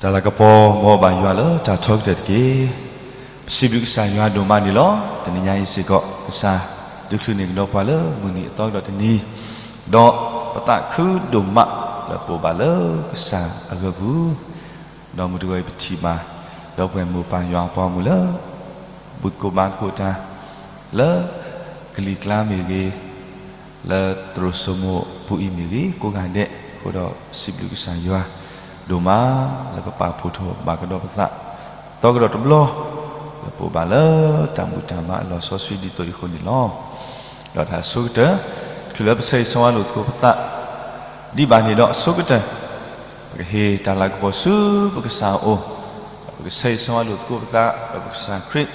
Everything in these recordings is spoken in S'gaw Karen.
တၢ်လၤကပီၤ မ်အဘၣ်ယွၤလၢတၢ်ထီကတၢၢ်တက့ၢ်. ပစံးဘျုးကစၢ်ယွၤဒိၣ်မးန့ၣ်လီၤ. တနံၤညါအံၤစ့ၢ်ကီး ကစၢ်ဒုးချုးန့ၢ်ကဒီးပှၤလၢမုၢ်နံၤအသီကဒီးတနံၤ, ဒီးပသးခုဒိၣ်မးလၢပအိၣ်ဘၣ်လၢကစၢ်အဂၢၢ်ပူၤ, ဒီးမုၢ်တဂီၤအံၤပထံၣ်ဘၣ် ဒီပုၢ်ဝဲၢ်မိၢ်ပၢ်ယွၤအပှၤဂီၢ်မုၢ်လၢ ဘူၣ်သကိးဘါသကိးတၢ် လၢကလံၤကျါမ့ၢ်ဂ့ၤ, လၢသရိာ်စိမိၤပူၤအံၤမ့ၢ်ဂ့ၤ ကိးဂၤဒဲး, အဃိဒီးစံးဘျုးကစၢ်ယွၤ ဒိၣ်မးလၢပပာ်ဖှိၣ်ထီၣ်ဘၣ်ကဒီးပသး သီကဒီးတဘျီ လၢပအိၣ်ဘၣ်လၢတၢ်ဘူၣ်တၢ်ဘါအလီၢ်စီဆှံဒ်သိးအံၤအဃိန့ၣ်လီၤ. ဒီးတၢ်အဆိကတၢၢ် တချုးလၢပဆၢဂ့ၤဆၢဝါလိာ်သကိးပသး ဒံးဘၣ်န့ၣ်ဒီးအဆိကတၢၢ် ပကဟ့ၣ်တၢ်လၤကပီၤဆူပကစၢ်အအိၣ်, ဒီးပကဆၢဂ့ၤဆၢဝါလိာ်သကိးပသး ဒီးပကစၢ်ခရံာ်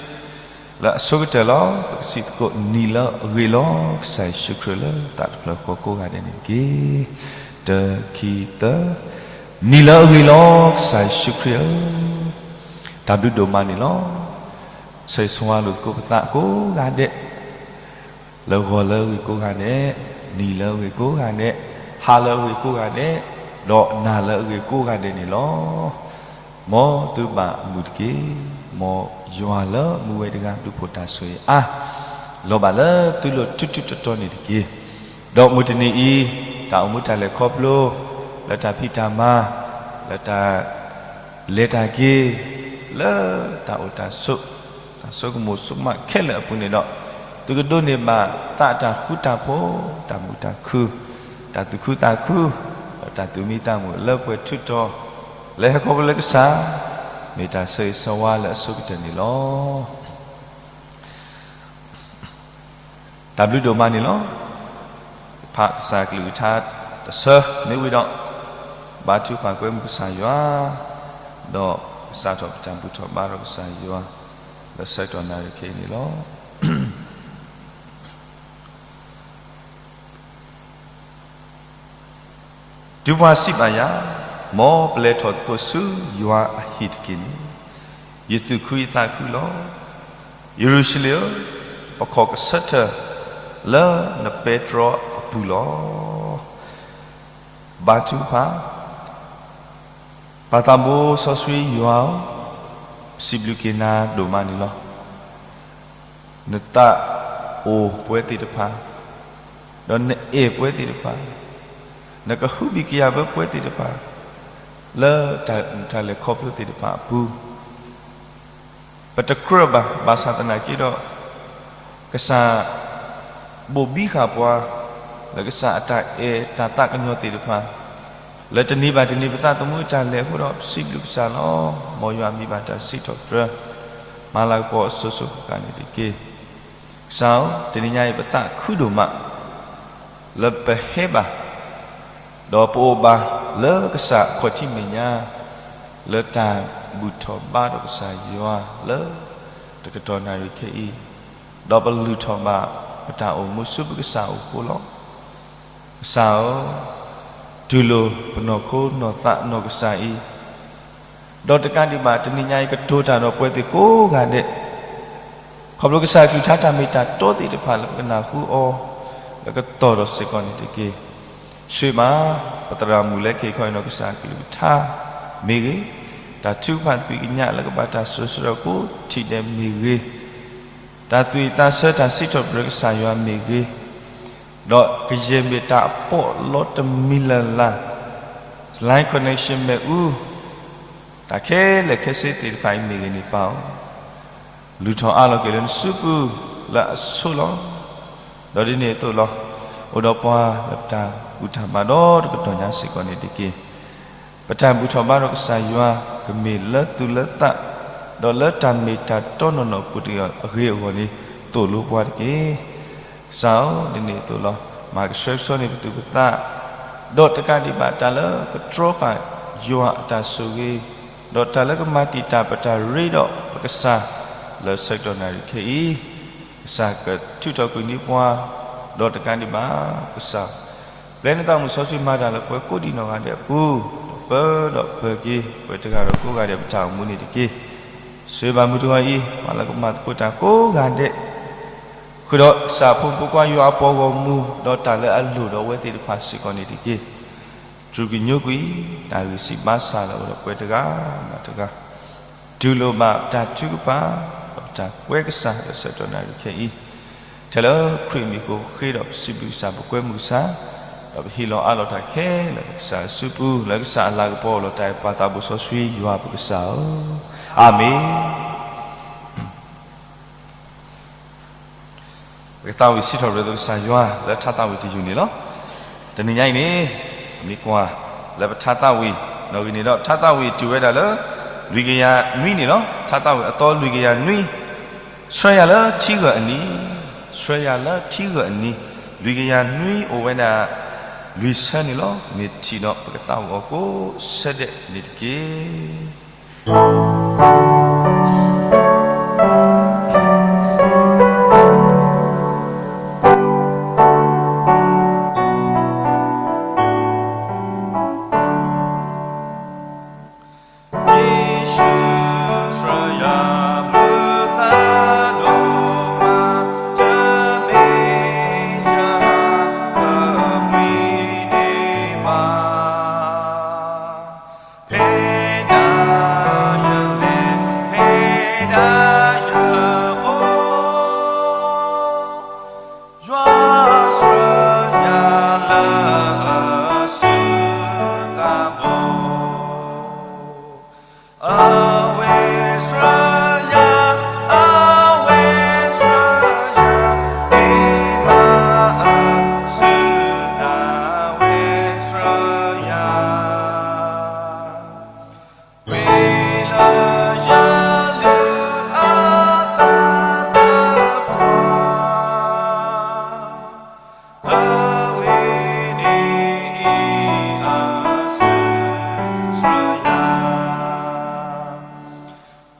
လၢအဆိကတၢၢ်လီၤ. ပကစံးသကိး နံၤလၢအဂ့ၤလီၤ ကစၢ်ယ့ၣ်ၡူးခရံာ်လၢသးတဖျၢၣ်ဃီကိးဂၤဒဲးန့ၣ်တက့ၢ်. တၢ ခံ သၢ, နံၤလၢအဂ့ၤလီၤ ကစၢ်ယ့ၣ်ၡူးခရံာ်ဧၢ, တၢ်ဘျုးဒိၣ်မးန့ၣ်လီၤ. ဆၢဂ့ၤဆၢဝါလိာ်သကိးပသးကိးဂၤဒဲး လၢဂီၤလၢအဂ့ၤကိးဂၤဒဲး, နံၤလၢအဂ့ၤကိးဂၤဒဲး, ဟါလၢအဂ့ၤကိးဂၤဒဲး, ဒီးနၤလၢအဂ့ၤကိးဂၤဒဲးန့ၣ်လီၤ. မ်သုဘၣ်မုာ်တက့ၢ်. မ်ယွၤလၢမူဝဲတဂၤဘျုးဖှိၣ်တၢ်ဆိၣ်ဂ့ၤအါ လီၤဘၣ်လၢသုလိၤထူထူတီတီန့ၣ်တက့ၢ်. ဒီးမုၢ်တနံၤအံၤ တၢ်အိၣ်မူတၢ်လဲၤခီဖျိ လၢတၢ်ဖံးတၢ်မၤ လၢတၢ် လဲၤတၢ်က့ၤ လၢတၢ်အိၣ်တၢ်ဆိး တၢ်ဆိကမိၣ်ဆိကမးခဲလၢာ်အပူၤန့ၣ်ဒီး သုကဒိးန့ၢ်ဘၣ်သးတၢ်ဃူတၢ်ဖိး တၢ်မုာ်တၢ်ခုၣ် တၢ်သူၣ်ခုသးခု ဒီးတၢ်သူၣ်မံသးမုာ်လၢပှဲၤထူးထီၣ် လၢဟဲခီဖျိလၢကစၢ် မ့ၢ်တၢ်ဆၢဂ့ၤဆၢဝါလၢအဆိကတၢၢ်န့ၣ်လီၤ. တၢ်ဘျုးဒိၣ်မးန့ၣ်လီၤ. ဖးကစၢ်ကလုၢ်ကထါတဆၢမ့ၢ်ဝံၤဒီး ဘါထုကဖၣ်ကွဲမုာ်ကစၢ်ယွၤ ဒီးကစးထီၣ်ပတၢ်ဘူၣ်ထီၣ်ဘါထီၣ်ကစၢ်ယွၤ လၢဆၢကတီၢ်နၣ်ရံၣ်ခဲအံၤန့ၣ်လီၤ. တုၤပှၤစံးဘၣ်ယၤ, မ်ပလဲၤထီၣ်သကိးဆူယွၤအဟံၣ်တက့ၢ်န့ၣ်, ယသူၣ်ခုယသးခုလီၤ. ယရူၤၡလ့ၣ်ဧၢ, ပခီၣ်ကဆၢထၢၣ်လၢနပဲတြီအပူၤလီၤ. ဘါထုကဖၣ်, ပၢ်သးဘိစီဆှံယွၤဧၢ, ပစံးဘျုးက့ၤနၤဒိၣ်မးန့ၣ်လီၤ. နသးအိၣ်ပဝဲသ့ၣ်တဖၣ်, ဒီးနအဲၣ်ပဝဲသ့ၣ်တဖၣ်, နကဟုဘံၣ်ကယာ်ဘၢပဝဲသ့ၣ်တဖၣ်, လၢတၢ်အိၣ်မူတၢ်လဲၤခီဖျိသ့ၣ်တဖၣ်အပူၤ ပတကြၢးဘၣ်, ဘၣ်ဆၣ်သနာ်က့ဒီး ကစၢ်ဘိၣ်ဘံဃာ်ပှၤ လၢကစၢ်အတၢ်အဲၣ်တၢ်သးကညီၤသ့ၣ်တဖၣ်, လၢတနံၤဘၣ်တနံၤပသးသမူအတၢ်လဲၤအဃိဒီး ပစံးဘျုးကစၢ်လီၤ. မ်ယွၤမံဘၣ်တၢ်စံးထီၣ်ပတြၢၤ မၤလၤကပီၤအစိၤစိၤဃၣ်ဃၣ်န့ၣ်တက့ၢ်. ကစၢ်ဧၢ, တနံၤညါအံၤပသးခုဒိၣ်မး လၢပဟဲဘၣ် ဒီးပအိၣ်ဘၣ်လၢကစၢ်အခီၣ်ထံးမဲာ်ညါ လၢတၢ်ဘူၣ်ထီၣ်ဘါထီၣ်ကစၢ်ယွၤလၢ တကတီၢ်နၣ်ရံၣ်ခဲအံၤ, ဒီးပလုၢ်ထီၣ်ဘၣ်ပတၢ်အိၣ်မူဆူပကစၢ်အအိၣ်အဃိလီၤ. ကစၢ်ဧၢ, တူၢ်လိာ်ပနီၢ်ခိနီၢ်သးနီၢ်ကစၢ်အံၤ ဒီးတကးဒံးဘၣ် တနံၤညါအံၤကတိၤတၢ်ဒီးပဝဲသ့ၣ်ကိးဂၤဒဲး, ခီဖျိကစၢ်အကလုၢ်ကထါတၢ်မ့ၢ်တၢ်တီသ့ၣ်တဖၣ်လၢပကနၢ်ဟူအီၤ လၢကတီၢ်ဒီးစ့ၢ်ကီးန့ၣ်တက့ၢ်. ဆိၣ်ဂ့ၤဘၣ် ပသရၣ်မုၣ်လၢခဲအံၤခီအံၤနီၢ်ကစၢ်အကလုၢ်ကထါမ့ၢ်ဂ့ၤ, တၢ်ထုကဖၣ်သကွံာ်ကညးလၢကဘၣ်တၢ်စၢၤဆှၢဒီးကိးထံၣ်ဒဲးမ့ၢ်ဂ့ၤ, တၢ်သူၣ်ဝံၣ်သးဆၢတၢ်စံးထီၣ်ပတြၢၤကစၢ်ယွၤမ့ၢ်ဂ့ၤ, ဒီးကယဲၢ်မ့ၢ်တၢ်အပီးအလီတမံၤလၢ်လၢ်, line connection မ့ၣ်အူ တၢ်ခဲလၢာ်ခဲဆ့သ့ၣ်တဖၣ်အံၤမ့ၢ်ဂ့ၤန့ၣ် ပၢ်ဧၢ, လုၢ်ထီၣ်အါလီၤက့ၤလၢနစုပူၤလၢအဆိလီၤ. ဒီးဒ်န့ၣ်အသိးလီၤ, အိၣ်ဒီးပှၤလၢပတၢ်ဘူၣ်တၢ်ဘါဒီတကတီၢ်ညါစ့ၢ်ကီးန့ၣ်တက့ၢ်. ပတၢ်ဘူၣ်ထီၣ်ဘါထီၣ်ကစၢ်ယွၤ ကမ့ၢ်လၢသူၣ်လၢသး, ဒီးလၢတၢ်မ့ၢ်တၢ်တီနီၢ်နီၢ်အပူၤတဂ့ၤအဂီၢ်န့ၣ် သိၣ်လိပှၤတက့ၢ်. ကစၢ်ဧၢ, ဒ်န့ၣ်အသိးလီၤ, မၤကဆှဲကဆှီန့ၢ်ပသူၣ်ပသး, ဒီးတကးဒံးဘၣ်တၢ်လၢကတြီပာ်ယွၤအတၢ်ဆိၣ်ဂ့ၤ, ဒီးတၢ်လၢကမၤတံာ်တာ်ပတၢ်ရ့ဒီးပကစၢ် လၢဆၢကတီၢ်နၣ်ရံၣ်ခဲအံၤ ကစၢ်ကထုးထီၣ်ကွံာ်န့ၢ်ပှၤ, ဒီးတကးဒံးဘၣ် ကစၢ် ပျဲနသးမုၣ်စီဆှံမၤတၢ်လၢပှၤကိးဒံးနီၢ်ဂၤဒဲးအပူၤ, ဒီးပၢဒီးပၢၤက့ၤ ပှၤတဂၤဒီးကိးဂၤဒဲးပတၢ်အိၣ်မူန့ၣ်တက့ၢ်. ဆိၣ်ဂ့ၤဘၣ်မုၢ်တဂီၤအံၤ ပှၤလၢကမၤသကိးတၢ်ကိးဂၤဒဲး, ဃုာ်ဒီးကစၢ်အဖိမုၣ်ဖိခွါယွၤအပှၤဂီၢ်မုၢ် ဒီးတၢ်လၢအလိၣ်ဒီးအဝဲသ့ၣ်တဖၣ်စ့ၢ်ကီးန့ၣ်တက့ၢ်. စူၢ်ကညီၤကွံာ် တၢ်ဂံၢ်စၢ်ဘါစၢ်လၢအဝဲဒၣ်ပှၤတဂၤဘၣ်တဂၤ, တူၢ်လိာ်ဘၣ်ပတၢ်ထုကဖၣ် ဒီးပတၢ်ကွဲကစၢ်လၢဆၢကတီၢ်နၣ်ရံၣ်ခဲအံၤ, ထဲလၢခရံာ်အမံၤအဃိ ပဃ့ဒီးပစံးဘျုးကစၢ် ပကွဲမုာ်ကစၢ်, ဒီးပဟ့ၣ်လီၤအးလီၤတၢ်ခဲလၢာ်လၢကစၢ်အစုပူၤ လၢကစၢ်အလၤကပီၤလီၤတၢ်အဲၣ်ပၢ်သးဘိစီဆှံယွၤပကစၢ်ဧၢ, အၤမ့ၣ်. ပကသးဝံၣ်စံးထီၣ်ပတြၢၤကစၢ်ယွၤလၢထါသးဝံၣ်တယုၢ်န့ၣ်လီၤ. တနံၤညါအံၤန့ၣ် မ့ၢ်ကွၢ်လၢပထါသးဝံၣ် နီၣ်ဂံၢ်န့ၣ်ဒီး ထါသးဝံၣ်တုၤဝဲဒၣ်လၢ လွံၢ်ကယၤနွံန့ၣ်လီၤ. ထါသးဝံၣ်အသီလွံၢ်ကယၤနွံ, ဆှၢယၤလၢထံဂၢၢ်အနံၤ, ဆှၢယၤလၢထံဂၢၢ်အနံၤ, လွံၢ်ကယၤနွံအိၣ်ဝဲဒၣ် လွံၢ်ဆၢန့ၣ်လီၤ. မ့ၢ်ထံၣ်ဒီးပကသးဝံၣ်အီၤကိးဆၢဒဲးန့ၣ်တက့ၢ်. ယ့ၣ်ၡူးဆှၢယၤမုၢ်သးဒိၣ်မး, တမ့ၢ်ယၤအမံၤဒံးဘၣ်. ဖဲဒၣ်ယလဲၤ ဖဲဒၣ်ယအိၣ်, ယွၤဆှၢယၤလၢအစုသးဘိ, အဝဲဆှၢယၤ, အဝဲဆှၢယၤ, မ့ၢ်ဘၣ်အစုဒၣ်ဝဲဆှၢယၤ ဝံၤလၢယလုၢ်အသးသပှၢ်, အဝဲန့ၣ်အံၤအစုဆှၢယၤ,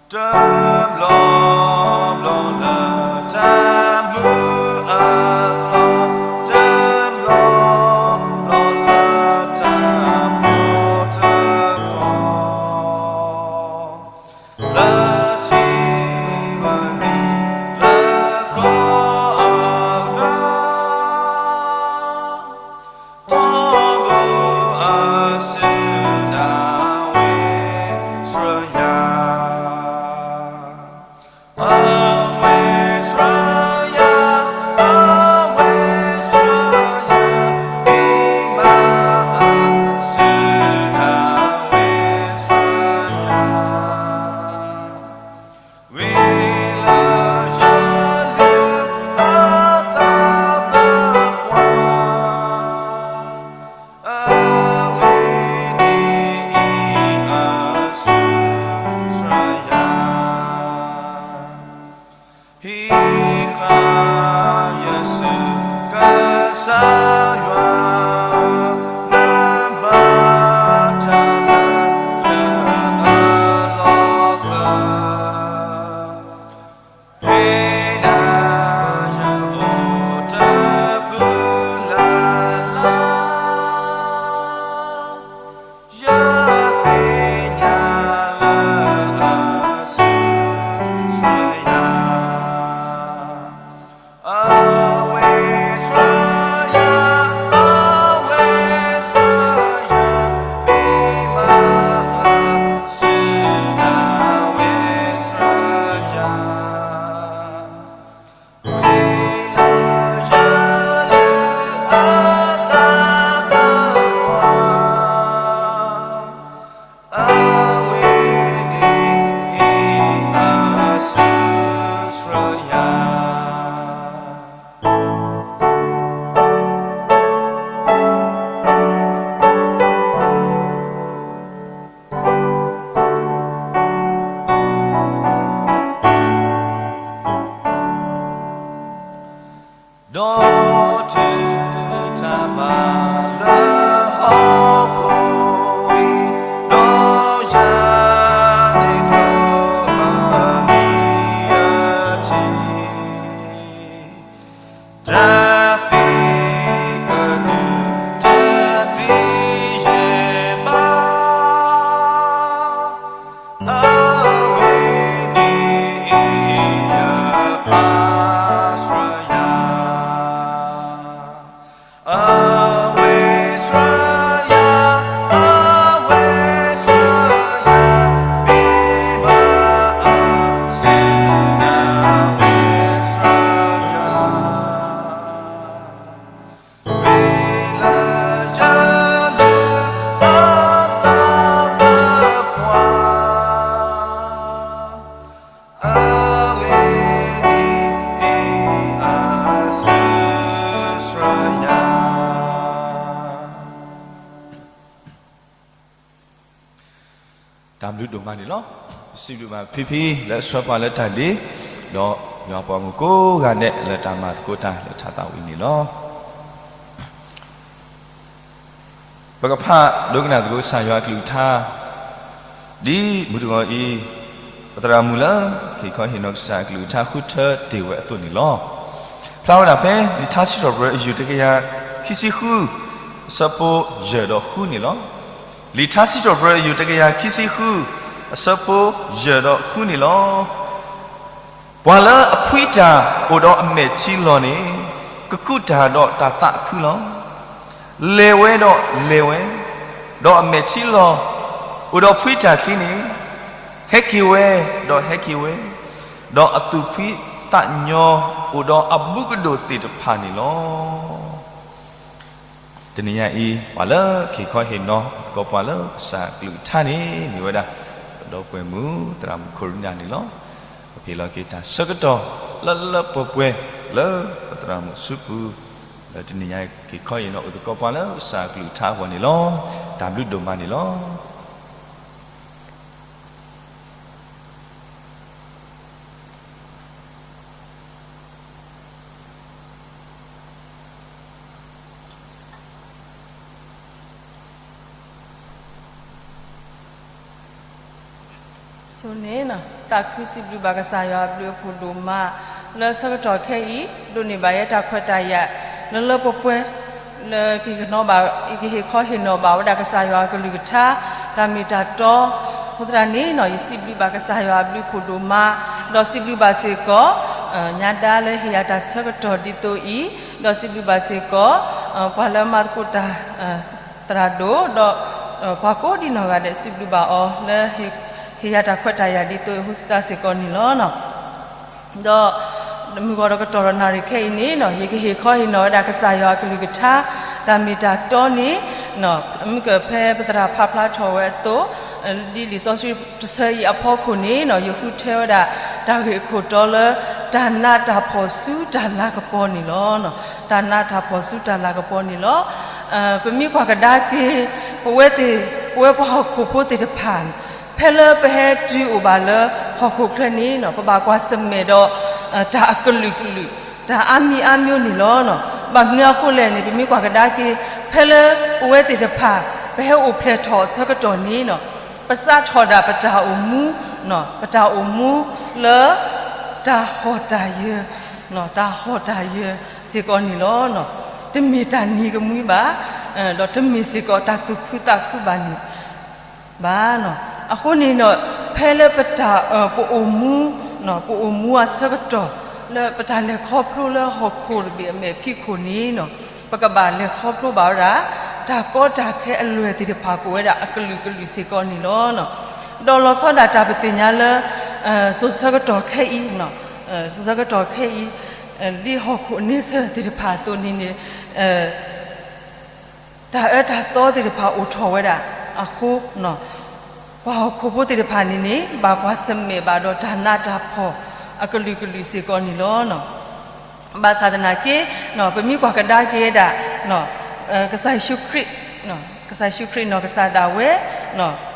တဘျီဘျီလၢတၢ်မုာ်အလီၢ်, တဘျီဘျီလၢတၢ်မူထၢကီၢ် လၢထံဂၢၢ်နံၤလၢကီၢ်အဂၤ, ထီဘိအစုဒၣ်ဝဲဆှၢယၤ ဘျုးဒိၣ်မးန့ၣ်လီၤ. ပစံးဘျုးဘၣ်ဖံဖံလၢအဆှၢပှၤလၢတၢ်ဒ့, ဒီးယွၤပှၤမုၣ်ကိးဂၤဒဲးလၢတၢ်မၤသကိးတၢ်လၢထးသးဝံၤန့ၣ်လီၤ. ပကဖးဒိကနၣ်သကိးကစၢ်ယွၤအကလုၢ်ကထါ ဒ်မုၢ်တဂီၤအံၤ ပသရၣ်မုၣ်လၢ ကဟ့ၣ်ခီဟ့ၣ်နီၤကစၢ်အကလုၢ်ကထါဃုထၢတ့ၢ်ဝဲအသိးန့ၣ်လီၤ. ဖျါဝဲဒၣ်ဖဲ လံာ်ထါစံးထီၣ်ပတြၢၤအယုၢ်တကယၤခံဆံဃု အဆၢဖိယဲၢ်ဒီးဃုန့ၣ်လီၤ. လံာ်ထါစံးထီၣ်ပတြၢၤအယုၢ်တကယၤ ခံဆံဃု အဆၢဖိယဲၢ်ဒီးဃုန့ၣ်လီၤ. ပှၤလၢအဖှံတၢ်အိၣ်ဒီးအမဲာ်ထံလီၤန့ၣ် ကကူးတၢ်ဒီးတၢ်သးခုလီၤ. လဲၤဝဲဒီးလဲၤဝဲ, ဒီးအမဲာ်ထံလီၤ အိၣ်ဒီးဖှံတၢ်ချံန့ၣ် ဟဲက့ၤဝဲဒီးဟဲက့ၤဝဲ, ဒီးအသူၣ်ဖှံသးညီအိၣ်ဒီးအဘူးကဒိၣ်သ့ၣ်တဖၣ်န့ၣ်လီၤ. တနံၤညါအံၤ ပှၤလၢကဟ့ၣ်ခီဟ့ၣ်နီၤသကိးပှၤလၢကစၢ်အကလုၢ်ကထါန့ၣ် မ့ၢ်ဝဲဒၣ် ပဒီပုၢ်ဝဲၢ်မုၣ် သရၣ်မုၣ်ခိၣ်ရံနၤန့ၣ်လီၤ. ပဟ့ၣ်လီၤက့ၤတၢ်ဆၢကတီၢ်လၢလၢပှဲၤပှဲၤလၢပသရၣ်မုၣ်အစုပူၤ လၢတနံၤညါကဟ့ၣ်ခီဟ့ၣ်နီၤအိၣ်သကိးပှၤလၢကစၢ်အကလုၢ်ကထါအဂီၢ်န့ၣ်လီၤ. တၢ်ဘျုးဒိၣ်မးန့ၣ်လီၤ. ဆိန့ၣ် သးခုစံးဘျုးဘၣ်ကစၢ်ယွၤအဘျုးအဖှိၣ်ဒိၣ်မး လၢဆၢကတီၢ်ခဲအံၤ ဒိးန့ၢ်ဘၣ်ယဲတၢ်ခွဲးတၢ်ယာ် လၢလၢပှဲၤပှဲၤ လၢကဟ့ၣ်ခီဟ့ၣ်နီၤဘၣ်ဝဲဒၣ်ကစၢ်ယွၤအကလုၢ်ကထါ တၢ်မ့ၢ်တၢ်တီ အဃိသတးန့ၣ် ယစံးဘျုးဘၣ်ကစၢ်ယွၤအဘျုးအဖှိၣ်ဒိၣ်မး ဒီးစံးဘျုးဘၣ်စ့ၢ်ကီး ညါဒါလၢဟ့ၣ်ယၤတၢ်ဆၢကတီၢ်ဒ်သိးအံၤ ဒီးစံးဘျုးဘၣ်စ့ၢ်ကီး ပှၤလၢမၤသကိးတၢ် သရၣ်ဒိၣ် ဒီး ပှၤကိးဒံနီၢ်ဂၤဒဲး စံးဘျုးဘၣ်အီၤလၢ ဟ့ၣ်ယၤတၢ်ခွဲးတၢ်ယာ်ဒ်သိးအဃိသတးစ့ၢ်ကီးန့ၣ်လီၤ. ဒီး မုၢ်ဂီၤဒီးကတီၢ်ဒီးနၣ်ရံၣ်ခဲအံၤန့ၣ် ယကဟ့ၣ်ခီဟ့ၣ်နီၤဝဲဒၣ်ကစၢ်ယွၤအကလုၢ်ကထါ တၢ်မ့ၢ်တၢ်တီန့ၣ် မုၢ်ကဖဲပသရၣ်ဖးဖျါထီၣ်ဝဲအသိး ဒ်လံာ်စီဆှံတဆၢအံၤအဖီခိၣ်န့ၣ် ယဃုထၢဝဲဒၣ် တၢ်ဂ့ၢ်အခိၣ်တီလၢ တၢ်နးတၢ်ဖှီၣ်ဆူတၢ်လၤကပီၤန့ၣ်လီၤ. တၢ်နးတၢ်ဖှီၣ်ဆူတၢ်လၤကပီၤန့ၣ်လီၤ. ပမ့ၢ်ကွၢ်ကဒါက့ၤ ပဝဲသ့ၣ် ပဝဲပှၤဟီၣ်ခိၣ်ဖိသ့ၣ်တဖၣ် ဖဲလၢပဟဲတုၤအိၣ်ဘၣ်လၢဟီၣ်ခိၣ်ချၢန့ၣ် ပဘၣ်ကွၢ်ဆၢၣ်မဲာ်ဒီး တၢ်အကလုာ်ကလုာ် တၢ်အါမံၤအါမျိုးန့ၣ်လီၤ. ဘၣ်မနုၤအဃိလဲၣ်န့ၣ် ပမ့ၢ်ကွၢ်ကဒါက့ၤ ဖဲလၢပဝဲသ့ၣ်တဖၣ် ပဟဲအိၣ်ဖျဲၣ်ထီၣ်အဆၢကတီၢ်န့ၣ် ပစးထီၣ်ဒၣ်ပတၢ်အိၣ်မူ ပတၢ်အိၣ်မူလၢ တၢ်ဟီၣ်တၢ်ယၢၤ တၢ်ဟီၣ်တၢ်ယၢၤစ့ၢ်ကီးန့ၣ်လီၤ. တမ့ၢ်တၢ်နံၤကမှံဘၣ်, ဒီးတမ့ၢ်စ့ၢ်ကီးတၢ်သူၣ်ခုသးခုဘၣ်န့ၣ် ဘၣ်. အဃိန့ၣ်ဒီး ဖဲလၢပတၢ် ပအိၣ်မူ ပအိၣ်မူအဆၢကတီၢ် လၢပတၢ်လဲၤခီဖျိလၢဟီၣ်ခိၣ်တဘ့ၣ်အမဲာ်ဖံးခိၣ်န့ၣ် ပကဘၣ်လဲၤခီဖျိဘၣ်ဝဲဒၣ် တၢ်ကီတၢ်ခဲအလွဲၢ်သ့ၣ်တဖၣ်ကအိၣ်ဝဲဒၣ်အကလုာ်ကလုာ်စ့ၢ်ကီးန့ၣ်လီၤ. ဒီးလီၤဆီဒၣ်တၢ်ပသ့ၣ်ညါလၢ စိၤဆၢကတီၢ်ခဲအံၤ စိၤဆၢကတီၢ်ခဲအံၤ ဒ်ဟီၣ်ခိၣ်အန့ဆၢၣ်သ့ၣ်တဖၣ်အသိးန့ၣ်န့ၣ် တၢ်အၢတၢ်သီသ့ၣ်တဖၣ်အိၣ်ထီၣ်ဝဲဒၣ်အဃိ ပှၤဟီၣ်ခိၣ်ဖိသ့ၣ်တဖၣ်န့ၣ်န့ၣ် ဘၣ်ကွၢ်ဆၢၣ်မဲာ်ဘၣ်ဒီးတၢ်နးတၢ်ဖှီၣ်အကလုာ်ကလုာ်စ့ၢ်ကီးန့ၣ်လီၤ. ဘၣ်ဆၣ်သနာ်က့ ပမ့ၢ်ကွၢ်ကဒါက့ၤဝဲဒၣ် ကစၢ်ယ့ၣ်ၡူးခရံာ် ကစၢ်ယ့ၣ်ၡူးခရံာ်နီၢ်ကစၢ်ဒၣ်ဝဲ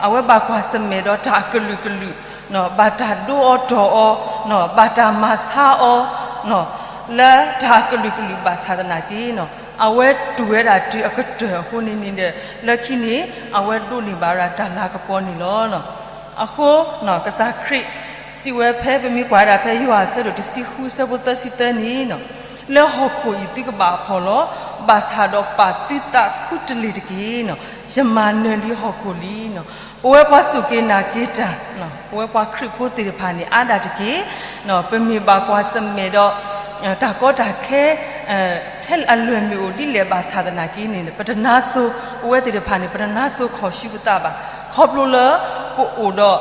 အဝဲဘၣ်ကွၢ်ဆၢၣ်မဲာ်ဒီးတၢ်အကလုာ်ကလုာ် ဘၣ်တၢ်ဒိးအီၤတီၢ်အီၤ ဘၣ်တၢ်မၤဆါအီၤ လၢတၢ်အကလုာ်ကလုာ်ဘၣ်ဆၣ်သနာ်က့ အဝဲတူၢ်ဝဲဒၣ်တုၤအကတၢၢ်အဃိန့ၣ်န့ၣ်ဒီး လၢခံန့ၣ် အဝဲဒိးန့ၢ်ဘၣ်ဝဲဒၣ်တၢ်လၤကပီၤန့ၣ်လီၤ. အဃိ ကစၢ်ခရံာ်စံးဝဲဖဲပမ့ၢ်ကွၢ်ဝဲဒၣ်ဖဲယိၤဟၣ်အဆၢဒိၣ်တဆံဃုအဆၢဖိသၢဆံသၢန့ၣ် လၢဟီၣ်ခိၣ်အံၤသုကဘၣ်အဖှီၣ်လီၤ. ဘၣ်ဆၣ်ဒီးပာ်သုသးခူတလ့ၢ်တက့ၢ်. ယမၤနၢၤလံဟီၣ်ခိၣ်လံ. ပဝဲပှၤစူၢ်က့ၤနာ်က့ၤတၢ် ပဝဲပှၤခရံာ်ဖိသ့ၣ်တဖၣ်န့ၣ် အါဒၣ်တက့ၢ်. ပမ့ၢ်ဘၣ်ကွၢ်ဆၢၣ်မဲာ်ဒီး တၢ်ကီတၢ်ခဲ ထဲအလွဲၢ်မ့ၢ်အိၣ်ဒ်လဲၣ်ဘၣ်ဆၣ်သနာ်က့န့ၣ် ပတနါစိၤ ပဝဲသ့ၣ်တဖၣ်န့ၣ် ပတနါစိၤခီၣ်ဆူပသးဘၣ်. ခီဖျိလၢ ပအိၣ်ဒီး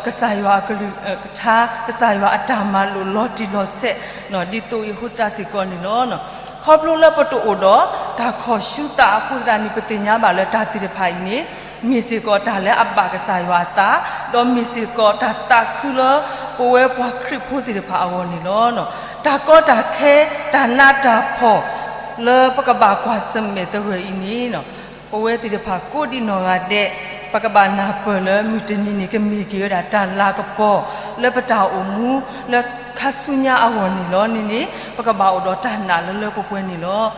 ကစၢ်ယွၤအကလုၢ်ကထါ ကစၢ်ယွၤအတၢ်မၤလိာ်လီၤတံၢ်လီၤဆဲး ဒ်သိးအံၤအဃိသတးစ့ၢ်ကီးန့ၣ်လီၤ. ခီဖျိလၢပတအိၣ်ဒီး တၢ်ခီၣ်ဆူသးအဃိသတးန့ၣ် ပသ့ၣ်ညါဘၣ်လၢတၢ်သ့ၣ်တဖၣ်အံၤန့ၣ် မ့ၢ်စ့ၢ်ကီးတၢ်လၢအဘၣ်ကစၢ်ယွၤအသး ဒီးမ့ၢ်စ့ၢ်ကီးတၢ်သးခုလၢ ပဝဲပှၤခရံာ်ဖိသ့ၣ်တဖၣ်အဂီၢ်န့ၣ်လီၤ. တၢ်ကီတၢ်ခဲ တၢ်နးတၢ်ဖှီၣ် လၢပကဘၣ်ကွၢ်ဆၢၣ်မဲာ်သဂၢၢ်အံၤန့ၣ် ပဝဲသ့ၣ်တဖၣ်ကိးဒံနီၢ်ဂၤဒဲး ပကဘၣ်နၢ်ပၢၢ်လၢမုၢ်တနံၤန့ၣ် ကမ့ၢ်က့ၤဝဲဒၣ်တၢ်လၤကပီၤလၢပတၢ်အိၣ်မူလၢခါဆူညါအဂီၢ်န့ၣ်လီၤ. န့ၣ်န့ၣ် ပကဘၣ်အိၣ်ဒီးတၢ်နာ်လၢလၢပှဲၤပှဲၤန့ၣ်လီၤ.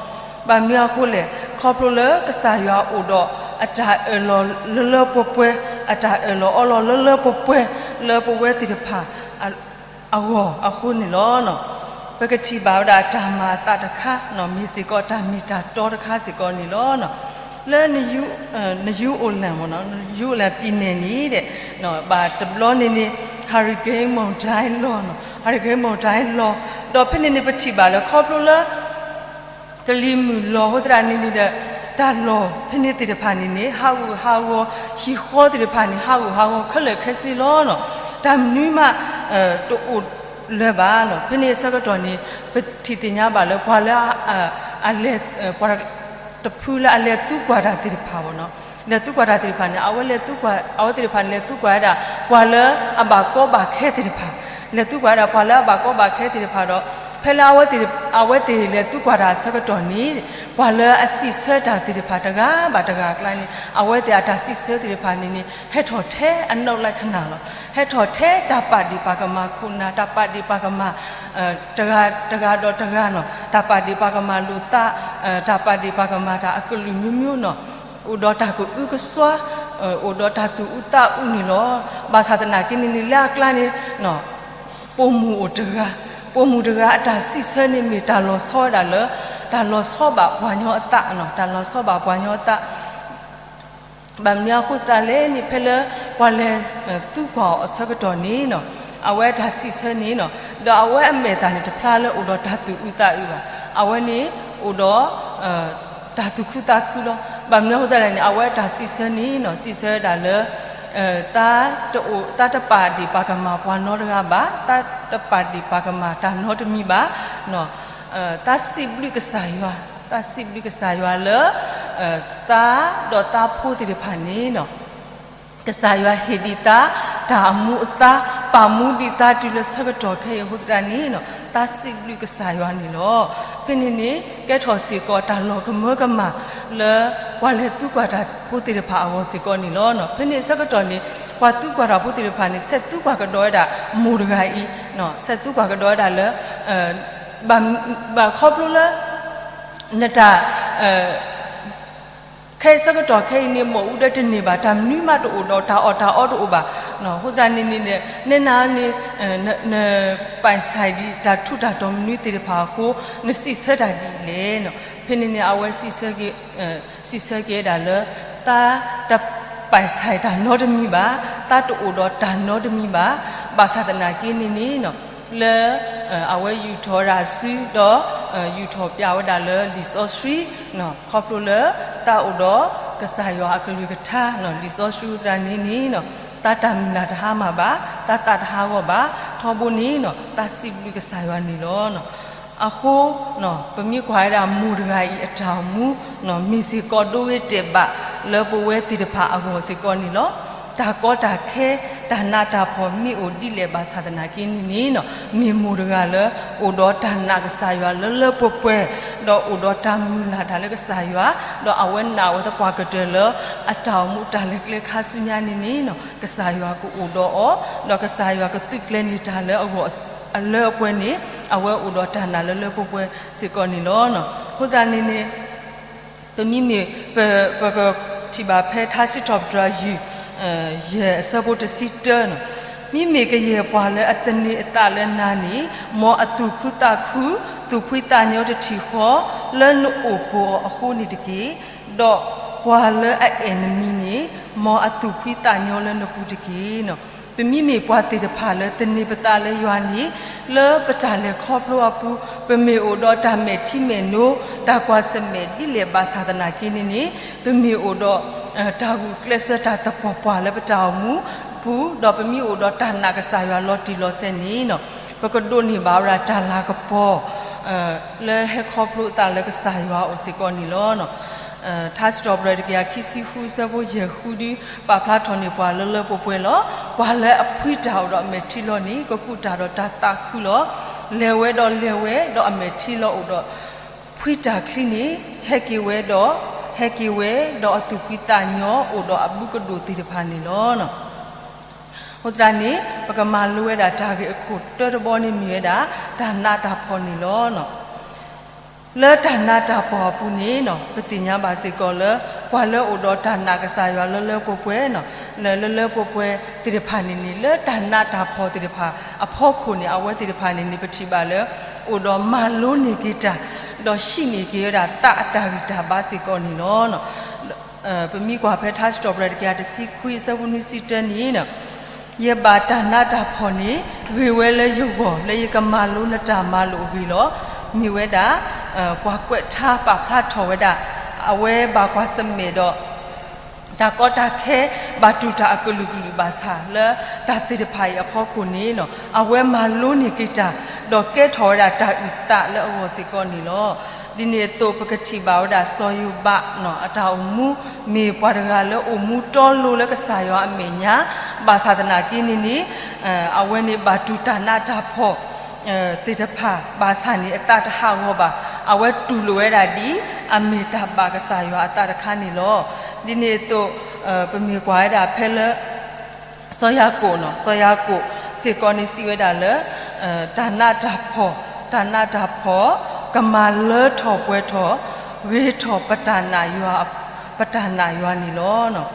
ဘၣ်မနုၤအဃိလဲၣ်, ခီဖျိလၢကစၢ်ယွၤအိၣ်ဒီးအတၢ်အၢၣ်လီၤလၢလၢပှဲၤပှဲၤ, အတၢ်အၢၣ်လီၤအီလီၤလၢလၢပှဲၤပှဲၤ လၢပဝဲသ့ၣ်တဖၣ် အဂီၢ်အဃိန့ၣ်လီၤ. ပကထံၣ်ဘၣ်ဝဲဒၣ်တၢ်မၤအသးတခါ, မ့ၢ်စ့ၢ်ကီးတၢ်မ့ၢ်တၢ်တီတခါစ့ၢ်ကီးန့ၣ်လီၤ. လၢ New Orleans, New Orleans ပံၤနဲၣ်န့ၣ်ဒီး ဘၣ်တဘျီန့ၣ်န့ၣ် Hurricane မုန်တိုင်းလီၤ, Hurricane မုန်တိုင်းလီၤ, ဒီးဖဲန့ၣ်န့ၣ် ပထံၣ်ဘၣ်လၢခီဖျိလၢ ကလံၤမုၢ်လီၤအဃိသတးန့ၣ်န့ၣ်ဒီး တၢ်လီၢ်ဖဲန့ၣ်သ့ၣ်တဖၣ်န့ၣ်န့ၣ် ဟးဂူာ်ဟးဂီၤ, ဟံၣ်ဃီသ့ၣ်တဖၣ်န့ၣ် ဟးဂူာ်ဟးဂီၤခဲလၢာ်ခဲဆ့လီၤ. တၢ်မနုၤမး တအိၣ်လၢၤဘၣ်. ဖဲန့ၣ်အဆၢကတီၢ်န့ၣ် ပထံၣ်သ့ၣ်ညါဘၣ်လၢပှၤလၢ အလဲၤ ပှၤတဖုလၢအလဲၤသံကွၢ်တၢ်သ့ၣ်တဖၣ်ဘၣ်, လဲၤသံကွၢ်တၢ်သ့ၣ်တဖၣ်န့ၣ် အဝဲလဲၤသံကွၢ်, အဝဲသ့ၣ်တဖၣ်န့ၣ် လဲၤသံကွၢ်ဝဲဒၣ် ပှၤလၢအဘၣ်ကီဘၣ်ခဲသ့ၣ်တဖၣ်, လဲၤသံကွၢ်ဝဲဒၣ်ပှၤလၢအဘၣ်ကီဘၣ်ခဲသ့ၣ်တဖၣ်ဒီး ဖဲလၢ အဝဲသ့ၣ်လဲၤသံကွၢ်တၢ်အဆၢကတီၢ်န့ၣ် ပှၤလၢအစံးဆၢတၢ်သ့ၣ်တဖၣ်တဂၤဘၣ်တဂၤအကျါန့ၣ် အဝဲသ့ၣ်အတၢ်စံးဆၢသ့ၣ်တဖၣ်န့ၣ်န့ၣ် ဟဲထီၣ်ထဲအနုတ်လက္ခဏာလီၤ. ဟဲထီၣ်ထဲတၢ်ပာ်ဒ့ၣ်ပာ်ကမၣ်ခိၣ်နၢ်, တၢ်ပာ်ဒ့ၣ်ပာ်ကမၣ် တဂၤ, တဂၤဒီးတဂၤနီၤ, တၢ်ပာ်ဒ့ၣ်ပာ်ကမၣ်လိာ်သး, တၢ်ပာ်ဒ့ၣ်ပာ်ကမၣ်တၢ်အကလုာ်မံၤမံၤနီၤ, အိၣ်ဒီးတၢ်ကအုကစွါ, အိၣ်ဒီးတၢ်သူၣ်အုးသးအုးန့ၣ်လီၤ. ဘၣ်ဆၣ်သနာ်က့န့ၣ်န့ၣ် လၢအကျါန့ၣ် ပိာ်မုၣ်အိၣ်တဂၤ, ပိာ်မုၣ်တဂၤအတၢ်စံးဆၢန့ၣ်မ့ၢ်တၢ်လီၤဆီဝဲဒၣ်လၢ တၢ်လီၤဆီဘၣ်ပှၤညီအသး, တၢ်လီၤဆီဘၣ်ပှၤညီအသး ဘၣ်မနုၤအဃိသတးလဲၣ်န့ၣ် ဖဲလၢပှၤလဲၤ သူကွၢ်အီၤအဆၢကတီၢ်န့ၣ်နီၤ, အဝဲအတၢ်စံးဆၢန့ၣ်နီၤ, ဒီးအဝဲအမဲာ်သၣ်န့ၣ် တဖျါလၢအိၣ်ဒီးတၢ်သူၣ်အုးသးအုးဘၣ်. အဝဲန့ၣ်အိၣ်ဒီး တၢ်သူၣ်ခုသးခုလီၤ. ဘၣ်မနုၤအဃိသတးလဲၣ်န့ၣ် အဝဲအတၢ်စံးဆၢန့ၣ်နီၤ စံးဆၢဝဲဒၣ်လၢ တၢ်တပာ်ဒ့ၣ်ပာ်ကမၣ်ပှၤနီတဂၤဘၣ်, တၢ်တပာ်ဒ့ၣ်ပာ်ကမၣ်တၢ်နီတမံၤဘၣ်, တၢ်စံးဘျုးကစၢ်ယွၤ, တၢ်စံးဘျုးကစၢ်ယွၤလၢ တၢ်ဒီးတၢ်ဖိသ့ၣ်တဖၣ်န့ၣ်နီၤ ကစၢ်ယွၤဟ့ၣ်ဒံးတၢ် တၢ်အမူအသါ, ပာ်မူဒံးတၢ်တုၤလၢဆၢကတီၢ်ခဲအံၤအဃိသတးန့ၣ်နီၤ တၢ်စံးဘျုးကစၢ်ယွၤန့ၣ်လီၤ. ဖဲန့ၣ်န့ၣ် ကဲထီၣ်စ့ၢ်ကီးတၢ်လီၤကမၢကမၣ်လၢ ပှၤလဲၤသူကွၢ်တၢ်ဖိသ့ၣ်တဖၣ်အဂီၢ်စ့ၢ်ကီးန့ၣ်လီၤ. ဖဲန့ၣ်အဆၢကတီၢ်န့ၣ် ပှၤသူကွၢ်တၢ်ဖိသ့ၣ်တဖၣ်န့ၣ် ဆဲးသူကွၢ်ကဒီးဝဲဒၣ်မိၢ်တဂၤအံၤ, ဆဲးသူကွၢ်ကဒီးဝဲဒၣ်လၢ ဘၣ်ခီဖျိလၢ နတၢ် ခဲအံၤဆၢကတီၢ်ခဲအံၤန့ၣ် မ့ၣ်အူဒၢတန့ၢ်ဘၣ်, တၢ်မနုၤမးတအိၣ်ဒီး တၢ်အီၣ်တၢ်အီတအိၣ်ဘၣ်. အဃိသတးန့ၣ်န့ၣ် နဲနၤန့ၣ် နပာ်ဆၢဒံးတၢ်ထူးတၢ်တီၤမနုၤသ့ၣ်တဖၣ်အဃိ နစံးဆၢတၢ်ဒ်လဲၣ်. ဖဲန့ၣ်န့ၣ် အဝဲ စံးဆၢက့ၤဝဲဒၣ်လၢ တၢ်တပာ်ဆၢတၢ်နီတမံၤဘၣ်, တၢ်တအိၣ်ဒီးတၢ်နီတမံၤဘၣ်. ဘၣ်ဆၣ်သနာ်က့န့ၣ်န့ၣ် လၢ အဝဲယူာ်ထီၣ်ဝဲဒၣ်စုဒီး ယူာ်ထီၣ်ပျးဝဲဒၣ်လၢလံာ်စီဆှံ ခီဖျိလၢ တၢ်အိၣ်ဒီးကစၢ်ယွၤအကလုၢ်ကထါ လံာ်စီဆှံသရၣ်န့ၣ်န့ၣ် တၢ်တၢ်မုၢ်လၢ်တဟါမၢ်ဘၣ်, တၢ်သးတဟးဂီၤဘၣ်, ထီဘိန့ၣ် တၢ်စံးဘျုးကစၢ်ယွၤန့ၣ်လီၤ. အဃိ ပမ့ၢ်ကွၢ်ဝဲဒၣ်မိၢ်တဂၤအံၤအတၢ်အိၣ်မူ မ့ၢ်စ့ၢ်ကီးဒိဂ့ၤတဲာ်ဘၣ်လၢပဝဲသ့ၣ်တဖၣ်အဂီၢ်စ့ၢ်ကီးန့ၣ်လီၤ. တၢ်ကီတၢ်ခဲ တၢ်နးတၢ်ဖှီၣ်မ့ၢ်အိၣ်ဒ်လဲၣ်ဘၣ်ဆၣ်သနာ်က့န့ၣ်န့ၣ် မ့ၢ်မိၢ်တဂၤလၢ အိၣ်ဒီးတၢ်နာ်ကစၢ်ယွၤလၢလၢပှဲၤပှဲၤ, ဒီးအိၣ်ဒီးတၢ်မုၢ်လၢ်တၢ်လၢကစၢ်ယွၤ, ဒီးအဝဲနာ်ဝဲသပှၢ်ကတၢၢ်လၢ အတၢ်အိၣ်မူတၢ်လဲၤကျဲခါဆူညါန့ၣ်န့ၣ် ကစၢ်ယွၤကအိၣ်ဒီးအီၤ, ဒီးကစၢ်ယွၤကသုးကျဲၤန့ၢ်တၢ်လၢအဂီၢ်အလၢအပှဲၤန့ၣ် အဝဲအိၣ်ဒီးတၢ်နာ်လၢလၢပှဲၤပှဲၤစ့ၢ်ကီးန့ၣ်လီၤ. အဃိသတးန့ၣ်န့ၣ် ပမ့မ့ၢ် ပကထံၣ်ဘၣ်ဖဲထါစံးထီၣ်ပတြၢၤ ယုၢ် ယဲၢ်အဆၢဖိတဆံတၢ, မ့မ့ၢ်ကယဲၢ်ပှၤလၢအသန့ၤအသးလၢနၤန့ၣ် မ်အသူၣ်ခုသးခု သူၣ်ဖှံသးညီတထံၣ်ဃီ လၢနအိၣ်ပိာ်အီၤအဃိန့ၣ်တက့ၢ်. ဒီးပှၤလၢအအဲၣ်နမံၤန့ၣ် မ်အသူၣ်ဖှံသးညီလၢနပူၤတက့ၢ်. ပမ့မ့ၢ်ပှၤသ့ၣ်တဖၣ်လၢသန့ၤပသးလၢယွၤန့ၣ် လၢပတၢ်လဲၤခီဖျိအပူၤ ပမ့ၢ်အိၣ်ဒီးတၢ်မဲာ်ထံမဲာ်နိ တၢ်ကွၢ်ဆၢၣ်မဲာ်ဒ်လဲၣ်ဘၣ်ဆၣ်သနာ်က့န့ၣ်န့ၣ် ပမ့ၢ်အိၣ်ဒီး တၢ်ဂုာ်ကျဲးစၢးတၢ်သပှၢ်ပှၢ်လၢပတၢ်အိၣ်မူပူၤ ဒီးပမ့ၢ်အိၣ်ဒီးတၢ်နာ်ကစၢ်ယွၤလီၤတံၢ်လီၤဆဲးန့ၣ် ပကဒိးန့ၢ်ဘၣ်ဝဲဒၣ်တၢ်လၤကပီၤ လၢဟဲခီဖျိအသးလၢကစၢ်ယွၤအအိၣ်စ့ၢ်ကီးန့ၣ်လီၤ. ထါစံးထီၣ်ပတြၢၤတကယၤခံဆံဃု အဆၢဖိယဲၢ်ဃုဒု ပာ်ဖျါထီၣ်န့ၢ်ပှၤလၢလၢပှဲၤပှဲၤလီၤ. ပှၤလၢအဖှံတၢ်အိၣ်ဒီးအမဲာ်ထံလီၤန့ၣ် ကကူးတၢ်ဒီးတၢ်သးခုလီၤ. လဲၤဝဲဒီးလဲၤဝဲဒီးအမဲာ်ထံလီၤအိၣ်ဒီး ဖှံတၢ်ချံန့ၣ် ဟဲက့ၤဝဲဒီး ဟဲက့ၤဝဲဒီးအသူၣ်ဖှံသးညီအိၣ်ဒီးအဘူးကဒိၣ်သ့ၣ်တဖၣ်န့ၣ်လီၤ. အဃိသတးန့ၣ် ပကမၤလိဝဲဒၣ်တၢ်ဂ့ၢ်အခိၣ်တၢတဘီန့ၣ်မ့ၢ်ဝဲဒၣ် တၢ်နးတၢ်ဖှီၣ်န့ၣ်လီၤ. လၢတၢ်နးတၢ်ဖှီၣ်အပူၤန့ၣ် ပသ့ၣ်ညါဘၣ်စ့ၢ်ကီးလၢ ပှၤလၢအိၣ်ဒီးတၢ်နာ်ကစၢ်ယွၤလၢလၢပှဲၤပှဲၤ လၢလၢပှဲၤပှဲၤသ့ၣ်တဖၣ်န့ၣ်န့ၣ် လၢတၢ်နးတၢ်ဖှီၣ်သ့ၣ်တဖၣ်အဖီခိၣ်န့ၣ် အဝဲသ့ၣ်တဖၣ်န့ၣ်န့ၣ် ပထံၣ်ဘၣ်လၢ အိၣ်ဒီးမၤလိန့ၢ်က့ၤတၢ် ဒီးဟံးန့ၢ်က့ၤဝဲဒၣ်သးအတၢ်ဂံၢ်တၢ်ဘါစ့ၢ်ကီးန့ၣ်လီၤ. ပမ့ၢ်ကွၢ်ဖဲထါစံးထီၣ်ပတြၢၤတကယၤတဆံခွံအဆၢဖိနွံဆံတၢန့ၣ် ယဘၣ်တၢ်နးတၢ်ဖှီၣ်န့ၣ် ဂ့ၤဝဲလၢယဂီၢ် လၢယကမၤလိနတၢ်မၤလိာ်အဂ့ၢ်လီၤ. မ့ၢ်ဝဲဒၣ် ပှၤကွဲးထါပာ်ဖျါထီၣ်ဝဲဒၣ် အဝဲဘၣ်ကွၢ်ဆၢၣ်မဲာ်ဒီး တၢ်ကီတၢ်ခဲ ဘၣ်တူၢ်တၢ်အကလုာ်ကလုာ်ဘၣ်ဆၣ်လၢ တၢ်သ့ၣ်တဖၣ်အံၤအဖီခိၣ်န့ၣ် အဝဲမၤလိန့ၢ်က့ၤတၢ် ဒီးကဲထီၣ်ဝဲဒၣ်တၢ်အုၣ်သးလၢအဂီၢ်စ့ၢ်ကီးန့ၣ်လီၤ. ဒ်န့ၣ်အသိး ပကထံၣ်ဘၣ်ဝဲဒၣ်စီၤယိၤဘး အတၢ်အိၣ်မူ မ့ၢ်ပှၤတဂၤလၢအိၣ်မူတီလိၤလၢကစၢ်ယွၤအမဲာ်ညါ ဘၣ်ဆၣ်သနာ်က့န့ၣ်န့ၣ် အဝဲန့ၣ်ဘၣ်တူၢ်တၢ်နးတၢ်ဖှီၣ် သ့ၣ်တဖၣ် ဘၣ်ဆၣ်န့ၣ် အသးတဟးဂီၤဘၣ်. အဝဲတူၢ်လိာ်ဝဲဒၣ်ဒ် အမ့ၢ်တၢ်ဘၣ်ကစၢ်ယွၤအသးတခါန့ၣ်လီၤ. ဒ်န့ၣ်အသိး ပမ့ၢ်ကွၢ်ဝဲဒၣ်ဖဲလၢ စီၤယၤကိာ်နီၤ စီၤယၤကိာ်စ့ၢ်ကီးန့ၣ်စံးဝဲဒၣ်လၢ တၢ်နးတၢ်ဖှီၣ် တၢ်နးတၢ်ဖှီၣ် ကမၤလၢထီၣ်ပှဲၤထီၣ် ဂ့ၤထီၣ်ပတၢ်နာ်ယွၤ ပတၢ်နာ်ယွၤန့ၣ်လီၤ.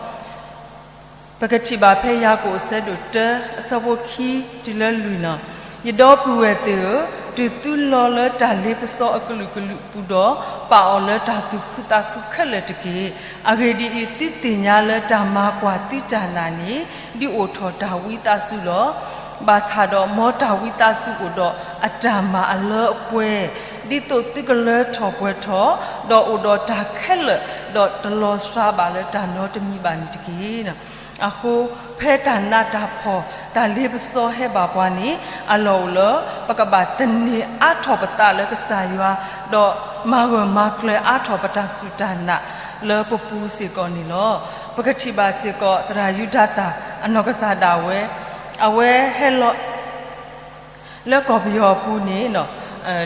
ပကထံၣ်ဘၣ်ဖဲယၤကိာ်အဆၢဒိၣ်တၢ အဆၢဖိခံတုၤလၢလွံၢ်နီၤ, ယဒီပုၢ်ဝဲၢ်သ့ၣ်ဧၢ, တုၤသုလီၤလၢတၢ်လ့ပစီအကလုာ်ကလုာ်အပူၤဒီး, ပာ်အီၤလၢတၢ်သူၣ်ခုသးခုခဲလၢာ်တက့ၢ်. အဂ့ၢ်ဒ်အံၤ, သုသ့ၣ်ညါလၢတၢ်မၤကွၢ်သုတၢ်နာ်န့ၣ် ဒုးအိၣ်ထီၣ်တၢ်ဝံသးစူၤလီၤ. ဘၣ်ဆၣ်ဒီးမ်တၢ်ဝံသးစူၤအိၣ်ဒီးအတၢ်မၤအလၢအပှဲၤ, ဒ်သိးသုကလၢထီၣ်ပှဲၤထီၣ်, ဒီးအိၣ်ဒီးတၢ်ခဲလၢာ်, ဒီးတလီၤစှၤဘၣ်လၢတၢ်နီတမံၤဘၣ်န့ၣ်တက့ၢ်. အဃိ, ဖဲတၢ်နးတၢ်ဖှီၣ် တၢ်လ့ပစီဟဲဘၣ်ပှၤန့ၣ်, အလီၢ်အိၣ်လၢ ပကဘၣ်သန့ၤအါထီၣ်ပသးလၢကစၢ်ယွၤ, ဒီးမၤဂၢၢ်မၤကျၢၤအါထီၣ်ပတၢ်စူၢ်တၢ်နာ်လၢပပူၤစ့ၢ်ကီးန့ၣ်လီၤ. ပကထံၣ်ဘၣ်စ့ၢ်ကီး သရၣ်ယူဒၤသၣ် အနီၢ်ကစၢ်ဒၣ်ဝဲ, အဝဲဟဲလီၤ လၢကီၢ်ပယီၤအပူၤန့ၣ်,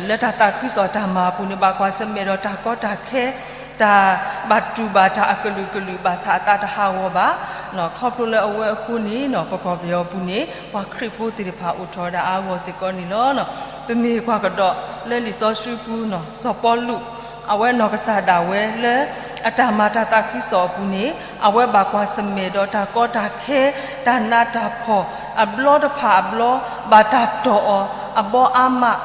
လၢတၢ်သးခုကစီၣ်တၢ်မၤအပူၤန့ၣ် ဘၣ်ကွၢ်ဆၢၣ်မဲာ်ဒီးတၢ်ကီတၢ်ခဲ, တၢ်ဘၣ်တူၢ်ဘၣ်တၢ်အကလုာ်ကလုာ်ဘၣ်ဆၣ်အသးတဟးဂီၤဘၣ်. ခီဖျိလၢအဝဲအဃိန့ၣ် ပကီၢ်ပယီၤအပူၤန့ၣ် ပှၤခရံာ်ဖိသ့ၣ်တဖၣ်အိၣ်ထီၣ်ဝဲဒၣ်အါဂီၢ်စ့ၢ်ကီးန့ၣ်လီၤ. ပမ့ၢ်ကွၢ်ကဒီးလၢလံာ်စီဆှံပူၤန့ၣ် စီၤပီလူး အဝဲနီၢ်ကစၢ်ဒၣ်ဝဲလၢ အတၢ်မၤတၢ်သးခုကစီၣ်အပူၤန့ၣ် အဝဲဘၣ်ကွၢ်ဆၢၣ်မဲာ်ဒီးတၢ်ကီတၢ်ခဲ, တၢ်နးတၢ်ဖှီၣ်, အဘျီတဖၣ်အဘျီ, ဘၣ်တၢ်တီၢ်အီၤ, အဘီအါမး,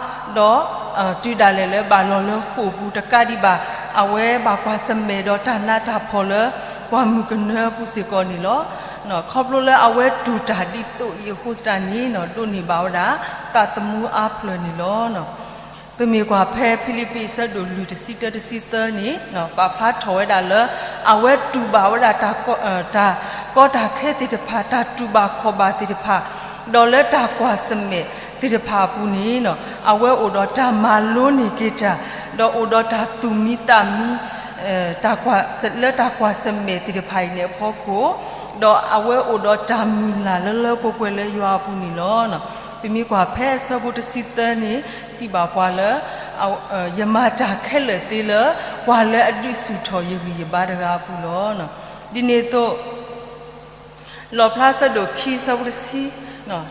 ဒီးတုၤဒၣ်လဲာ်လၢဘၣ်လီၤလၢဃိာ်ပူၤတကးဒံးဘၣ်, အဝဲဘၣ်ကွၢ်ဆၢၣ်မဲာ်ဒီးတၢ်နးတၢ်ဖှီၣ်လၢ ပှၢ်မုၢ်ကနၢအပူၤစ့ၢ်ကီးန့ၣ်လီၤ. ခီဖျိလၢအဝဲတူၢ်တၢ်ဒ်သိးအံၤအဃိသတးန့ၣ် ဒိးန့ၢ်ဘၣ်ဝဲဒၣ် သးသမူအါဖျၢၣ်န့ၣ်လီၤ. ပမ့ၢ်ကွၢ်ဖဲဖံလံးပံးအဆၢဒိၣ်လွံၢ်တဆံတၢတဆံသၢန့ၣ် ပာ်ဖျါထီၣ်ဝဲဒၣ်လၢ အဝဲတူၢ်ဘၣ်ဝဲဒၣ် တၢ်ကီတၢ်ခဲသ့ၣ်တဖၣ်, တၢ်တူၢ်ဘၣ်ခီၣ်ဘၣ်သ့ၣ်တဖၣ်, ဒီးလၢတၢ်ကွၢ်ဆၢၣ်မဲာ်သ့ၣ်တဖၣ်အပူၤန့ၣ် အဝဲအိၣ်ဒီးတၢ်မၤလိန့ၢ်က့ၤတၢ်, ဒီးအိၣ်ဒီးတၢ်သူၣ်မံသးမံ လၢတၢ်ကွၢ်ဆၢၣ်မဲာ်သ့ၣ်တဖၣ်အံၤန့ၣ်အဖီခိၣ်, ဒီးအဝဲအိၣ်ဒီးတၢ်မုၢ်လၢ်လၢလၢပှဲၤပှဲၤလၢယွၤအပူၤန့ၣ်လီၤ. ပမ့ၢ်ကွၢ်ဖဲအဆၢဖိတဆံသၢန့ၣ် စံးဘၣ်ပှၤလၢ ယမၤတၢ်ခဲလၢာ်သ့လၢ ပှၤလၢအဒုးဆူၣ်ထီၣ်ယဂံၢ်ယဘါတဂၤအပူၤလီၤ. ဒ်န့ၣ်အသိး လီၣ်ဖျါဆၢဒိၣ်ခံဆၢဖိတဆံ,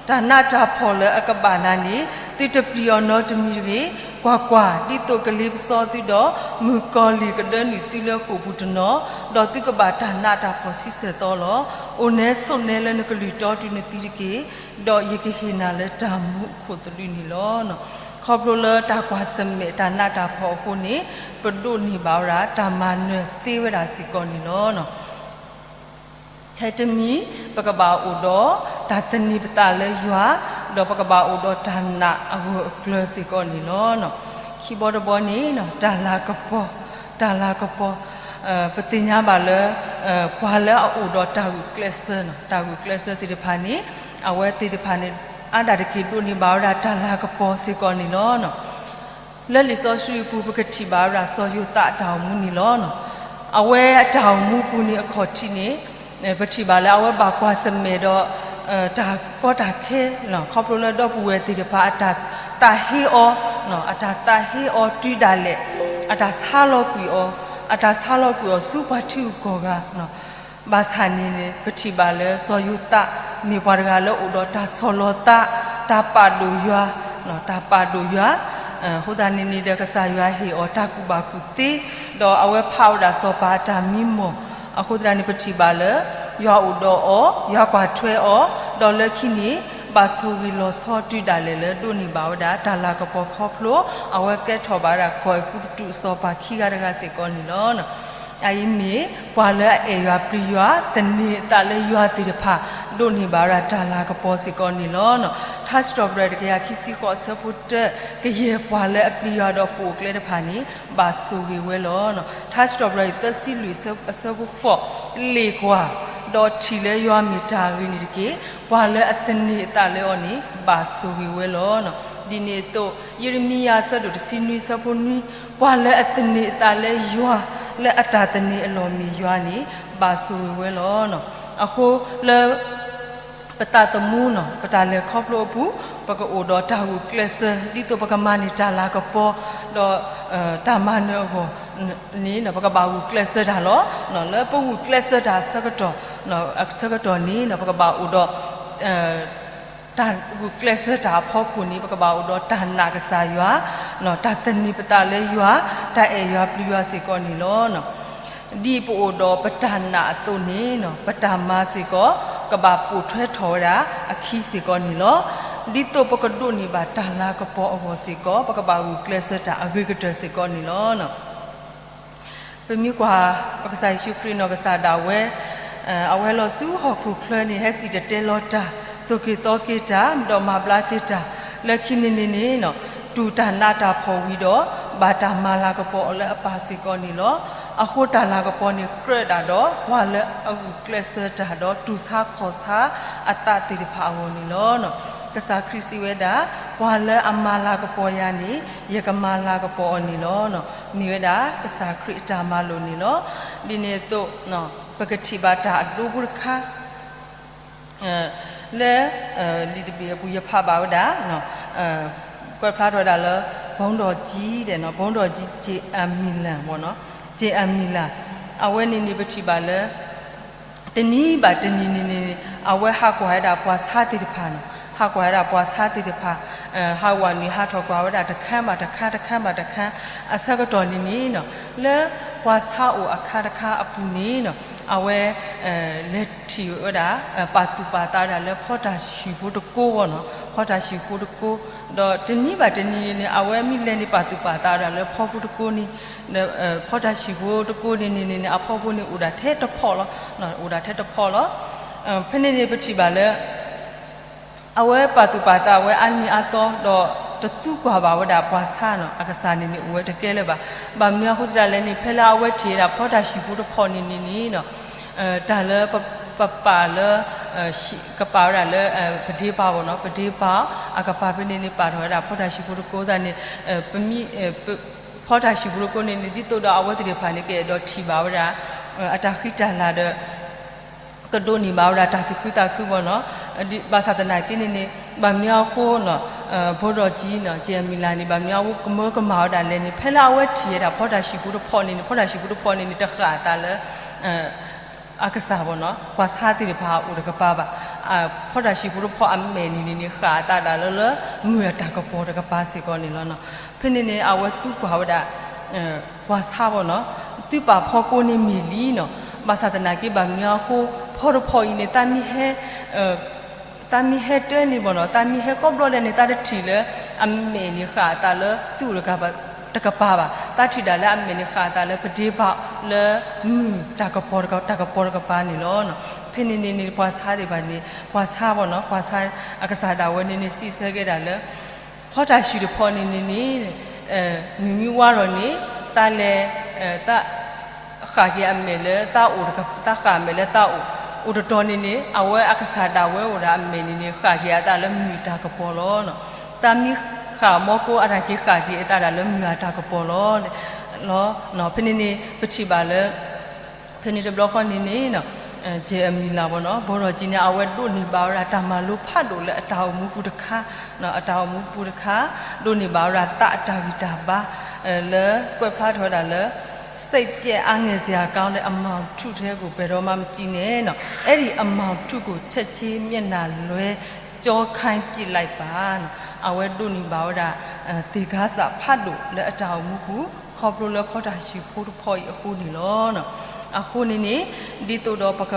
တၢ်နးတၢ်ဖှီၣ်လၢအကဘၣ်နၤန့ၣ် သုတပျံၤအီၤနီတမံၤတဂ့ၤ. ကွၢ်ကွၢ်, ဒ်သိးကလ့ပစီသုဒီး မုၣ်ကီၤလံၢ်ကဒၢနုာ်သုလၢဃိာ်ပူၤတနီၤ, ဒီးသုကဘၣ်တၢ်နးတၢ်ဖှီၣ်ဆံဆဲၣ်သီလီၤ. အိၣ်နဲဆိးနဲလၢနကလုၢ်တီတုၤနသံတက့ၢ်, ဒီးယကဟ့ၣ်နၤလၢတၢ်မူအခိၣ်သလုးန့ၣ်လီၤ. ခီဖျိလၢတၢ်ကွၢ်ဆၢၣ်မဲာ်တၢ်နးတၢ်ဖှီၣ်အဃိန့ၣ် ပဒိးန့ၢ်ဘၣ်ဝဲဒၣ်တၢ်မၤနၢၤသ့ဝဲဒၣ်စ့ၢ်ကီးန့ၣ်လီၤ. ထဲတမံၤ ပကဘၣ်အိၣ်ဒီးတၢ်သန့ၤပသးလၢယွၤ, ဒီးပကဘၣ်အိၣ်ဒီးတၢ်နာ်အဂၢၢ်အကျၢၤစ့ၢ်ကီးန့ၣ်လီၤ. ခံဘီတဘီန့ၣ် တၢ်လၤကပီၤ, တၢ်လၤကပီၤ, ပသ့ၣ်ညါဘၣ်လၢ ပှၤလၢအအိၣ်ဒီးတၢ်ဂုာ်ကျဲးစၢး, တၢ်ဂုာ်ကျဲးစၢးသ့ၣ်တဖၣ်န့ၣ် အဝဲသ့ၣ်တဖၣ်န့ၣ် အါဒၣ်တက့ၢ်ဒိးန့ၢ်ဘၣ်ဝဲဒၣ်တၢ်လၤကပီၤစ့ၢ်ကီးန့ၣ်လီၤ. လၢလံာ်စီဆှံအပူၤ ပကထံၣ်ဘၣ်ဝဲဒၣ်စီၤယိၤသးအတၢ်အိၣ်မူန့ၣ်လီၤ. အဝဲအတၢ်အိၣ်မူပူၤန့ၣ်အခီၣ်ထံးန့ၣ် ပထံၣ်ဘၣ်လၢအဝဲဘၣ်ကွၢ်ဆၢၣ်မဲာ်ဒီး တၢ်ကီတၢ်ခဲ ခီဖျိလၢဒီပုၢ်ဝဲၢ်သ့ၣ်တဖၣ်အတၢ်သးဟ့အီၤ, အတၢ်သးဟ့အီၤတုၤဒၣ်လဲာ်, အတၢ်ဆါလီၤကွံာ်အီၤ, အတၢ်ဆါလီၤကွံာ်အီၤဆူပှၤထံဂုၤကီၢ်ဂၤ, ဘၣ်ဆၣ်န့ၣ် ပထံၣ်ဘၣ်လၢစီၤယိၤသး မ့ၢ်ပှၤတဂၤလၢအိၣ်ဒီးတၢ်ဆီၣ်လီၤသး, တၢ်ပာ်ဒိၣ်ယွၤ, တၢ်ပာ်ဒိၣ်ယွၤ, အဃိသတးန့ၣ်န့ၣ်ဒီး ကစၢ်ယွၤဟ့ၣ်အီၤတၢ်ကူၣ်ဘၣ်ကူၣ်သ့, ဒီးအဝဲဖးဝဲဒၣ်စီၤပၤအတၢ်မံမီၢ်, အဃိသတးန့ၣ် ပထံၣ်ဘၣ်လၢ ယွၤအိၣ်ဒီးအီၤ, ယွၤကွၢ်ထွဲအီၤ, ဒီးလၢခံန့ၣ် ဘၣ်ဆိၣ်ဂ့ၤလီၤဆီတုၤဒၣ်လဲာ်လၢဒိးန့ၢ်ဘၣ်ဝဲဒၣ်တၢ်လၤကပီၤခီဖျိ အဝဲကဲထီၣ်ဘၣ်ဝဲဒၣ်ကီၢ်အဲၤကူပတူးအစီၤပၤခံဂၤတဂၤစ့ၢ်ကီးန့ၣ်လီၤ. အအံၤမ့ၢ်ပှၤလၢအအဲၣ်ယွၤပျံၤယွၤ သန့ၤအသးလၢယွၤသ့ၣ်တဖၣ် ဒိးန့ၢ်ဘၣ်ဝဲဒၣ်တၢ်လၤကပီၤစ့ၢ်ကီးန့ၣ်လီၤ. ထါစံးထီၣ်ပတြၢၤတကယၤခံဆံဃိး အဆၢဖိတၢ, ကယဲၢ်ပှၤလၢအပျံၤယွၤဒီးပိာ်အကျဲတဖၣ်န့ၣ် ဘၣ်ဆိၣ်ဂ့ၤဝဲလီၤ. ထါစံးထီၣ်ပတြၢၤအံၤသၢဆံလွံၢ် အဆၢဖိဃိး, လ့ၣ်ကွၢ်, ဒီးထံၣ်လၢယွၤမ့ၢ်တၢ်ဂ့ၤန့ၣ်တက့ၢ်. ပှၤလၢအသန့ၤအသးလၢအီၤန့ၣ် ဘၣ်ဆိၣ်ဂ့ၤဝဲလီၤ. ဒ်န့ၣ်အသိး ယံးရမံယၤအဆၢဒိၣ်တဆံနွံ အဆၢဖိနွံ, ပှၤလၢအသန့ၤအသးလၢယွၤ လၢအတၢ်သန့ၤအလီၢ်မ့ၢ်ယွၤန့ၣ် ဘၣ်ဆိၣ်ဂ့ၤဝဲလီၤ. အဃိလၢ ပသးသမူန့ၣ် ပတၢ်လဲၤခီဖျိအပူၤ ပကအိၣ်ဒီးတၢ်ဂုာ်ကျဲးစၢး ဒ်သိးပကမၤန့ၢ်တၢ်လၤကပီၤ ဒီးတၢ်မၤနၢၤအဂီၢ်န့ၣ် ပကဘၣ်ဂုာ်ကျဲးစၢးတၢ်လီၤ. လၢပဂုာ်ကျဲးစၢးတၢ်အဆၢကတီၢ် အဆၢကတီၢ်န့ၣ် ပကဘၣ်အိၣ်ဒီး တၢ်ဂုာ်ကျဲးစၢးတၢ်အဖီခိၣ်န့ၣ် ပကဘၣ်အိၣ်ဒီးတၢ်နာ်ကစၢ်ယွၤ, တၢ်သန့ၤပသးလၢယွၤ, တၢ်အဲၣ်ယွၤပျံၤယွၤစ့ၢ်ကီးန့ၣ်လီၤ. ဒ်ပအိၣ်ဒီးပတၢ်နာ်အသိးန့ၣ် ပတၢ်မၤစ့ၢ်ကီး ကဘၣ်ပိာ်ထွဲထီၣ်ဝဲဒၣ်အခံစ့ၢ်ကီးန့ၣ်လီၤ. ဒ်သိးပကဒိးန့ၢ်ဘၣ်တၢ်လၤကပီၤအဂီၢ်စ့ၢ်ကီး ပကဘၣ်ဂုာ်ကျဲးစၢးတၢ်အဂ့ၤကတၢၢ်စ့ၢ်ကီးန့ၣ်လီၤ. ပမ့ၢ်ကွၢ် ပကစၢ်ယ့ၣ်ၡူးခရံာ်နီၢ်ကစၢ်ဒၣ်ဝဲ အဝဲလီၤဆူဟီၣ်ခိၣ်ချၢန့ၣ် ဟဲစံၣ်တဲၤတဲလီၤတၢ်, သိၣ်က့ၤသီက့ၤတၢ်, ဒီးမၤဘျါက့ၤတၢ်, လၢခံန့ၣ်န့ၣ်န့ၣ် တူၢ်တၢ်နးတၢ်ဖှီၣ်ဝံၤဒီး ဘၣ်တၢ်မၤလၤကပီၤအီၤလၢအပၢ်စ့ၢ်ကီးန့ၣ်လီၤ. အဃိတၢ်လၤကပီၤန့ၣ် ကြၢးဒၣ်ဒီး ပှၤလၢအဂုာ်ကျဲးစၢးတၢ်ဒီးတူၢ်ဆါခီၣ်ဆါအသးသ့ၣ်တဖၣ်အဂီၢ်န့ၣ်လီၤ. ကစၢ်ခရံာ်စံးဝဲဒၣ် ပှၤလၢအမၤလၤကပီၤယၤန့ၣ် ယကမၤလၤကပီၤအီၤန့ၣ်လီၤ. မ့ၢ်ဝဲဒၣ်ကစၢ်ခရံာ်အတၢ်မၤလိာ်န့ၣ်လီၤ. ဒ်န့ၣ်အသိး ပကထံၣ်ဘၣ်တၢ်အဒိဖိတခါ လၢ လံာ်တဘ့ၣ်အပူၤ ယဖးဘၣ်ဝဲဒၣ် ကွဲးဖျါထီၣ်ဝဲဒၣ်လၢ ဘုန်းတော်ကြီး ဒီး ဘုန်းတော်ကြီး ကၠ့ၣ်အမံၤလၢ် ကၠ့ၣ်အမံၤလၢ်, အဝဲန့ၣ်န့ၣ် ပထံၣ်ဘၣ်လၢ တနံၤဘၣ်တနံၤန့ၣ်န့ၣ် အဝဲဟးကွၢ်ဝဲဒၣ်ပှၤဆါသ့ၣ်တဖၣ်န့ၣ်, ဟးကွၢ်ဝဲဒၣ်ပှၤဆါသ့ၣ်တဖၣ် ဟးဝဲနုာ်ဟးထီၣ်ကွၢ်ဝဲဒၣ်တခါဘၣ်တခါ တခါဘၣ်တခါ အဆၢကတီၢ်န့ၣ်န့ၣ် လၢပှၤဆါအိၣ်အခါတခါအပူၤန့ၣ် အဝဲ လဲၤထံၣ်ဝဲဒၣ် ပာ်သူၣ်ပာ်သးဝဲဒၣ်လၢဖီတၢ်ၡံၣ်ဖိတကိးဘၣ်န့ၣ်, ဖီတၢ်ၡံၣ်ဖိတကိး, ဒီးတနံၤဘၣ်တနံၤန့ၣ် အဝဲမ့ၢ်လဲၤန့ၣ် ပာ်သူၣ်ပာ်သးဝဲဒၣ်လၢဖီဖိတကိးန့ၣ် ဖီတၢ်ၡံၣ်ဖိတကိးန့ၣ်န့ၣ်န့ၣ် အဖီဖိန့ၣ်အိၣ်ဒၣ်ထဲတဖီလီၤ, အိၣ်ဒၣ်ထဲတဖီလီၤ. ဖဲန့ၣ်န့ၣ် ပထံၣ်ဘၣ်လၢ အဝဲပာ်သူၣ်ပာ်သးဝဲအါနံၤအါသီ ဒီးတသူကွၢ်ဘၣ်ဝဲဒၣ်ပှၤဆါန့ၣ် အကစၢ်န့ၣ်န့ၣ် အိၣ်ဝဲတကဲလၢၤဘၣ်. ဘၣ်မနုၤအဃိသတးလဲၣ်န့ၣ် ဖဲလၢအဝဲထံၣ်ဝဲဒၣ်ဖီတၢ်ၡံၣ်ဖိတဖီန့ၣ်န့ၣ်န့ၣ် တၢ်လၢပပာ်လၢ ကပာ်ဝဲဒၣ်လၢ ပဒ့ပာ်ဘၣ်န့ၣ် ပဒ့ပာ် အကပၤဖဲန့ၣ်န့ၣ် ပာ်ထီၣ်ဝဲဒၣ်ဖီတၢ်ၡံၣ်ဖိတကိးသတးန့ၣ် ပမ့ၢ် ဖီတၢ်ၡံၣ်ဖိတကိးန့ၣ်န့ၣ် ဒ်သိးဒီးအဝဲသ့ၣ်တဖၣ်န့ၣ် ကအဲၣ်ဒိးထံၣ်ဘၣ်ဝဲဒၣ် အတၢ်ဃံတၢ်လၤဒီး ကဒိးန့ၢ်ဘၣ်ဝဲဒၣ်တၢ်သူၣ်ခုသးခုဘၣ်န့ၣ်, ဘၣ်ဆၣ်သနာ်က့န့ၣ်န့ၣ် ဘၣ်မနုၤအဃိန့ၣ် ဘိဒီးကၠံန့ၣ် ကၠ့ၣ်အမံၤလၢ်န့ၣ် ဘၣ်မနုၤအဃိကမၢကမၣ်ဝဲဒၣ်လဲၣ်န့ၣ် ဖဲလၢအဝဲထံၣ်ဝဲဒၣ်ဖီတၢ်ၡံၣ်ဖိတဖီန့ၣ်န့ၣ် ဖီတၢ်ၡံၣ်ဖိတဖီန့ၣ်န့ၣ် တဃၣ်အသးလၢ အကစၢ်ဘၣ်န့ၣ် ပှၤဆါသ့ၣ်တဖၣ်အိၣ်တကပၤဘၣ်. ဖီတၢ်ၡံၣ်ဖိတဖီအမဲာ်န့ၣ်န့ၣ်န့ၣ် ဃၣ်အသးဒၣ်လၢလၢ မုၢ်အတၢ်ကပီၤတကပၤစ့ၢ်ကီးန့ၣ်လီၤ. ဖဲန့ၣ်န့ၣ် အဝဲသူကွၢ်ဝဲဒၣ် ပှၤဆါဘၣ်န့ၣ် သုပာ်ဖီကိးန့ၢ်မ့ၢ်လံန့ၣ်, ဘၣ်ဆၣ်သနာ်က့ဘၣ်မနုၤအဃိ ဖီတဖီအံၤန့ၣ် တၢ်မ့ၢ်ဟဲ တၢ်မ့ၢ်ဟဲတၢ်န့ၣ်ဘၣ်န့ၣ် တၢ်မ့ၢ်ဟဲကိးဘျီဒဲးန့ၣ် တၢ်တထံၣ်လၢ အမဲာ်န့ၣ်ဃၣ်အသးလၢသုအိၣ်တကပၤဘၣ်. တၢ်ထံၣ်ဒၣ်လၢအမဲာ်န့ၣ်ဃၣ်အသးလၢပဒ့ပာ်လၢမုၢ်တၢ်ကပီၤတကပၤန့ၣ်လီၤ. ဖဲန့ၣ်န့ၣ်န့ၣ် ပှၤဆါသ့ၣ်တဖၣ်န့ၣ် ပှၤဆါဘၣ်န့ၣ် ပှၤဆါအကစၢ်ဒၣ်ဝဲန့ၣ်န့ၣ် စံးဆၢက့ၤဒၣ်လၢ ဖီတၢ်ၡံၣ်တဖီန့ၣ်န့ၣ်န့ၣ် မုၢ်မ့ၢ်ဝါထီၣ်န့ၣ် တၢ်လဲၤ တၢ်ဃၣ်က့ၤအမဲာ်လၢတၢ်အိၣ် တၢ်ဃၣ်အမဲာ်လၢတၢ်အိၣ် အိၣ်တတီၤန့ၣ်န့ၣ် အဝဲအကစၢ်ဒၣ်ဝဲအိၣ်ဒီးအမဲာ်န့ၣ်န့ၣ် ဃၣ်က့ၤအသးလၢမုၢ်တၢ်ကပီၤလီၤ. တၢ်မ့ၢ်ဃၣ်မီကိအတၢ်က့ၤဃၣ်က့ၤအသးဒၣ်လၢမုၢ်အတၢ်ကပီၤလီၤ. ဖဲန့ၣ်န့ၣ် ပထံၣ်ဘၣ်လၢ ဖဲန့ၣ်တဘျီဃီန့ၣ်န့ၣ် ကၠ့ၣ်အမံၤလၢ်ဘၣ်န့ၣ် ဘီထီၣ်ကၠံန့ၣ် အဝဲဒိးန့ၢ်ဘၣ်ဝဲဒၣ်တၢ်မၤလိဖးဒိၣ်လၢအတၢ်အိၣ်မူပူၤတခါ, အတၢ်အိၣ်မူပူၤတခါ ဒိးန့ၢ်ဘၣ်ဝဲဒၣ်သးအတၢ်ဂံၢ်တၢ်ဘါ လၢကွဲးဖျါထီၣ်ဝဲဒၣ်လၢ စိတ်ပျက် အားငယ်စရာကောင်းတဲ့ အမှောင်ထုထဲကို ဘယ်တော့မှ မကြည့်နဲ့နော်။ အဲ့ဒီအမှောင်ထုကို ချက်ချင်းမျက်နှာလွှဲ ကျောခိုင်းပစ်လိုက်ပါနော်။ အဝဲဒိးန့ၢ်ဘၣ်ဝဲဒၣ် သင်္ခန်းစာ ဖတ်လို့ လၢအတၢ်အိၣ်မူပူၤ ခီဖျိလၢဖီတၢ်ဟံၣ်ဖိတဖီအံၤအဃိန့ၣ်လီၤ. အဃိန့ၣ်န့ၣ် ဒ်သိးဒီးပက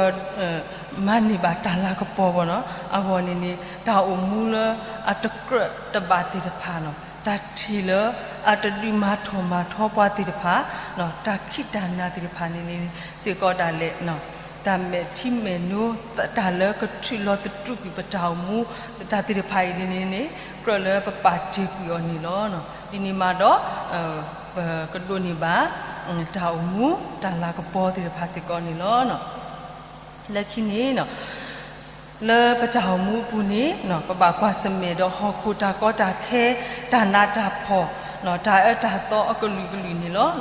မၤန့ၢ်ဘၣ်တၢ်လၤကပီၤဘၣ်နီၤ အဂီၢ်န့ၣ်န့ၣ် တၢ်အိၣ်မူလၢအတကြၢးတဘၣ်သ့ၣ်တဖၣ်နီၤ တၢ်ထံၣ်လၢအတဒုးမၤထီၣ်မၤထီပှၤသ့ၣ်တဖၣ် တၢ်ခံးတၢ်နၤသ့ၣ်တဖၣ်န့ၣ်န့ၣ် စ့ၢ်ကီးဒၣ်လဲာ် တၢ်မဲာ်ထံမဲာ်နိ တၢ်လၢကထုးလီၤသတူးကွံာ်ပတၢ်အိၣ်မူ တၢ်သ့ၣ်တဖၣ်အံၤန့ၣ်န့ၣ် ကြၢးလၢပပာ်တ့ၢ်ကွံာ်အီၤန့ၣ်လီၤ. ဒ်န့ၣ်မးဒီး ပကဒိးန့ၢ်ဘၣ် တၢ်အိၣ်မူ တၢ်လၤကပီၤသ့ၣ်တဖၣ်စ့ၢ်ကီးန့ၣ်လီၤ. လၢခံန့ၣ် လၢပတၢ်အိၣ်မူအပူၤန့ၣ် ပဘၣ်ကွၢ်ဆၢၣ်မဲာ်ဒီးဟီၣ်ခိၣ်တၢ်ကီတၢ်ခဲ တၢ်နးတၢ်ဖှီၣ် တၢ်အၢတၢ်သီအကလုာ်ကလုာ်န့ၣ်လီၤ.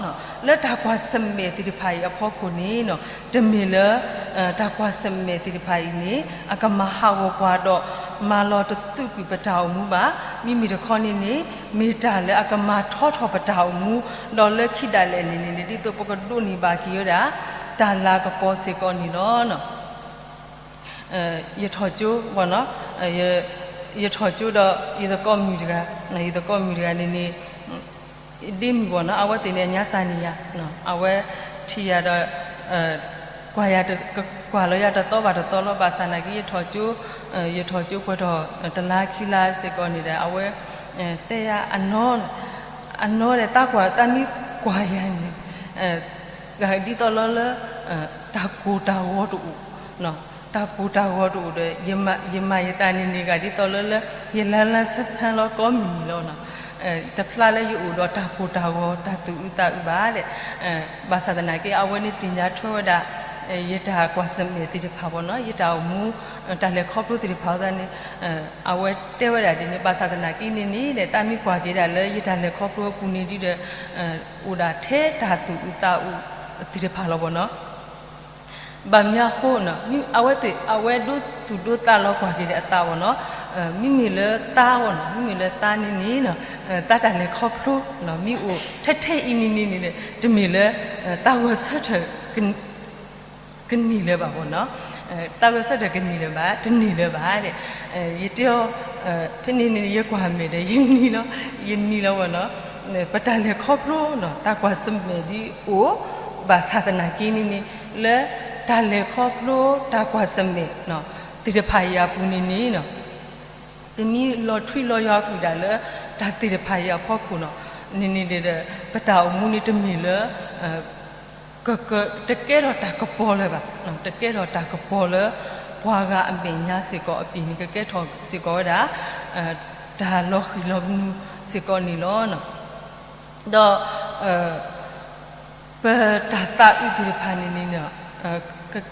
လၢတၢ်ကွၢ်ဆၢၣ်မဲာ်သ့ၣ်တဖၣ်အံၤအဖီခိၣ်န့ၣ် တမ့ၢ်လၢ တၢ်ကွၢ်ဆၢၣ်မဲာ်သ့ၣ်တဖၣ်အံၤန့ၣ် အကမၤဟးဂီၤပှၤဒီး မၤလီၤတသူးကွံာ်ပတၢ်အိၣ်မူဘၣ်. မ့မ့ၢ်တခီန့ၣ်န့ၣ် မ့ၢ်တၢ်လၢအကမၤထီထီၣ်ပတၢ်အိၣ်မူ ဒီးလၢခံဒၣ်လဲာ်န့ၣ်န့ၣ် ဒ်သိးပကဒိးန့ၢ်ဘၣ်က့ၤဝဲဒၣ် တၢ်လၤကပီၤစ့ၢ်ကီးန့ၣ်လီၤ. ယထီၣ်ကၠိ ယထီၣ်ကၠိဒီး ယသကိးမုၣ်တဂၤ ယသကိးမုၣ်တဂၤန့ၣ်န့ၣ် ဒ့မုၣ်ဘၣ်နီၤ အဝဲသ့ၣ်န့ၣ် အညါစၢ်န့ၣ်ယၤ အဝဲထံၣ်ယၤဒီး ကွၢ်ယၤ ကွၢ်လီၤယၤတသီဘၣ်တသီလီၤ. ဘၣ်ဆၣ်သနာ်က့ ယထီၣ်ကၠိ ယထီၣ်ကၠိပှဲၤထီၣ်တလါခံလါစ့ၢ်ကီးန့ၣ်ဒီး အဝဲ တဲယၤ အနီၢ်ဒီး သးကွၢ် သးမ့ၢ်ကွၢ်ယၤန့ၣ် ဒ်သိးလီၤလၢ တၢ်ကိၢ်တၢ်ဂီၤတအိၣ် တၢ်ကိၢ်တၢ်ဂီၤတအိၣ်ဒီး ယမၤယသးန့ၣ်န့ၣ်ဂ့ၤ ဒ်သိးလၢလၢ ယလၢလၢဆၢဆၢလီၤကိးမုၢ်နံၤလီၤ. တဖျါလၢယအိၣ်ဒီးတၢ်ကိၢ်တၢ်ဂီၤ တၢ်သူၣ်အုးသးအုးဘၣ်ဒီး ဘၣ်ဆၣ်သနာ်က့ အဝဲန့ၣ်သ့ၣ်ညါထွဲဝဲဒၣ် ယတၢ်ကွၢ်ဆၢၣ်မဲာ်သ့ၣ်တဖၣ်ဘၣ်နီၤ ယတၢ်အိၣ်မူ တၢ်လဲၤခီဖျိသ့ၣ်တဖၣ်အဃိသတးန့ၣ် အဝဲတဲဝဲဒၣ်ဒ်န့ၣ် ဘၣ်ဆၣ်သနာ်က့န့ၣ်န့ၣ် သးမ့ၢ်ကွၢ်က့ၤဒၣ်လၢယတၢ်လဲၤခီဖျိအပူၤန့ၣ်ဒီး အိၣ်ဒၣ်ထဲတၢ်သူၣ်အုးသးအုးသ့ၣ်တဖၣ်လီၤဘၣ်နီၤ. ဘၣ်မနုၤအဃိ အဝဲသ့ၣ် အဝဲဒိသူၣ်ဒိသးလီၤကွၢ်က့ၤဒီးအသးဘၣ်နီၤ. မ့မ့ၢ်လၢသးဘၣ်နီၤ မ့မ့ၢ်လၢသးန့ၣ်န့ၣ် သးတၢ်လဲၤခီဖျိ မ့ၢ်အိၣ်ထဲထဲအံၤန့ၣ်န့ၣ်န့ၣ် တမ့ၢ်လၢ သးဂဲၤဆၢထၢၣ် ကန့ၢ်လၢၤဘၣ်ဘၣ်နီၤ. သးဂဲၤဆၢထၢၣ်ကန့ၢ်လၢၤဘၣ် တန့ၢ်လၢၤဘၣ်ဒီး ယတဲအီၤ ဖဲန့ၣ်န့ၣ် ယကွၢ်မဲာ်ဒီး ယနံၤလီၤ ယနံၤလီၤဘၣ်နီၤ. ပတၢ်လဲၤခီဖျိနီၤ တၢ်ကွၢ်ဆၢၣ်မဲာ်ဒ်အိၣ် ဘၣ်ဆၣ်သနာ်က့န့ၣ်န့ၣ် လၢတၢ်လဲၤခီဖျိ တၢ်ကွၢ်ဆၢၣ်မဲာ် သ့ၣ်တဖၣ်အံၤအပူၤန့ၣ်န့ၣ် ပမ့ၢ်လီၤထွံလီၤယွၤကွံာ်ဒၣ်လၢ တၢ်သ့ၣ်တဖၣ်အံၤအဖီခိၣ်နီၤ န့ၣ်န့ၣ်ဒီး ပတၢ်အိၣ်မူန့ၣ်တမ့ၢ်လၢ က က တကဲထီၣ်တၢ်ကပီၤလၢၤဘၣ်, တကဲထီၣ်တၢ်ကပီၤလၢ ပှၤဂၤအမဲာ်ညါစ့ၢ်ကီးအပူၤန့ၣ် ကကဲထီၣ်စ့ၢ်ကီးဝဲဒၣ် တၢ်လီၤဃံၤလီၤကနူၤစ့ၢ်ကီးန့ၣ်လီၤ. ဒီး ပတၢ်သးအုးသ့ၣ်တဖၣ်န့ၣ်န့ၣ် ခီဖျိ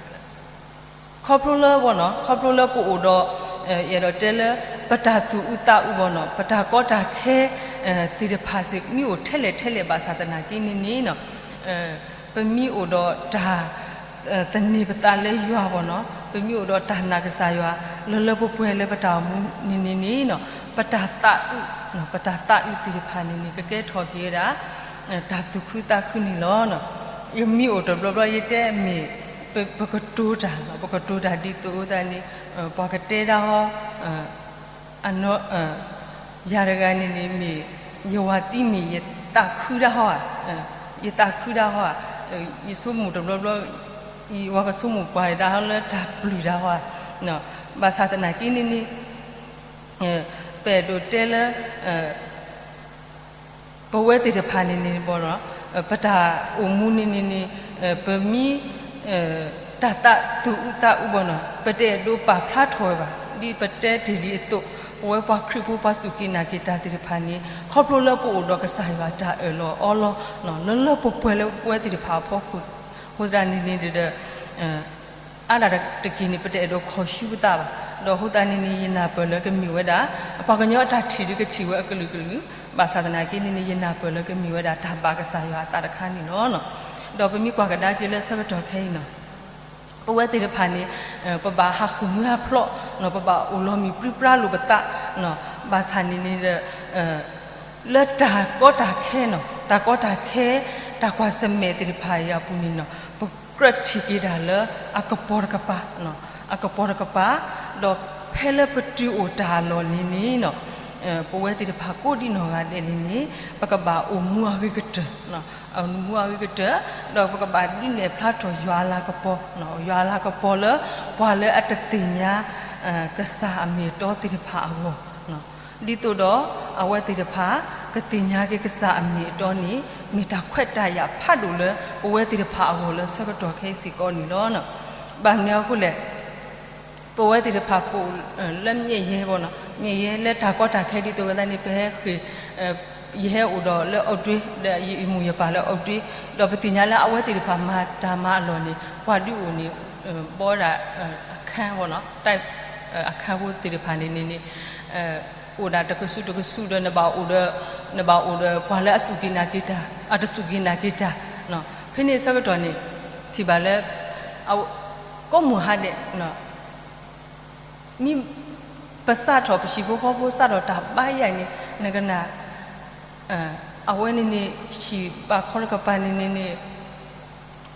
လၢဘၣ်နီၤ ခီဖျိလၢပအိၣ်ဒီး အဲၣ်ဒိးတဲလၢ ပတၢ်သူၣ်အုးသးအုးဘၣ်နီၤ ပတၢ်ကီတၢ်ခဲ သ့ၣ်တဖၣ်စ့ၢ် မ့ၢ်အိၣ်ထဲလဲၣ်ထဲလဲၣ်ဘၣ်ဆၣ်သနာ်က့န့ၣ်န့ၣ် ပမ့ၢ်အိၣ်ဒီးတၢ် သန့ၤပသးလၢယွၤဘၣ်နီၤ ပမ့ၢ်အိၣ်ဒီးတၢ်နာ်ကစၢ်ယွၤ လၢလၢပှဲၤပှဲၤလၢပတၢ်အိၣ်မူန့ၣ်န့ၣ်န့ၣ် ပတၢ်သးအုး ပတၢ်သးအုးသ့ၣ်တဖၣ်န့ၣ်န့ၣ် ကကဲထီၣ်က့ၤဝဲဒၣ် တၢ်သူၣ်ခုသးခုန့ၣ်လီၤ. ယမ့ၢ်အိၣ်တဘျီဘျီ ယတဲမ့ၢ် ပကတိၤတၢ် ပကတိၤတၢ်ဒ်သိးသးန့ၣ် ပှၤကတဲဒၣ်ဟီ အနီၢ် ယၤတဂၤန့ၣ်န့ၣ်မ့ၢ် ယဝၤသံမ့ၢ် ယသးခုဒၣ်ဟီဧါ, ယသးခုဒၣ်ဟီဧါ, ယဆိကမိၣ်တဘျီဘျီ ယဝၤကဆိကမိၣ်ပှၤဒၣ်ဟီလၢတၢ်ပျုၢ်တၢ်ဟီဧါ, ဘၣ်ဆၣ်သနာ်က့န့ၣ်န့ၣ် ပအဲၣ်ဒိးတဲလၢ ပဝဲသ့ၣ်တဖၣ်န့ၣ်န့ၣ်ဘၣ်နီၤ ပတၢ်အိၣ်မူန့ၣ်န့ၣ်န့ၣ် ပမ့ၢ် တၢ်သးသူၣ်အုးသးအုးဘၣ်နီၤ ပတအဲၣ်ဒိးပာ်ဖျါထီၣ်ဝဲဘၣ်. ဒ်ပတဲတ့ၢ်လံအသိး ပဝဲပှၤခရံာ်ဖိပှၤစူၢ်က့ၤနာ်က့ၤတၢ်သ့ၣ်တဖၣ်န့ၣ် ခီဖျိလၢပအိၣ်ဒီးကစၢ်ယွၤတၢ်အၢၣ်လီၤအီလီၤ လၢလၢပှဲၤပှဲၤလၢပဝဲသ့ၣ်တဖၣ်အဖီခိၣ် အဃိသတးန့ၣ်န့ၣ်ဒီး အါဒၣ်တက့ၢ်န့ၣ် ပတအဲၣ်ဒိးခီၣ်ဆူပသးဘၣ်. ဒီးအဃိသတးန့ၣ်န့ၣ် ယနၢ်ပၢၢ်လၢကမ့ၢ်ဝဲဒၣ် ပှၤကညီအတၢ်ထံၣ်ဒုးကထံၣ်ဝဲအကလုာ်ကလုာ်, ဘၣ်ဆၣ်သနာ်က့န့ၣ်န့ၣ် ယနၢ်ပၢၢ်လၢကမ့ၢ်ဝဲဒၣ်တၢ်ဘၣ်ကစၢ်ယွၤအသးတခါန့ၣ်လီၤ. ဒီးပမ့ၢ်ကွၢ်ကဒါက့ၤလၢဆၢကတီၢ်ခဲအံၤနီၤ ပဝဲသ့ၣ်တဖၣ်န့ၣ် ပဘၣ်ဟးဃုာ်မုၢ်ဟးဖျိးနီၤ ပဘၣ်အိၣ်လီၤမံၤပြံပြါလိာ်ပသးနီၤ ဘၣ်ဆၣ်န့ၣ်န့ၣ်ဒီး လၢတၢ်ကီတၢ်ခဲနီၤ တၢ်ကီတၢ်ခဲ တၢ်ကွၢ်ဆၢၣ်မဲာ်သ့ၣ်တဖၣ်အံၤအပူၤန့ၣ်နီၤ ပကြၢးထံၣ်က့ၤတၢ်လၢအကပီၤတကပၤ, အကပီၤတကပၤ, ဒီးဖဲလၢပတုၤအိၣ်တၢ်အလီၢ်န့ၣ်န့ၣ်နီၤ ပဝဲသ့ၣ်တဖၣ်ကိးဒံနီၢ်ဂၤဒဲးန့ၣ်န့ၣ် ပကဘၣ်အိၣ်မူအဂ့ၤကတၢၢ်, မူအဂ့ၤကတၢၢ်, ဒီးပကဘၣ်ဒုးနဲၣ်ဖျါထီၣ်ယွၤအလၤကပီၤ, ယွၤအလၤကပီၤလၢ ပှၤလၢအတသ့ၣ်ညါ ကစၢ်အမ့ၢ်အတီသ့ၣ်တဖၣ်အဂီၢ် ဒ်သိးဒီးအဝဲသ့ၣ်တဖၣ် ကသ့ၣ်ညါက့ၤကစၢ်အမ့ၢ်အတီန့ၣ် မ့ၢ်တၢ်ခွဲးတၢ်ယာ်ဖးဒိၣ်လၢ ပဝဲသ့ၣ်တဖၣ်အဂီၢ်လၢဆၢကတီၢ်ခဲအံၤစ့ၢ်ကီးန့ၣ်လီၤ. ဘၣ်မနုၤအဃိလဲၣ်, ပဝဲသ့ၣ်တဖၣ်ပအိၣ်လၢမၠဲၣ်ယဲဘၣ်နီၤ, မၠဲၣ်ယဲလၢတၢ်ကီတၢ်ခဲဒ်သိးဝဲဒၣ်န့ၣ် ပဟဲဃ့ၢ် ယဟဲအိၣ်ဒီးလၢအီးဒ့ ဒီးယမိၢ်ယပၢ်လၢအီးဒ့, ဒီးပသ့ၣ်ညါလၢအဝဲသ့ၣ်တဖၣ်မၤတၢ်မၤအလီၢ်န့ၣ် ပှၤဒုးအိၣ်န့ၣ် ဘီဒၣ် အခန်းဘၣ်နီၤ, တၢ် အခန်းဖိသ့ၣ်တဖၣ်န့ၣ်န့ၣ်န့ၣ် အိၣ်ဒၣ်တကဆူးတကဆူးဒီး နဘၣ်အိၣ်ဒီး နဘၣ်အိၣ်ဒီးပှၤလၢအစူၢ်က့ၤနာ်က့ၤတၢ် အတစူၢ်က့ၤနာ်က့ၤတၢ်, ဖဲန့ၣ်အဆၢကတီၢ်န့ၣ် ထံၣ်ဘၣ်လၢ ကိးမုၢ်ဟါဒဲး မ့ၢ်ပစးထီၣ် ပဟံၣ်ဖိဃီဖိစးထီၣ်တၢ်ဘါယွၤန့ၣ် နကနၣ် အဝဲန့ၣ်န့ၣ် ဟံၣ်ဘၣ်ခီတကပၤန့ၣ်န့ၣ်န့ၣ်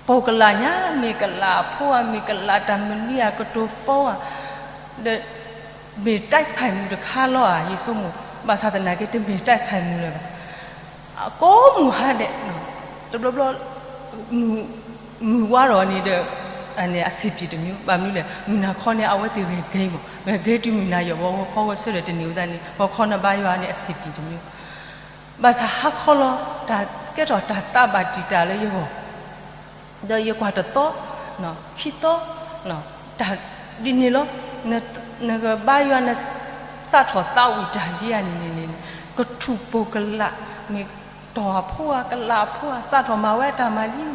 ပိာ်ကလးညါ မ့ၢ်ကလးအဖိဧါ မ့ၢ်ကလးတၢ်မနုၤဧါ ကတိၤဖီဧါ ဒီး မ့ၢ်တၢ်ဆဲးမူတခါလီၤဧါ ယဆိကမိၣ် ဘၣ်ဆၣ်သနာ်က့ တမ့ၢ်တၢ်ဆဲးမူလၢၤဘၣ်. ကိးမုၢ်ဟါဒဲး တဘျီဘျီ မုၢ်ဝါထီၣ်န့ၣ်ဒီး အဆင်ပြေတမံၤ ဘၣ်မနုၤလဲၣ် မုၢ်နၤခီန့ၣ် အဝဲသ့ၣ်ဂဲၤက့ၤမး ဂဲၤက့ၤတုၤမုၢ်နၤယီၤဘၣ် ဂီၤခီဂီၤဆၢထၢၣ်တန့ၢ်ဝဲဒၣ်န့ၣ် ဂီၤခီနဘါယွၤန့ၣ် အဆင်ပြေတမံၤ ဘၣ်ဆၣ်ဟါခီလီၤ တၢ်ကဲထီၣ်တၢ်သးဘၣ်တံာ်တာ်လၢယဂီၢ် ဒီးယကွၢ်တသီ ခံသီ တၢ်ဒ်န့ၣ်လီၤ. နကဘါယွၤ နစးထီၣ်သးဝံၣ်တၢ်လံဧါန့ၣ်န့ၣ်န့ၣ် ကထူၣ်ပိာ်ကလး မ့ၢ်တီၢ်အဖိဧါ ကလးအဖိဧါ စးထီၣ်မၤဝဲအတၢ်မၤလံ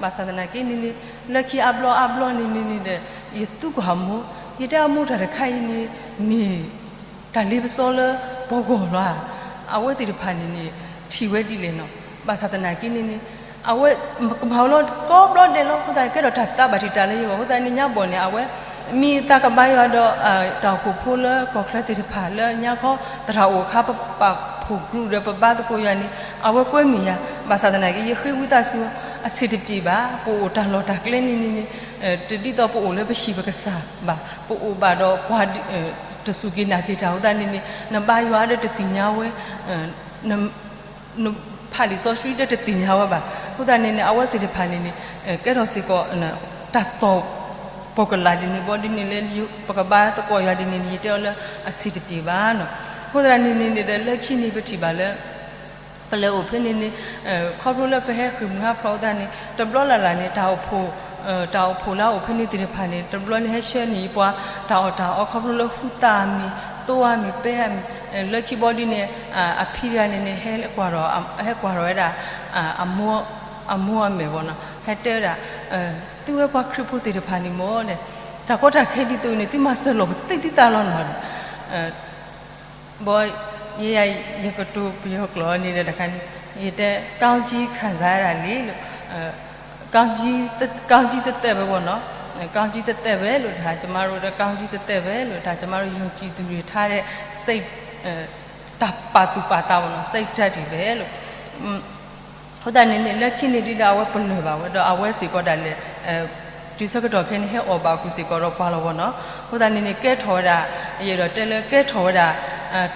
ဘၣ်ဆၣ်သနာ်က့န့ၣ်န့ၣ် လၢခံအါဘျီအါဘျီန့ၣ်န့ၣ်န့ၣ်ဒီး ယသူကွၢ်မိၢ် ယတဲအမိၢ်တၢ်တခါအံၤန့ၣ် မ့ၢ် တၢ်လ့ပစီလၢပဂီၢ်လီၤဧါ. အဝဲသ့ၣ်တဖၣ်န့ၣ်န့ၣ် ထံၣ်ဝဲဒ်လဲၣ်နီၤ. ဘၣ်ဆၣ်သနာ်က့န့ၣ်န့ၣ် အဝဲကမၤဝဲလီၤကိးဘျီဒဲးလီၤ. အဃိသတးန့ၣ် ကဲထီၣ်တၢ်သးဘၣ်တံာ်တာ်လၢယဂီၢ် အဃိသတးန့ၣ် ညါဘီၣ်န့ၣ် အဝဲ မ့ၢ်သးကဘါယွၤဒီး တၢ်အိၣ်ဖှိၣ်ဖိလၢကီၢ်ချၢသ့ၣ်တဖၣ်လၢညါခီ သရၣ်အိၣ်အခါ ပပာ်ဖှိၣ်ကရူၢ်ဒီးပဘါသကိးယွၤန့ၣ် အဝဲကွဲမုာ်ယၤ ဘၣ်ဆၣ်သနာ်က့ ယဃ့ဝံသးစူၤ အဆင်တပြေဘၣ် ပအိၣ်တၢ်လီၢ်တၢ်ကျဲန့ၣ်န့ၣ်န့ၣ် တဒ်သိးပအိၣ်လၢပဟံၣ်ပကစၢ်ဘၣ် ပအိၣ်ဘၣ်ဒီးပှၤ တစူၢ်က့ၤနာ်က့ၤတၢ်အဃိသတးန့ၣ်န့ၣ် နဘါယွၤဒီးတသ့ၣ်ညါဝဲ နဖးလံာ်စီဆှံဒီးတသ့ၣ်ညါဝဲဘၣ်. အဃိသတးန့ၣ်န့ၣ် အဝဲသ့ၣ်တဖၣ်န့ၣ်န့ၣ် ကဲထီၣ်စ့ၢ်ကီး တၢ်သီၣ် ပိာ်ကလးဒ်န့ၣ် ဘီဒ်န့ၣ်လၢ ပကဘါသကိးယွၤဒ်န့ၣ်န့ၣ် ယတဲအီၤလၢအဆင်တပြေဘၣ်နီၤ. အဃိသတးန့ၣ်န့ၣ်န့ၣ်ဒီး လၢခံန့ၣ်ပထံၣ်ဘၣ်လၢ ပလဲၤအိၣ်ဖဲန့ၣ်န့ၣ် ခီဖျိလၢပဟဲဃ့ၢ်မှံဟးဖျိးအဃိသတးန့ၣ် တဘျီလၢ်လၢ်န့ၣ် တၢ်အိၣ်ဖှိၣ် တၢ်အိၣ်ဖှိၣ်လၢအအိၣ်ဖဲန့ၣ်သ့ၣ်တဖၣ်န့ၣ် တဘျီန့ၣ်ဟဲဆှၢန့ၢ်ယပှၤ တၢ်အီၣ်တၢ်အီ ခီဖျိလၢဟူသၣ်မံၤ သိအါမံၤ ပဲအါမံၤ လၢခံဘီဒ်န့ၣ် အဖံတဂၤန့ၣ်န့ၣ် ဟဲကွၢ်ထီၣ် ဟဲကွၢ်ထီၣ်ဝဲဒၣ် အမိၢ်အမဲာ်ဘၣ်နီၤ ဟဲတဲဝဲဒၣ် သုဝဲပှၤခရံာ်ဖိသ့ၣ်တဖၣ်န့ၣ်မ့ၢ်ဒီး တၢ်ကီတၢ်ခဲဒ်သိးန့ၣ် သုမၤစၢၤလီၤပသ့သုသးလီၤနီၤ ဘီ ယဲယၤ ယကတိၤပယီၤကျိာ်န့ၣ်ဒီးတခါန့ၣ် ယတဲ ကောင်းကြီးခံစားရတာလေ ကောင်းကြီး ကောင်းကြီးသက်သက်ပဲပေါ့နော် ကောင်းကြီးသက်သက်ပဲလို့ ဒါကျမတို့ ကောင်းကြီးသက်သက်ပဲလို့ ဒါကျမတို့ ယုံကြည်သူတွေထားတဲ့ စိတ် တၢ်ပာ်သူၣ်ပာ်သးပေါ့နော် စိတ်ဓာတ်တွေပဲလို့ အဃိသတးန့ၣ်န့ၣ် လၢခံန့ၣ်ဒ်ဒီး အဝဲပလၢၢ်ဘၣ်ဝဲဒီး အဝဲစ့ၢ်ကီးဒၣ်လဲာ် တုၤဆၢကတီၢ်ခဲအံၤန့ၣ် ဟဲအီၣ်ဘၣ်အကူၣ်စ့ၢ်ကီးဒီးပှၤလီၤဘၣ်နီၤ. အဃိသတးန့ၣ်န့ၣ် ကဲထီၣ်ဝဲဒၣ် ယအဲၣ်ဒိးတဲလၢကဲထီၣ်ဝဲဒၣ်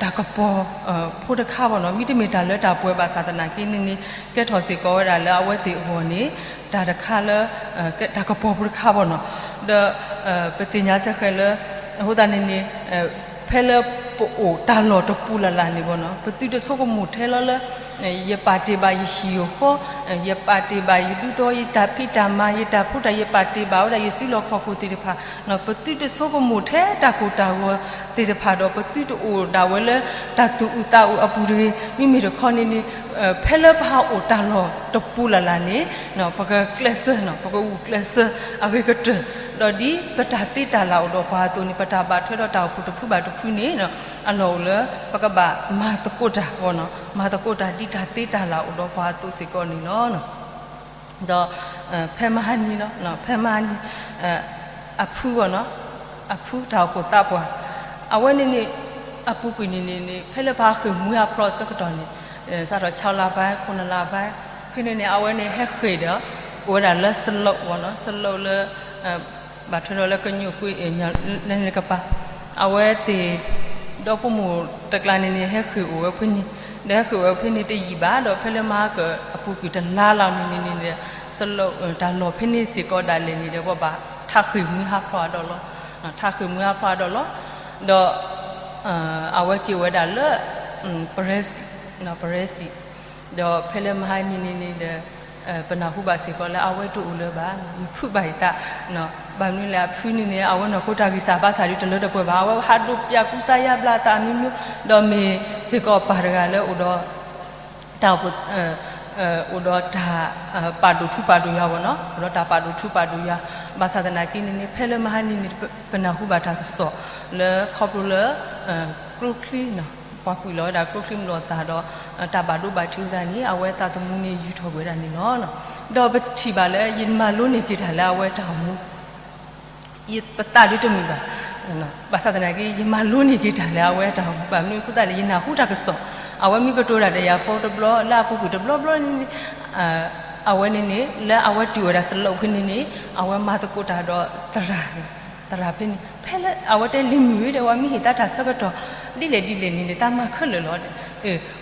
တၢ်ကပီၤဖိတခါဘၣ်နီၤ. မ့တမ့ၢ်တၢ်လၢတၢ်ပှဲၤဘၣ်ဆၣ်သနာ်က့န့ၣ်န့ၣ် ကဲထီၣ်စ့ၢ်ကီးဝဲဒၣ်လၢအဝဲသ့ၣ်အဂီၢ်န့ၣ် တၢ်တခါလၢ တၢ်ကပီၤဖိတခါဘၣ်နီၤ. ဒီး ပသ့ၣ်ညါစ့ၢ်ကီးလၢ အဃိသတးန့ၣ်န့ၣ် ဖဲလၢပအိၣ်တၢ်လီၢ်တပူၤလၢ်လၢ်န့ၣ်ဘၣ်နီၤ ပသုတဆိကမိၣ်ထဲလီၤလၢ ယပာ်တ့ၢ်ဘၣ်ယဟံၣ်ယဃီ ယပာ်တ့ၢ်ဘၣ်ယဒူသဝီ ယတၢ်ဖံးတၢ်မၤ ယတၢ်ဖှူတၢ် ယပာ်တ့ၢ်ဘၣ်ဝဲဒၣ် ယစုလီၢ်ခီၣ်ခိၣ်သ့ၣ်တဖၣ် ပသုတဆိကမိၣ်ထဲတၢ်ကိၢ်တၢ်ဂီၤသ့ၣ်တဖၣ်ဒီး ပသုတအိၣ်ဒၣ်ဝဲလၢ တၢ်သူၣ်အုးသးအုးအပူၤတဂ့ၤ. မ့မ့ၢ်တခီန့ၣ်န့ၣ် ဖဲလၢပဟးအိၣ်တၢ်လီၢ်တပူၤလၢ်လၢ်န့ၣ် ပကကျဲးစၢး ပကဂုာ်ကျဲးစၢးအဂ့ၤကတၢၢ် ဒီးဒ်ပတၢ်သ့တၢ်လၢ်အိၣ်ဒီးပှၤအသိးန့ၣ် ပတၢ်ဘၣ်ထွဲဒီးတၢ်အိၣ်ဖှိၣ်တဖုဘၣ်တဖုန့ၣ် အလီၢ်အိၣ်လၢ ပကဘၣ်မၤသကိးတၢ် မၤသကိးတၢ်ဒ်တၢ်သ့တၢ်လၢ်အိၣ်ဒီးပှၤအသိးစ့ၢ်ကီးန့ၣ်လီၤ. ဒီး ဖဲမဟါနံၤလီၤ ဖဲမဟါနံၤ အဖုဘၣ်နီၤ အဖုတၢ်အိၣ်ဖှိၣ်သးပှၢ် အဝဲန့ၣ်န့ၣ် အပူၤကွံာ်န့ၣ်န့ၣ်န့ၣ် ဖဲလၢပဟးဃ့ၢ်မှံဟးဖျိးအဆၢကတီၢ်န့ၣ် စးထီၣ် ခြောက်လပိုင်း ခုနစ်လပိုင်း ဖဲန့ၣ်န့ၣ် အဝဲန့ၣ်ဟဲဃ့ၢ်ဒီး အိၣ်ဝဲဒၣ်လၢ slope ဝဲနီၤ, slope လၢ ဘၣ်ထွဲဒီးလၢကညိၣ်ကွ့ လၢန့ၣ်ကပၤ, အဝဲသ့ၣ် ဒီဖိမိၢ်တကျါန့ၣ်န့ၣ် ဟဲဃ့ၢ်အိၣ်ဝဲဖဲန့ၣ်, ဒီးဟဲဃ့ၢ်အိၣ်ဝဲဖဲန့ၣ်တယံာ်ဘၣ်, ဒီးဖဲလၢမဟါကအပူၤကွံာ်တလါလီၤန့ၣ်န့ၣ်န့ၣ်ဒီး slope တၢ်လီၢ်ဖဲန့ၣ်စ့ၢ်ကီးဒၣ်လဲာ်န့ၣ်ဒီး ပှၤဘၣ်ထးဃ့ၢ်မုၢ်ဟးဖျိးအဒီးလီၤ, ထးဃ့ၢ်မုၢ်ဟးဖျိးအဒီးလီၤ, ဒီး အဝဲက့ၤဝဲဒၣ်လၢ ပရၢစံၣ်, ပရၢစံၣ်, ဒီးဖဲလၢမဟါန့ၣ်န့ၣ်န့ၣ်ဒီး ပနၢ်ဟူဘၣ်စ့ၢ်ကီးလၢအဝဲတအိၣ်လၢၤဘၣ်, နဖုးဘၣ်အံၤသး, ဘၣ်မနုၤလဲၣ်အဖုန့ၣ်န့ၣ် အဝဲနီၢ်ခိတၢ်ဂံၢ်စၢ်ဘါစၢ်ဒုးတလၢတပှဲၤဘၣ်, အဝဲဟးဒိးပၠးကူစါယါဘျါအသးမနုၤမနုၤ, ဒီးမ့ၢ်စ့ၢ်ကီးပၢ်တဂၤလၢအိၣ်ဒီး တၢ် အိၣ်ဒီးတၢ် ပာ်ဒိၣ်ထူပာ်ဒိၣ်ယွၤဘၣ်နီၤ, အိၣ်ဒီးတၢ်ပာ်ဒိၣ်ထူပာ်ဒိၣ်ယွၤ, ဘၣ်ဆၣ်သနာ်က့န့ၣ်န့ၣ် ဖဲလၢမဟါန့ၣ်န့ၣ် ပနၢ်ဟူဘၣ်တၢ်ကစီၣ်လၢခီဖျိလၢ ကျိချံနီၤ, ပှၤကွံာ်လီၤဝဲဒၣ်ကျိချံမျိာ်သၣ်ဒီး တၢ်ဘၣ်ဒိဘၣ်ထံးအသးန့ၣ် အဝဲသးသမူန့ၣ်ယူၤထီၣ်ကွံာ်ဝဲဒၣ်န့ၣ်လီၤ. ဒီးပထံၣ်ဘၣ်လၢယမၤလိန့ၢ်က့ၤတၢ်လၢအဝဲတၢ်အိၣ်မူ ယပသးဒုးတမုာ်ဘၣ်, ဘၣ်ဆၣ်သနာ်က့ ယမၤလိန့ၢ်က့ၤတၢ်လၢအဝဲတၢ်အိၣ်မူဘၣ်မနုၤအဃိသတးလဲၣ် ယနၢ်ဟူတၢ်ကစီၣ်, အဝဲမ့ၢ်ကတိၤတၢ်ဒီးယၤဃီတဘျီ လၢအပူၤကွံာ်တဘျီဘျီန့ၣ်န့ၣ် အဝဲန့ၣ်န့ၣ် လၢအဝဲတုၤဝဲဒၣ် slope ဖဲန့ၣ်န့ၣ် အဝဲမၤသကိးတၢ်ဒီးသရၣ်, သရၣ်ဖဲန့ၣ် ဖဲလၢအဝဲတဲလံၤမုၣ်ဒီး ဝဲမ့ၢ်ဟ့ၣ်သးတၢ်ဆၢကတီၢ် ဒ်လဲၣ်ဒ်လဲၣ်န့ၣ်န့ၣ် သးမၤခဲလၢာ်လီၤ.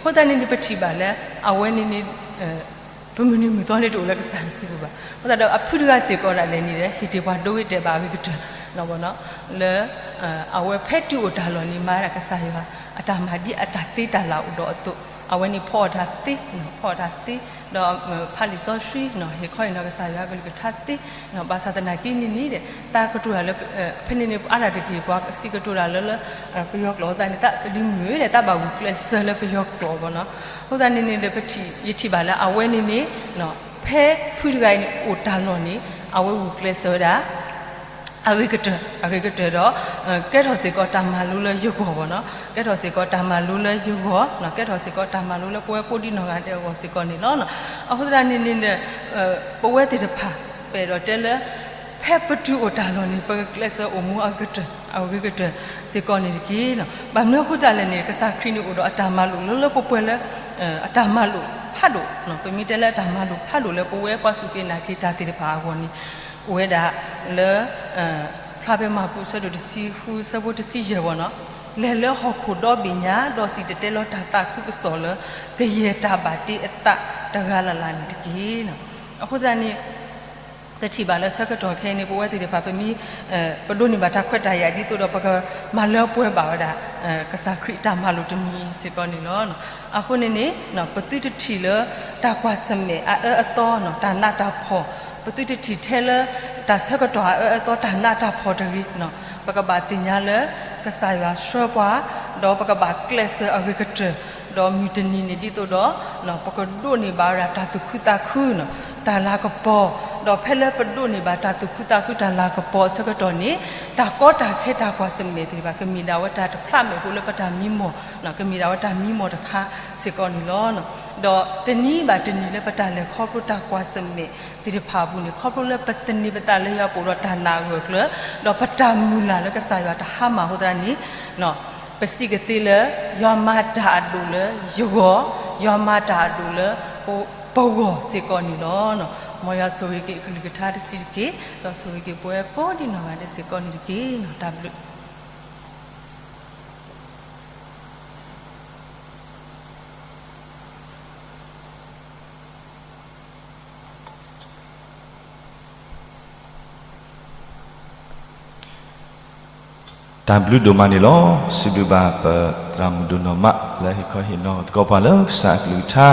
အဃိသတးန့ၣ်န့ၣ် ပထံၣ်ဘၣ်လၢ အဝဲန့ၣ်န့ၣ် ပမုၢ်နံၤမုၢ်သီန့ၣ်တအိၣ်လၢကစၢ်စုပူၤဘၣ်. အဃိသတးဒီးအဖုတဂၤစ့ၢ်ကီးဒၣ်လဲာ်န့ၣ်ဒီး ဟ့ၣ်တ့ၢ်ပှၤဒိဂ့ၤတဲာ်ဘၣ်အဂ့ၤကတၢၢ် လၢ အဝဲဖဲတုၤအိၣ်တၢ်လီၢ်န့ၣ်မၤဒၣ်ကစၢ်ယွၤ အတၢ်မၤဒ်အတၢ်သ့တၢ်လၢ်အိၣ်ဒီးအသိး, အဝဲန့ၣ်ဖီအီၣ်တၢ်သ့, ဖီအီၣ်တၢ်သ့, ဒီးဖးလံာ်စီဆှံ ဟ့ၣ်ခီဟ့ၣ်နီၤကစၢ်ယွၤအကလုၢ်ကထါသ့, ဘၣ်ဆၣ်သနာ်က့န့ၣ်န့ၣ်ဒီး တၢ်ကတိၤတၢ်လၢ ဖဲန့ၣ်န့ၣ် အါဒၣ်တက့ၢ် ပှၤစံးကတိၤတၢ်လၢလၢ ပယီၤကျိာ်အသးန့ၣ် သးလံၤမုၣ်ဒီး သးဘၣ်ဂုာ်ကျဲးစၢးလၢပယီၤကျိာ်ဘၣ်နီၤ. အဃိသတးန့ၣ်န့ၣ်ဒီး ပထံၣ် ယထံၣ်ဘၣ်လၢအဝဲန့ၣ်န့ၣ် ဖဲဖုတဂၤအံၤန့ၣ် အိၣ်တၢ်လီၢ်န့ၣ် အဝဲဂုာ်ကျဲးစၢးဝဲဒၣ် အဂ့ၤကတၢၢ်, အဂ့ၤကတၢၢ်ဒီး ကဲထီၣ်စ့ၢ်ကီးတၢ်မၤလိလၢယဂီၢ်ဘၣ်နီၤ, ကဲထီၣ်စ့ၢ်ကီးတၢ်မၤလိလၢယဂီၢ်, ကဲထီၣ်စ့ၢ်ကီးတၢ်မၤလိလၢပဝဲကိးဒံနီၢ်ဂၤဒဲးအဂီၢ်စ့ၢ်ကီးန့ၣ်လီၤ. အဃိသတးန့ၣ်န့ၣ်ဒီး ပဝဲသ့ၣ်တဖၣ် ပအဲၣ်ဒိးတဲလၢ ဖဲပတုၤအိၣ်တၢ်လီၢ်န့ၣ် ပကကျဲးစၢးအိၣ်မူအဂ့ၤကတၢၢ်, အဂ့ၤကတၢၢ်စ့ၢ်ကီးန့ၣ်တက့ၢ်. ဘၣ်မနုၤအဃိသတးလဲၣ်န့ၣ် ကစၢ်ခရံာ်န့ၣ်အိၣ်ဒီးအတၢ်မၤလိာ်လၢလၢပှဲၤပှဲၤလၢ အတၢ်မၤလိာ်ဖးဒိၣ်, ပမ့ၢ်တဲလၢအတၢ်မၤလိာ်ဖးဒိၣ်လၢပဝဲပှၤစူၢ်က့ၤနာ်က့ၤတၢ်သ့ၣ်တဖၣ်အဂီၢ်န့ၣ် အိၣ်ဝဲဒၣ်လၢ ဖျါဖဲမၢ်ကူးအဆၢဒိၣ်တဆံဃု အဆၢဖိတဆံယဲၢ်ဘၣ်နီၤ, လဲၤလၢဟီၣ်ခိၣ်ဒီဘ့ၣ်ညါ ဒီးစံၣ်တဲၤတဲလီၤတၢ်သးခုကစီၣ်လၢ ကယဲၢ်တၢ်ဘၣ်တ့အသးတဂၤလၢ်လၢ်န့ၣ်တက့ၢ်. အဃိသတးန့ၣ် ပထံၣ်ဘၣ်လၢဆၢကတီၢ်ခဲအံၤန့ၣ် ပဝဲသ့ၣ်တဖၣ်ပမ့ၢ် ပဒိးန့ၢ်ဘၣ်တၢ်ခွဲးတၢ်ယာ်ဒ်သိးဒီး ပကမၤလၢပှဲၤဘၣ်ဝဲဒၣ် ကစၢ်ခရံာ်အတၢ်မၤလိာ်တမံၤစ့ၢ်ကီးန့ၣ်လီၤ. အဃိန့ၣ်န့ၣ် ပသုတထံၣ်လၢ တၢ်ကွၢ်ဆၢၣ်မဲာ်အအၢအသီ တၢ်နးတၢ်ဖှီၣ်, ပသုတထံၣ်ထဲလၢ တၢ်ဆၢကတီၢ်အအၢအသီ တၢ်နးတၢ်ဖှီၣ်တဂ့ၤ, ပကဘၣ်သ့ၣ်ညါလၢ ကစၢ်ယွၤဆှၢပှၤ ဒီးပကဘၣ်ကျဲးစၢးအဂ့ၤကတၢၢ်, ဒီးမုၢ်တနံၤန့ၣ်ဒ်သိးဒီး ပကဒိးန့ၢ်ဘၣ်ဝဲဒၣ်တၢ်သူၣ်ခုသးခု တၢ်လၤကပီၤ, ဒီးဖဲလၢပဒိးန့ၢ်ဘၣ်တၢ်သူၣ်ခုသးခု တၢ်လၤကပီၤအဆၢကတီၢ်န့ၣ် တၢ်ကီတၢ်ခဲတၢ်ကွၢ်ဆၢၣ်မဲာ်သ့ၣ်တဖၣ် ကမ့ၢ်ဒၣ်ဝဲတၢ်တဖျးမဲာ်ဖိလၢပတၢ်မံမီၢ်, ကမ့ၢ်ဒၣ်ဝဲတၢ်မံမီၢ်တခါစ့ၢ်ကီးန့ၣ်လီၤ. ဒီးတနံၤဘၣ်တနံၤလၢပတၢ်လဲၤခီဖျိတၢ်ကွၢ်ဆၢၣ်မဲာ်သ့ၣ်တဖၣ်အပူၤန့ၣ် ခီဖျိလၢပသန့ၤပသးလၢယွၤပအိၣ်ဒီးတၢ်နာ်အဂၢၢ်အကျၢၤ, ဒီးပတၢ်မုၢ်လၢ်လၢကစၢ်ယွၤတဟါမၢ်အဃိသတးန့ၣ် ပစံးကသ့လၢ ယွၤမၤတၢ်အဒိၣ်လၢယဂီၢ်, ယွၤမၤတၢ်အဒိၣ်လၢ ပဂီၢ်စ့ၢ်ကီးန့ၣ်လီၤ. မ်ယွၤဆိၣ်ဂ့ၤက့ၤအကလုၢ်ကထါတဆံးတက့ၢ်, ဒီးဆိၣ်ဂ့ၤက့ၤပဝဲကိးဒံနီၢ်ဂၤဒဲးစ့ၢ်ကီးန့ၣ်တက့ၢ်. တၢ်ဘျုး တၢ်ဘျုးဒိၣ်မးန့ၣ်လီၤ. စံးဘျုးဘၣ်ပသရၣ်မုၣ်ဒိၣ်နီၢ်မး လၢဟ့ၣ်ခီဟ့ၣ်နီၤသကိးပှၤလၢကစၢ်အကလုၢ်ကထါ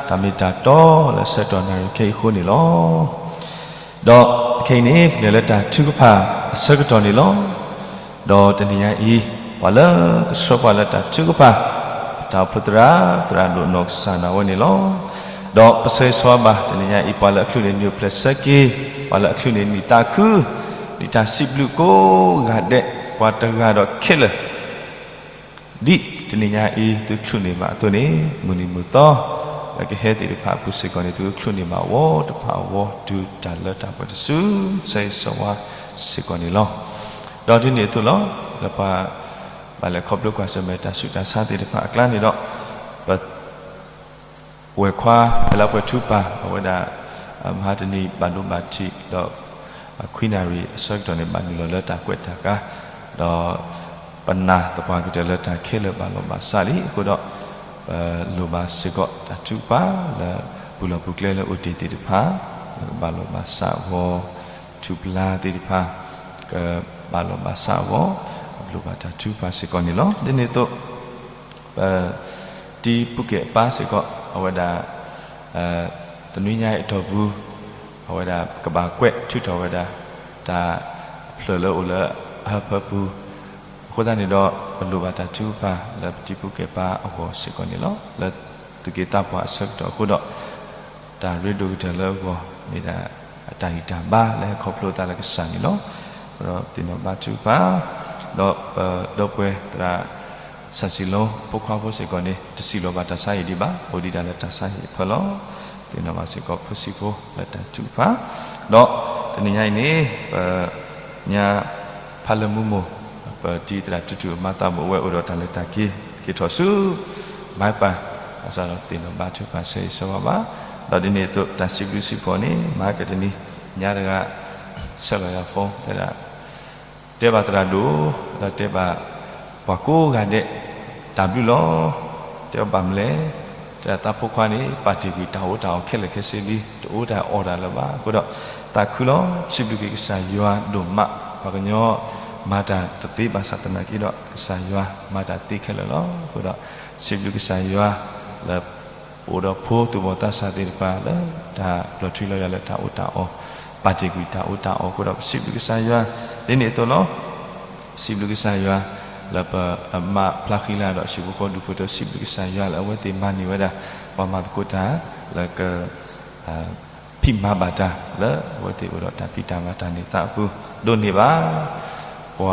တၢ်မ့ၢ်တၢ်တီလၢဆၢကတီၢ်နၣ်ရံၣ်ခဲအံၤအဃိန့ၣ်လီၤ. ဒီးခဲအံၤန့ၣ် ပလဲၤလၢတၢ်ထုကဖၣ်အဆၢကတီၢ်န့ၣ်လီၤ. ဒီးတနံၤညါအံၤ ပှၤလၢကဆှၢပှၤလၢတၢ်ထုကဖၣ် ပတၢ်အိၣ်ဖှိၣ်သရၣ် သရၣ်ဒိၣ်နီၢ်ကစၢ်ဒၣ်ဝဲန့ၣ်လီၤ. ဒီးပဆၢဂ့ၤဆၢဝါဘၣ် တနံၤညါအံၤ ပှၤလၢအချုးန့ၢ်နံၣ်အိၣ်ဖျဲၣ်ဆၢက့ၤ, ပှၤလၢအချုးန့ၢ်နံၣ်သးခု, ဒ်တၢ်စံးဘျုးကိးဂၤဒဲး ပှၤတဂၤဒီးခဲလၢာ် ဒ်တနံၤညါအံၤ သုချုးန့ၢ်ဘၣ်အသိးန့ၣ် မုၢ်နံၤမုၢ်သီ လၢကဟဲသ့ၣ်တဖၣ်အပူၤစ့ၢ်ကီးန့ၣ် သုချုးန့ၢ်ဘၣ်ဝီတဖၣ်အဝီ တုၤတၢ်လၢတၢ်ပှဲၤတစု ဆၢဂ့ၤဆၢဝါစ့ၢ်ကီးန့ၣ်လီၤ. ဒီးဒ်န့ၣ်အသိးလီၤ လၢပှၤဘၣ်လဲၤခီဖျိကွၢ်ဆၢၣ်မဲာ်တၢ်ဆူးတၢ်ဆါသ့ၣ်တဖၣ်အကျါန့ၣ်ဒီး ပ ပဝဲၢ်ခွါ ဖဲလၢပှဲၤထူပၢ် အဝဲဒၣ် မဟါတနံၤဘၣ်ဒိဘၣ်ထံး ဒီး ခွံနၣ်ရံၣ်အဆၢကတီၢ်န့ၣ် ဘၣ်နုာ်လီၤလၢတၢ်ကွဲးတၢ်ကါ ဒီး ပနာ်သပှၢ်ကတၢၢ်လၢတၢ်ခဲလၢာ်ဘၣ်လီၤဘၣ်စးလံအဃိဒီး ပလိၣ်ဘၣ်စ့ၢ်ကီးတၢ်ထုကဖၣ်လၢ ပူၤလီၢ်ပူၤကျဲလၢအိၣ်တ့ၢ်သ့ၣ်တဖၣ် လၢကဘၣ်လီၤဘၣ်စးအဂီၢ် ထူၣ်ပျၢ်သ့ၣ်တဖၣ် ကဘၣ်လီၤဘၣ်စးအဂီၢ် ပလိၣ်ဘၣ်တၢ်ထုကဖၣ်စ့ၢ်ကီးန့ၣ်လီၤ. ဒ်န့ၣ်အသိး ပ တံၤပူၤကဲၣ်ပၢ်စ့ၢ်ကီး အဝဲဒၣ် တနွံညါအံၤအတီၢ်ပူၤ အဝဲဒၣ်ကဘၣ်ကွဲးထုးထီၣ်ဝဲဒၣ် တၢ်ဖျၢၣ်လၢအိၣ်လၢအဟၢဖၢပူၤ အဃိသတးန့ၣ်ဒီး ပလိၣ်ဘၣ်တၢ်ထုကဖၣ်လၢပတံၤပူၤကဲၣ်ပၢ်အဂီၢ်စ့ၢ်ကီးန့ၣ်လီၤ. လၢသူၣ်က့သးပှၢ်အဆၢကတီၢ်အဃိဒီး တၢ်ရ့ဒိၣ်ကတၢၢ်လၢအဂီၢ် မ့ၢ်ဒၣ်အတၢ်ဂံၢ်တၢ်ဘါလၢဟဲခီဖျိအသးလၢကစၢ်န့ၣ်လီၤ. ဒီးသ့ၣ်နီၣ်ဘါထုကဖၣ် ဒီးပဒီပုၢ်ဝဲၢ်သရၣ် ဆၣ်စံၣ်လိ ဖိခွါဖိစ့ၢ်ကီးန့ၣ် တစံးလီၤဘၣ်တၢ်ဆါဟံၣ်ဒံးဘၣ်, အိၣ်ဒံးဒၣ်လၢတၢ်ဆါဟံၣ်အဖၢလီၤ. သ့ၣ်နီၣ်ဘၣ်စ့ၢ်ကီးဖိဆံးဖိလၢတၢ်ထုကဖၣ်, ဒီးတနံၤညါအံၤန့ၣ် ပ ညါ ဖးလၢမူမိၢ် ပတံၤသရၣ်တူၢ်တူၢ်အမါသးဘိၣ်ဝဲအိၣ်ဒီးတၢ်လဲၤတၢ်က့ၤ က့ၤထီၣ်ဆူ ဘၣ်ပၢ် ဘၣ်ဆၣ်ဒီးသ့ၣ်နီၣ်ဘါထုကဖၣ်ဆၢဂ့ၤဆၢဝါဘၣ်, ဒီးဒ်န့ၣ်အသိးတၢ်စံးဘျုးစံးဖှိၣ်န့ၣ် မၤကတနံၤ ညါတဂၤ ဆဲးလီၤယၤ phone တဲဒၣ် တဲဘၣ်သရၣ်ဒိၣ် ဒီးတဲဘၣ် ပှၤကိးဂၤဒဲး တၢ်ဘျုးလီၤ. တဲဘၣ်မနုၤလဲၣ်, တဲဒၣ်သးဖိခွါန့ၣ် ပာ်တ့ၢ်ကွံာ်တၢ်အီၣ်တၢ်အီခဲလၢာ်ခဲဆ့လံ, တအီၣ်တၢ်အီတၢ်လၢၤဘၣ်. အဃိဒီး သးခုလီၤ, စံးဘျုးက့ၤကစၢ်ယွၤဒိၣ်မး, ပှၤကညီ မၤတၢ်တသ့ဘၣ်ဆၣ်သနာ်က့ဒီး ကစၢ်ယွၤမၤတၢ်သ့ခဲလၢာ်လီၤ. အဃိဒီး စံးဘျုးကစၢ်ယွၤလၢ ပအိၣ်ဒီးဖိသူၣ်ဘီၣ်သးစၢ်သ့ၣ်တဖၣ်လၢ တၢ်လီၤထွံလီၤယၤလၢတၢ်အီၣ်တၢ်အီ, ပာ်တ့ၢ်ကွံာ်တၢ်အီၣ်တၢ်အီအဃိဒီး ပစံးဘျုးကစၢ်ယွၤ ဒ်န့ၣ်အသိးလီၤ. စံးဘျုးကစၢ်ယွၤ လၢပမါဖျါဃံလၤဒီး ဟံၣ်ဖိဃီဖိဒူၣ်ဖိထၢ စံးဘျုးကစၢ်ယွၤလၢအဝဲသ့ၣ်မၤန့ၢ်ဝဲဒၣ် ပှၤမၤသကိးတၢ် လၢက ဖံးမၤဘၣ်တၢ်လၢအဝဲသ့ၣ်အိၣ်ဒီးတၢ်ဖံးတၢ်မၤတၢ်န့ၢ်သါအပူၤ ဒိးန့ၢ်ဘၣ် ပှၤ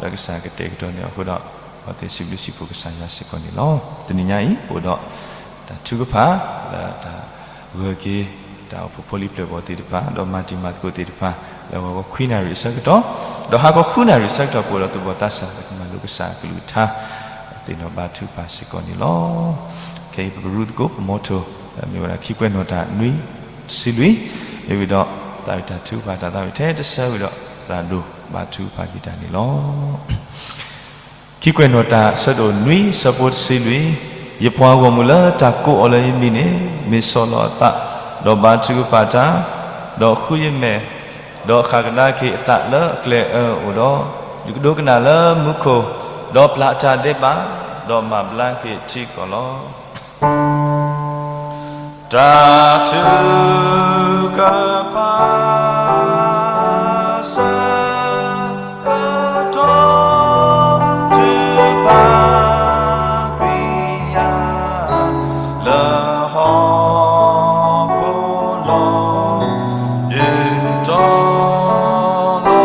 လၢကစၢ်ကတဲာ်ကတီၤန့ၢ်အဃိဒီး အဝဲသ့ၣ်စံးဘျုးစံးဖှိၣ်ကစၢ်ယွၤစ့ၢ်ကီးန့ၣ်လီၤ. တနံၤညါအံၤ ပအိၣ်ဒီးတၢ်ထုကဖၣ်လၢတၢ်ဂၢၢ်က့ၤ တၢ်အိၣ်ဖှိၣ်ဖိလံၤပျဲၢ်ဘီၣ်သ့ၣ်တဖၣ် ဒီးမၤတံၤမၤသကိးသ့ၣ်တဖၣ် လၢဂီၤခီခွံနၣ်ရံၣ်အဆၢကတီၢ် ဒီးဟါခီဃုနၣ်ရံၣ်အဆၢကတီၢ် ပအိၣ်ဒီးသူၣ်ဘီၣ်သးစၢ် လၢကမၤလိကစၢ်အကလုၢ်ကထါ သ့ၣ်နီၣ်ဘါထုကဖၣ်စ့ၢ်ကီးန့ၣ်လီၤ. ခဲအံၤပကရူသကိး ပမီထိၣ် မ့ၢ်ဝဲဒၣ်ခံကွဲးနီၣ်တၢ်နွံတဆံလွံၢ် မ့ၢ်ဝံၤဒီး သးဝံၣ်တၢ်ထုကဖၣ်တၢ်သးဝံၣ်ထဲတဆၢဝံၤဒီး သရၣ်ဒိၣ်ဘါထုကဖၣ်က့ၤတၢ်န့ၣ်လီၤ. ခံကွဲးနီၣ်တၢ်အဆၢဒိၣ်နွံ အဆၢဖိတဆံလွံၢ်, ယပှၤဂီၢ်မုၢ်လၢတၢ်ကိးအီၤလၢယမံၤန့ၣ် မ့ၢ်ဆီၣ်လီၤအသး, ဒီးဘါထုကဖၣ်တၢ်, ဒီးဃုယမဲာ်, ဒီးဃၣ်ကဒါက့ၤအသးလၢအကျဲအၢအိၣ်ဒီး, ယကဒိကနၣ်လၢမူခိၣ်, ဒီးပျၢ်အတၢ်ဒဲးဘး, ဒီးမၤဘျါက့ၤထံကီၢ်လီၤ. တၢ်ထုကဖၣ် ဆၢကတီၢ် ထုကဖၣ်ကွံာ်ယၤ လၢဟီၣ်ခိၣ်လီၤ. ဒုးတီၤလီၤ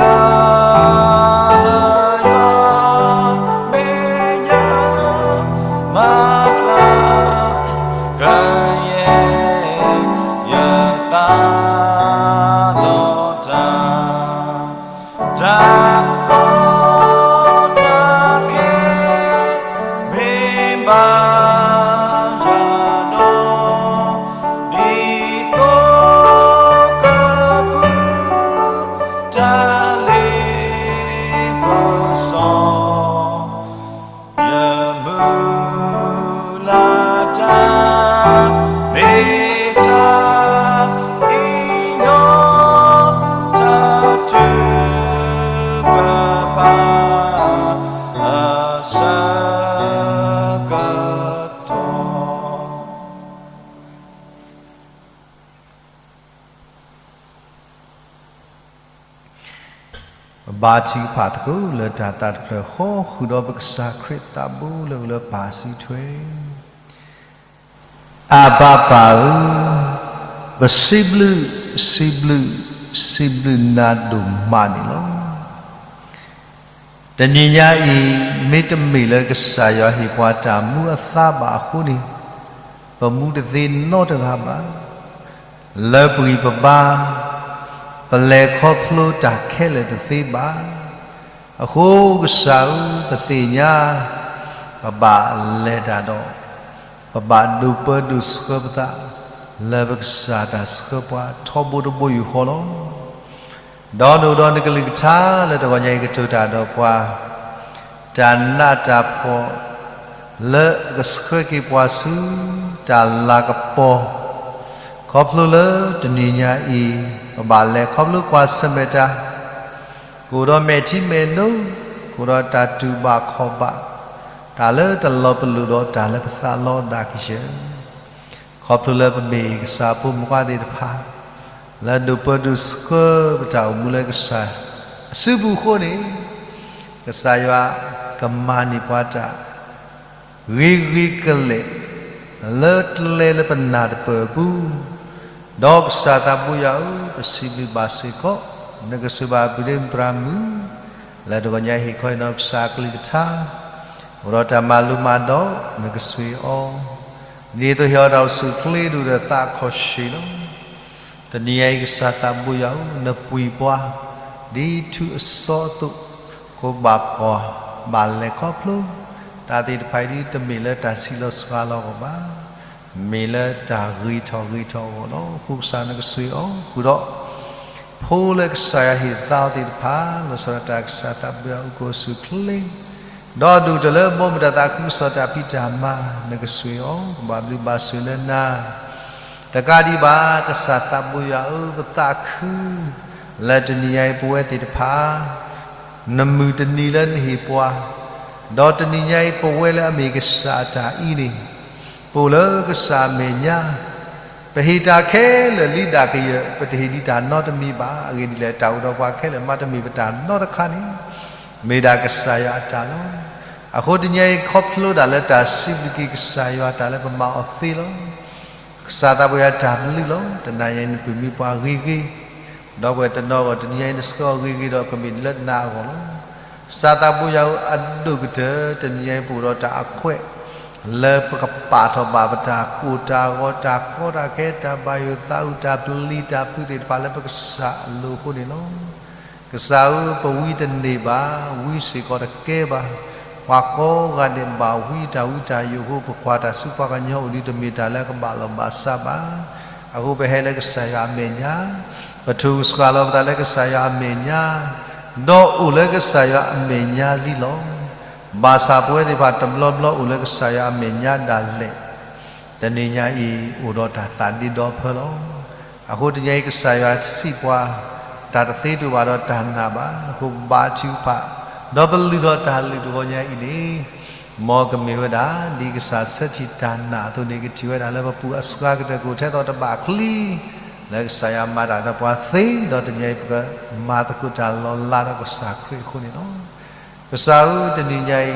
ယၤ လၢယွၤမဲာ်ညါ မၤဖျါ ကယဲၢ်ယသးဒီးတၢ် တၢ်ကီတၢ်ခဲ မ့ၢ်ဘၣ်ယၤဒီး ဒ်သိးကပူၤ တၢ်လ့ပစီ ယမုၢ်လၢ်တၢ် မ့ၢ်တၢ်အံၤနီၤ တၢ်ထုကဖၣ် အဆၢကတီၢ် ဘါထုကဖၣ်သကိးလၢတၢ်သးတဖျၢၣ်ဃီ ဃုာ်ဒီးပကစၢ်ခရံာ်သးဘိလၢအအိၣ်လၢပၢ်စုထွဲ အဘၣ်ပၢ်ဧၢ, ပစံးဘျုး, စံးဘျုး, စံးဘျုးနၤဒိၣ်မးန့ၣ်လီၤ. တနံၤညါအံၤ မ့တမ့ၢ်လၢကစၢ်ယွၤဟ့ၣ်ပှၤတၢ်မူအသါဘၣ်အဃိန့ၣ်, ပမူတသ့နီတဂၤဘၣ်. လၢပဂံၢ်ပဘါ, ပလဲၤခီဖျိတၢ်ခဲလၢာ်တသ့ဘၣ်. အဃိကစၢ်ဧၢ, ပသ့ၣ်ညါ ပဘၣ်လဲၤတၢ်ဒီး ပဘၣ်ဒိးပၢဒိးဆှၢပသး လၢပကစၢ်တၢ်ဆှၢပှၤထီဘိတဘိယူၢ်ဃီလီၤ. ဒီးနအိၣ်ဒီးနကလုၢ်ကထါလၢတဂီၤညါအံၤကတိၤတၢ်ဒီးပှၤ တၢ်နးတၢ်ဖှီၣ်လၢအကဆှၢက့ၤပှၤဆူတၢ်လၤကပီၤ, ခီဖျိလၢတနံၤညါအံၤ ပဘၣ်လဲၤခီဖျိကွၢ်ဆၢၣ်မဲာ်တၢ်, ကအိၣ်ဒီးမဲာ်ထံမဲာ်နိ, ကအိၣ်ဒီးတၢ်တူၢ်ဘၣ်ခီၣ်ဘၣ်, တၢ်လၢတလီၤပလိာ်ဒီးတၢ်လၢပသးလီဒၣ်ကယၢၢ် ခီဖျိလၢပမ့ၢ်ကစၢ်ဖိမုၣ်ဖိခွါသ့ၣ်တဖၣ် လၢဒိးပၢဒိးဆှၢပတၢ်အိၣ်မူလၢကစၢ်အစုပူၤအဃိန့ၣ်, ကစၢ်ယွၤကမၤန့ၢ်ပှၤတၢ်ဂ့ၤဂ့ၤကလဲာ် လၢကျဲလၢပနၢ်တပၢၢ်အပူၤ, ဒီးကစၢ်သးဘိယွၤဧၢ, ပစံးဘျုးဘၣ်စ့ၢ်ကီး နကစၢ်ဘၣ်ဘုဒ့မုၢ်ပြၢမုၢ် လၢတဂီၤညါဟ့ၣ်ခီအံၤနီၢ်ကစၢ်အကလုၢ်ကထါ အိၣ်ဒီးတၢ်မၤလိမၤဒိး နကစၢ်အီၤ, ဒ်သိးဟ့ၣ်အီၤတၢ်အိၣ်ဆူၣ်အိၣ်ချ့ဒိၣ်ဒီးသးအခီၣ်ဆၢၣ်လီၤ. တနံၤညါအံၤကစၢ်သးဘိယွၤဧၢ, နပှံၤပှၤ ဒ်ထူအစီအသိး, ဃိဘၣ်ကွၢ် ဘၣ်လဲၤခီဖျိ တၢ်သ့ၣ်တဖၣ်အံၤဒ်တမ့ၢ်လၢတၢ်ဆံးလီၤစှၤလီၤအဂီၢ်ဘၣ် မ့ၢ်လၢတၢ်ဂ့ၤထီၣ်ဂ့ၤထီၣ်အဂီၢ်လီၤ. အဃိကစၢ်နကစၢ်အီၤ ဃုာ်ဒီး ဖိလၢကစၢ်ယွၤဟ့ၣ်သါအီၤသ့ၣ်တဖၣ် လီၤဆီဒၣ်တၢ်ကစၢ်သးဘိယွၤအူကအိၣ်ဆူၣ်အိၣ်ချ့, ဒီးဒိၣ်ကတၢၢ်လၢဘီမုၢ်တၢ်သးခုကစီၣ်တၢ်ဖံးတၢ်မၤ နကစၢ်အီၤ ပဘၣ်ဘျုးဘၣ်ဆိၣ်ဂ့ၤလၢနၤ တကးဒံးဘၣ် ကစၢ်သးဘိယွၤဧၢ, ပသးခု လၢတနံၤညါအံၤပဝဲသ့ၣ်တဖၣ် နမုၢ်တနံၤလၢနဟ့ၣ်ပှၤ, ဒီးတနံၤညါအံၤပဝဲလၢအမ့ၢ်ကစၢ်အတၢ်အံၤန့ၣ် ပအိၣ်လၢကစၢ်အမဲာ်ညါ, ပဟ့ၣ်တၢ်ခဲလၢာ်လံဒၣ်ကယၢၢ်, ပတဟ့ၣ်ဒံးတၢ်နီတမံၤဘၣ်. အဂ့ၢ်ဒ်လဲၣ်, တၢ်အိၣ်ဒီးပှၤခဲလၢာ်မးတမ့ၢ်ပတၢ်နီတခါန့ၣ် မ့ၢ်ဒၣ်ကစၢ်ယွၤအတၢ်လီၤ. အဃိတနံၤညါအံၤ ခီဖျိဒၣ်လၢတၢ်စံးဘျုးက့ၤကစၢ်ယွၤတၢ်လၢပမၤအီၤသ့လီၤ. ကစၢ်သးဘိယွၤတၢ်ဘျုးလီၤ. တနံၤညါအံၤနပၢၤမံပှၤဂ့ၤဂ့ၤ, ဒီပုၢ်ဝဲၢ်တနီၤအဂီၢ် တနံၤညါအံၤနဆှၢအီၤဂ့ၤဂ့ၤဒီး ကမ့ၢ်လၢနၤအဂီၢ်လီၤ. ကစၢ်သးဘိယွၤဧၢ, အဒိၣ်ကတၢၢ် တနံၤညါအံၤပအိၣ်ဒီးတၢ်အခွဲး လၢပကပာ်ထီၣ်ဘၣ်ပတၢ်ကိၢ်တၢ်ဂီၤ တၢ်ကီတၢ်ခဲ တၢ်ဘၣ်ယိၣ်သးအုး တၢ်ပျံၤတၢ်ဖုးသ့ၣ်တဖၣ်လၢပကစၢ်အလိၤအဃိန့ၣ်လီၤ. ကစၢ်ဧၢ, ပဝံတန့ၢ်ဘၣ်, ဝံစ့ၢ်ကီးတကဲဘၣ်. ပှၤကိးဂၤဒဲးဘၣ်ဝံတၢ်ဝံတၢ်ယိာ်အဃိ ပကွၢ်တၢ်ဆူပှၤကညီအိၣ်ဒံး တမ့ၢ်တၢ်လၢအကဘၣ်လီၢ်ဘၣ်စးဘၣ်. အဃိပဟဲလၢကစၢ်ယွၤအမဲာ်ညါ, ပထုးကဆှၣ်လီၤပသးလၢကစၢ်ယွၤအမဲာ်ညါ, ဒီးအိၣ်လၢကစၢ်ယွၤအမဲာ်ညါလံလီၤ. ဘၣ်ဆၣ်ပဝဲသ့ၣ်တဖၣ်တဘျီဘျီအိၣ်လၢကစၢ်ယွၤအမဲာ်ညါဒၣ်လဲာ် တနံၤညါအံၤ အိၣ်ဒီးတၢ်သးဒ့ဒီဖၢလီၤ. အဃိတနံၤညါအံၤ ကစၢ်ယွၤစံးပှၤ, တၢ်တသ့တအိၣ်ဘၣ်ဒီးတၢ်နာ်ဘၣ်. အဃိပဘါထုကဖၣ်, ဒီးပလုၢ်ထီၣ်တၢ်လုၢ်တဂီၤညါအံၤန့ၣ်, မ်ကမ့ၢ်ဝဲဒၣ် ဒ်ကစၢ်ဆၢထံၣ်တၢ်နာ်အသိးန့ၣ် ကထံၣ်ဝဲဒၣ်လၢပပူၤအစှၤကတၢၢ်ကအိၣ်ထဲသိးတဘၣ်ချံ လၢကစၢ်ယွၤမၤတၢ်ဒီးပှၤသ့, ဒီးတနံၤညါအံၤ ပကမၤသကိးတၢ်လီၤလးဒီးကစၢ်ခရံာ်အဃိန့ၣ်လီၤ. ကစၢ်ဧၢ, တနံၤညါအံၤ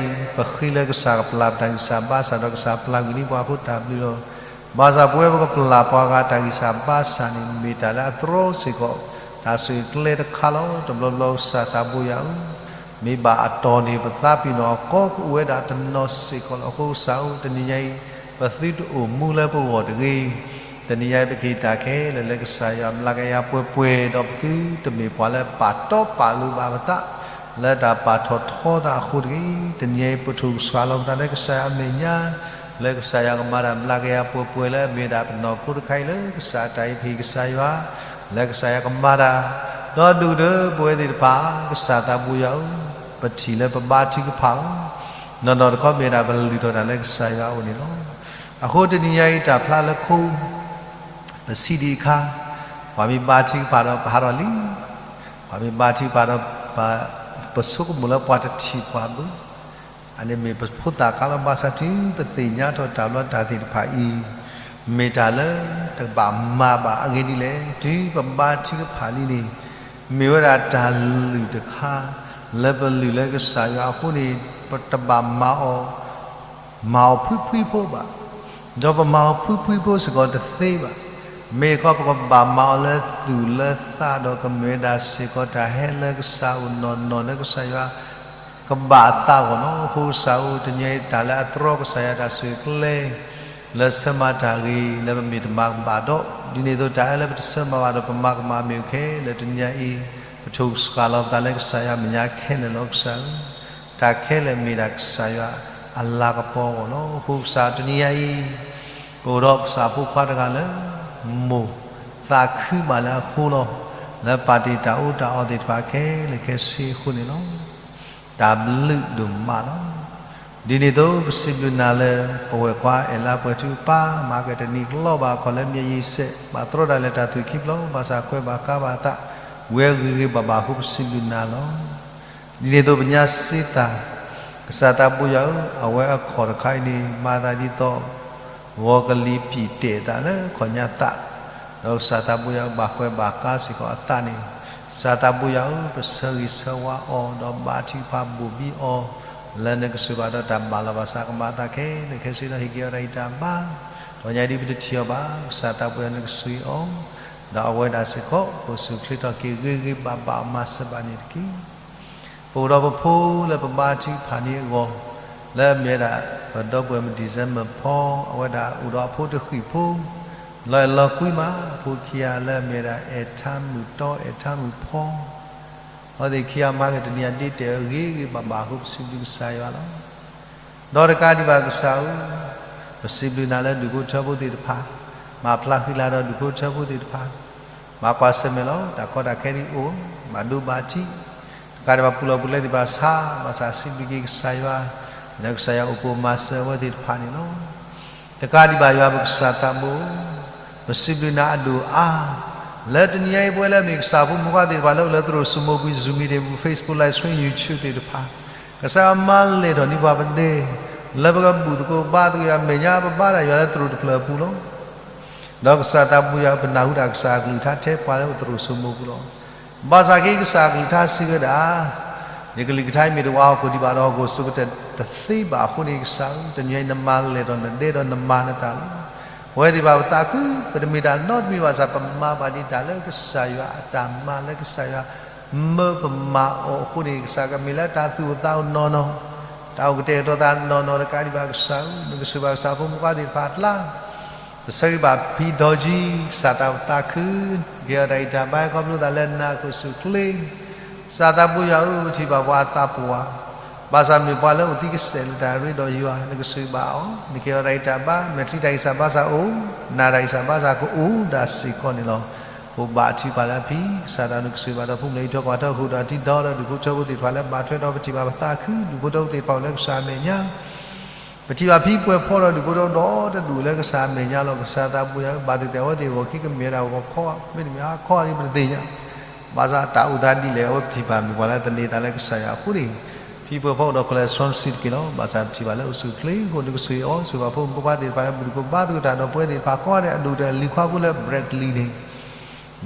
ပဃ့လၢကစၢ်ကပျၢ်ပတၢ်ဂံၢ်စၢ်ဘါစၢ် ဒီးကစၢ်ပျၢ်ကွံာ်န့ၢ်ပှၤအဃိတၢ်ဘျုးလီၤ. ဘၣ်ဆၣ်ပဝဲပကပျၢ်ပှၤဂၤတၢ်ဂံၢ်စၢ်ဘါစၢ်န့ၣ် မ့ၢ်တၢ်လၢအတြီစ့ၢ်ကီး တၢ်ဆိၣ်ဂ့ၤကျဲတခါလီၤ. တဘျီဘျီကစၢ်သးဘိယွၤဧၢ, မ့ၢ်ဘၣ်အတီၢ်န့ၣ် ပသးပ့ၤနီၣ်အကီၢ်ကအိၣ်ဝဲဒၣ်တနီၤစ့ၢ်ကီးလီၤ. အဃိကစၢ်ဧၢ, တနံၤညါအံၤ ပသုတအိၣ်မူလၢပဂီၢ်တဂ့ၤ တနံၤညါအံၤ ပကဟ့ၣ်တၢ်ခဲလၢာ်လၢကစၢ်ယွၤအမျးကယၤပှဲၤပှဲၤ, ဒီးပသုတမ့ၢ်ပှၤလၢပာ်တီပာ်လိၤဘၣ်ပသး လၢတၢ်ပာ်ထီၣ်ထီသးအဃိတဂ့ၤ. တနံၤညါအံၤ ပထုးကဆှၣ်လီၤပသးလၢကစၢ်ယွၤအမဲာ်ညါ, လၢကစၢ်ယွၤကမၤတၢ်မျးကယၤပှဲၤပှဲၤလၢအမ့ၢ်ဒၣ်ပနီၢ်ခိတခါအံၤ လၢကစၢ်အတၢ်အံၤ ပဟ့ၣ်ကစၢ်ယွၤ လၢကစၢ်ယွၤကမၤတၢ်, ဒီးဒိၣ်ကတၢၢ်ပဝဲသ့ၣ်တဖၣ် ကစၢ်သးဘိယွၤဧၢ, ပထံၣ်လၢပဘါထုကဖၣ်လီၤ. နီၢ်နီၢ်တခီမ့ၢ်ဒၣ်ပလုၢ်ထီၣ်တၢ်လၢကစၢ်ယွၤအအိၣ်န့ၣ်လီၤ. အဃိတနံၤညါအံၤ တၢ်ဖျါလၢခိ ပဆံးဒံးအခါ, ပှၤမ့ၢ်ဘါထုကဖၣ်ဒီးပဟးထီၣ်လံ, ပှၤမ့ၢ်ဘါထုကဖၣ်ဒီး ပဆိကမိၣ်လၢပှၤတထံၣ်ပှၤဘၣ်. အန့ၣ်မ့ၢ်ပဖိသၣ်ခါလီၤ. ဘၣ်ဆၣ်တုၤပသ့ၣ်ညါထီၣ်တၢ်ဘျီတၢ်သ့ၣ်တဖၣ်အံၤ, မ့ၢ်တၢ်လၢတဘၣ်မၤဘၣ်. အဂ့ၢ်ဒ်လဲၣ်, တုၤပဘါထုကဖၣ်လံန့ၣ်, မ့ၢ်ဝဲဒၣ်တၢ်လုၢ်တခါ လၢပလုၢ်လၢကစၢ်ယွၤအဃိန့ၣ် ပတဘၣ်မၤအီၤ မၤအီၤဖှံဖှံဖိဘၣ်, ဒီးပမၤအီၤဖှံဖှံဖိစ့ၢ်ကီးတသ့ဘၣ်. မ့ၢ်ခီပကဘၣ်မၤအီၤလၢသူၣ်လၢသး ဒီးကမ့ၢ်ဝဲဒၣ်စ့ၢ်ကီးတၢ်ဟဲလၢကစၢ်အိၣ်နီၢ်နီၢ်လၢကစၢ်ယွၤ ကဘၣ်အသးအဂီၢ်လီၤ. အဃိကစၢ်ဧၢ, တနံၤအံၤတၢ်လၢအတြီကစၢ်ယွၤတၢ်ဆိၣ်ဂ့ၤကျဲ လၢဆၢမၤတၢ်ဂ့ၤ လၢပမ့ၢ်တမၤကဘၣ်ဒီး, ဒ်န့ၣ်အသိးတၢ်အၢလၢပတဆၢမၤဘၣ်ဒီးပမၤကမၣ်မ့ၢ်အိၣ်ခဲလၢာ် တနံၤအံၤ ပထုးကဆှၣ်လီၤပသးလၢကစၢ်ယွၤအမဲာ်ညါခဲလၢာ်လီၤ. ကစၢ်ဧၢ, တၢ်ခဲလၢာ်မ့ၢ်ဒၣ်ကစၢ်ယွၤအ အလၤကပီၤအဂီၢ်လီၤ. အဃိကစၢ်တနံၤညါအံၤ ပအိၣ်ဒီးကစၢ်ဖိခွါတဂၤလၢ မိၢ်သးခုဘၣ်လၢအဃိလီၤ. လၢပာ်တ့ၢ်တၢ်အူတၢ်အီသ့ၣ်တဖၣ်ခဲလၢာ်ခဲဆ့အဃိန့ၣ်လီၤ. တၢ်ဘျုးဒိၣ်မးလီၤ. ဒ်န့ၣ်အသိး ပစံးဘျုးနၤလၢ ပဝဲၢ်ခွါအဲၣ်လါပှဲၤထူအပၢ် မၤကတၢၢ်တနံၤကလီဘၣ်အခီၣ်လၢမၠဲးယံၤစဲး ဘၣ်တြီတၢ်လဲၤတၢ်သူၣ်ခံဖျိ ဘၣ်ဆၣ်ကွဲးဘၣ်ဃးဘၣ်အသး ဝံၤအဂ့ၤဂ့ၤဘၣ်ဘၣ်အဃိ ပစံးဘျုးနၤလီၤ. ဒ်န့ၣ်အသိးပညါစ့တၢ် ကစၢ်သးဘိယွၤဧၢ, အဝဲအခီၣ်တခါအံၤန့ၣ် မၤသးဒ်သိး ဂီၤကလံၤပံာ်တဲာ်အသးလၢခီၣ်ညါသး, ဒီးကစၢ်သးဘိယွၤဧၢ ဘၣ်ကွဲးဘၣ်ဃးစ့ၢ်ကီးအသးန့ၣ်, ကစၢ်သးဘိယွၤဧၢ, ပဆၢဂ့ၤဆၢဝါအီၤ ဒီးဘါထုကဖၣ်ဘိၣ်ဘံအီၤ လၢနကဆိၣ်ဘၣ်ဒီးတၢ်ဘၣ်လီၤဘၣ်စးကမၤအသးခဲလၢာ်ခဲဆ့ဒီးဟ့ၣ်က့ၤအီၤတၢ်ဂံၢ်တၢ်ဘါ, တနံၤညါဒ်ပတထံၣ်အီၤဘၣ်, ကစၢ်သးဘိယွၤနကဆိၣ်ဂ့ၤအီၤ, ဒီးအဝဲဒၣ်စ့ၢ်ကီး ကအိၣ်ဆူၣ်အိၣ်ချ့ထီၣ်က့ၤဂ့ၤဂ့ၤဘၣ်ဘၣ်အမၤစၢၤဘၣ်န့ၣ်တက့ၢ်. ပအိၣ်ဒီးပဖိလၢပဘါထုကဖၣ်န့ၢ်အဂီၢ်, လၢအမ့ၢ်ဝဲဒၣ် ပဒီပုၢ်ဝဲၢ်မုၣ် December ဖီ, အဝဲဒၣ်အိၣ်ဒီးအဖိတဃံၣ်ဖိ, လီၤအဲၣ်လီၤကွံမး, အဖိခံဂၤလၢအမ့ၢ်ဝဲဒၣ် အဲၣ်ထါမုၣ်တီ အဲၣ်ထါမုၣ်ဖီ, အဝဲသ့ၣ်ခံဂၤမၤကတၢၢ်တနံၤညါဒ့တဲာ်အဂ့ၤဂ့ၤဘၣ်ဘၣ်အဃိ ပစံးဘျုးကစၢ်ယွၤလီၤ. ဒီးတကးဒံးဘၣ်ကစၢ်ဧၢ, ပစံးဘျုးနၤလၢဒူၣ်ဖိထၢဖိသ့ၣ်တဖၣ်, မၤဖျါဃံလၤဒီးဒူၣ်ဖိထၢဖိသ့ၣ်တဖၣ်, မၤကွၢ်ဆၢၣ်မဲာ်လီၤ, တၢ်ကီတၢ်ခဲဒ်အိၣ်, ဘၣ်ဒိဘၣ်ထံး, တကးဒံးဘၣ်ပူၤလီၢ်ပူၤလဲသ့ၣ်တဖၣ်ဆါ, ဘၣ်ဆၣ်စံးဘျုးက့ၤကစၢ်ယွၤ, လၢကစၢ်ယွၤအိၣ်ဖှိၣ်မၤစၢၤအဝဲသ့ၣ်တဖၣ်န့ၣ်လီၤ. တကးဒံးဘၣ်ယွၤပကစၢ်သးဘိ, ပစံးဘျုးနၤအဒိၣ်အါ, လၢတနံၤညါအံၤပဝဲလၢအမ့ၢ်ကစၢ်ဖိမုၣ်ခွါသ့ၣ်တဖၣ်လၢအိၣ်လၢ သရိာ်စိမိပူၤ Zoom meeting ပူၤ Facebook live stream YouTube သ့ၣ်တဖၣ်, ကစၢ်ယွၤမၤလဲၢ်ထီၣ်န့ၢ်ပှၤပဒဲ, လၢပကဘူၣ်သကိးဘါသကိးယွၤအမဲာ်ညါ ပဘါဒၣ်ယွၤလၢသရိာ်တဖျၢၣ်အပူၤလီၤ. ဒီးကစၢ်သးဘိယွၤဧၢ, ပနၢ်ဟူတၢ်ကစၢ်အကလုၢ်ကထါထဲပှၤလၢသရိာ်စိမိပူၤလီၤ. ဘၣ်ဆၣ်က့ၤကစၢ်အကလုၢ်ကထါစံးဝဲဒၣ်, ယကလုၢ်ကထါအံၤမ့ၢ်တဝါဟီၣ်ခိၣ်ဒံးဘၣ်ဒီး ဟီၣ်ခိၣ်စိကတဲာ်တသ့ဘၣ်အဃိန့ၣ် ကစၢ်ဧၢ, တနံၤညါအံၤနမၤလဲၢ်ထီၣ်နဒဲဒီးနမၤနတၢ်လီၤ. ပဝဲသ့ၣ်တဖၣ်ပသးခု, ပတမ့ၢ်တၢ်နီတမံၤဘၣ်ဆၣ် ပမၤဘၣ်ဒံးတၢ်လၢကစၢ်ယွၤအတၢ်မၤ လၢကစၢ်ယွၤမၢပမၤအီၤအဃိန့ၣ် ကစၢ်ကမ့ၢ်လၢတၢ်သူၣ်အိၣ်သးအိၣ်နီၢ်နီၢ်, တၢ်အိၣ်ကတဲာ်ကတီၤသးနီၢ်နီၢ်. တကးဒံးဘၣ်ကစၢ်ဧၢ, နကဆိၣ်ဘၣ်ကစၢ်ဖိမုၣ်ခွါသ့ၣ်တဖၣ်အကျါ ပဆၢဂ့ၤဘၣ်ဖံဒီးကၠံ, ကစၢ်သးပသးခု, ကဟ့ၣ်အီၤတၢ်ဂံၢ်တၢ်ဘါ ခီဖျိသးလၢနၤ ကအိၣ်ဆူၣ်အိၣ်ချ့. ကစၢ်သးဘိယွၤဧၢ, ပထံၣ်ဘၣ်ပှၤအသးပှၢ်, ဘၣ်ဆၣ်မ့ၢ်ပှၤလၢအိၣ်သံကစဲာ်လၢတၢ်ရ့ဒီးယွၤ, နကဆိၣ်ဂ့ၤဘၣ်အီၤ, နကဟ့ၣ်အီၤတၢ်ဂံၢ်တၢ်ဘါ, မဲာ်ချံတၢ်ဂံၢ်စၢ်ဘါစၢ်ကအိၣ်, နၢ်တၢ်ဂံၢ်စၢ်ဘါစၢ်ကအိၣ်ဒၣ်စ့ၢ်ကီးန့ၣ်လီၤ. ပဘါထုကဖၣ်လၢအဖံ, ကစၢ်သးနကဆိၣ်ဂ့ၤဘၣ်ဒီးဖိမုၣ်လၢဟံၣ်ထီၣ်ကီၢ်ထီၣ် ဃုာ်ဒီးတံၤဒီဒီးဒူၣ်ဖိထၢဖိသ့ၣ်တဖၣ်လၢဘၣ်ထွဲဒီး ပထံၣ်ဘၣ်ပသးခု, ဒူၣ်ဖိထၢဖိသ့ၣ်တဖၣ်အိၣ်လၢကစၢ်အမဲာ်ညါ ပထံၣ်ဘၣ်ဖံပှဲၤဖီဒီးဒူၣ်ဖိထၢဖိဒီတဒူၣ်လၢကစၢ်အမဲာ်ညါလီၤ. ကစၢ်သးဘိယွၤဧၢ, ဘၣ်သ့ၣ်သ့ၣ်အဝဲသ့ၣ်ဂီၢ်ခံကမ့ၢ်ဝဲဒၣ်ဂီၢ်ခီ, မ့တမ့ၢ်ဟါခီအံၤပတသ့ၣ်ညါ, ဘၣ်ဆၣ်တၢ်အိၣ်သးဒ်လဲၣ် အဝဲပထံၣ်ဘၣ်မ့ၢ်ပှၤလၢသန့ၤသးလၢကစၢ်ယွၤအဃိန့ၣ်, ဖံပှဲၤဖီအိၣ်ဒီး cholesterol တဆံးတက့ၢ်လီၤ. ဘၣ်ဆၣ်ပထံၣ်ဘၣ်လၢအိၣ်ဆူၣ်အိၣ်ချ့အဃိ နကဆိၣ်ဂ့ၤအီၤ, ဆိၣ်ဂ့ၤဘၣ်ဖိမုၣ်ဖိခွါသ့ၣ်တဖၣ်လၢဘူၣ်သကိးဘါသကိးတၢ်ဒီးပဝဲသ့ၣ်တဖၣ်ကိးဂၤဒဲး အဒိၣ်ကတၢၢ်လံၤခွါဖိလၢ Bradley န့ၣ်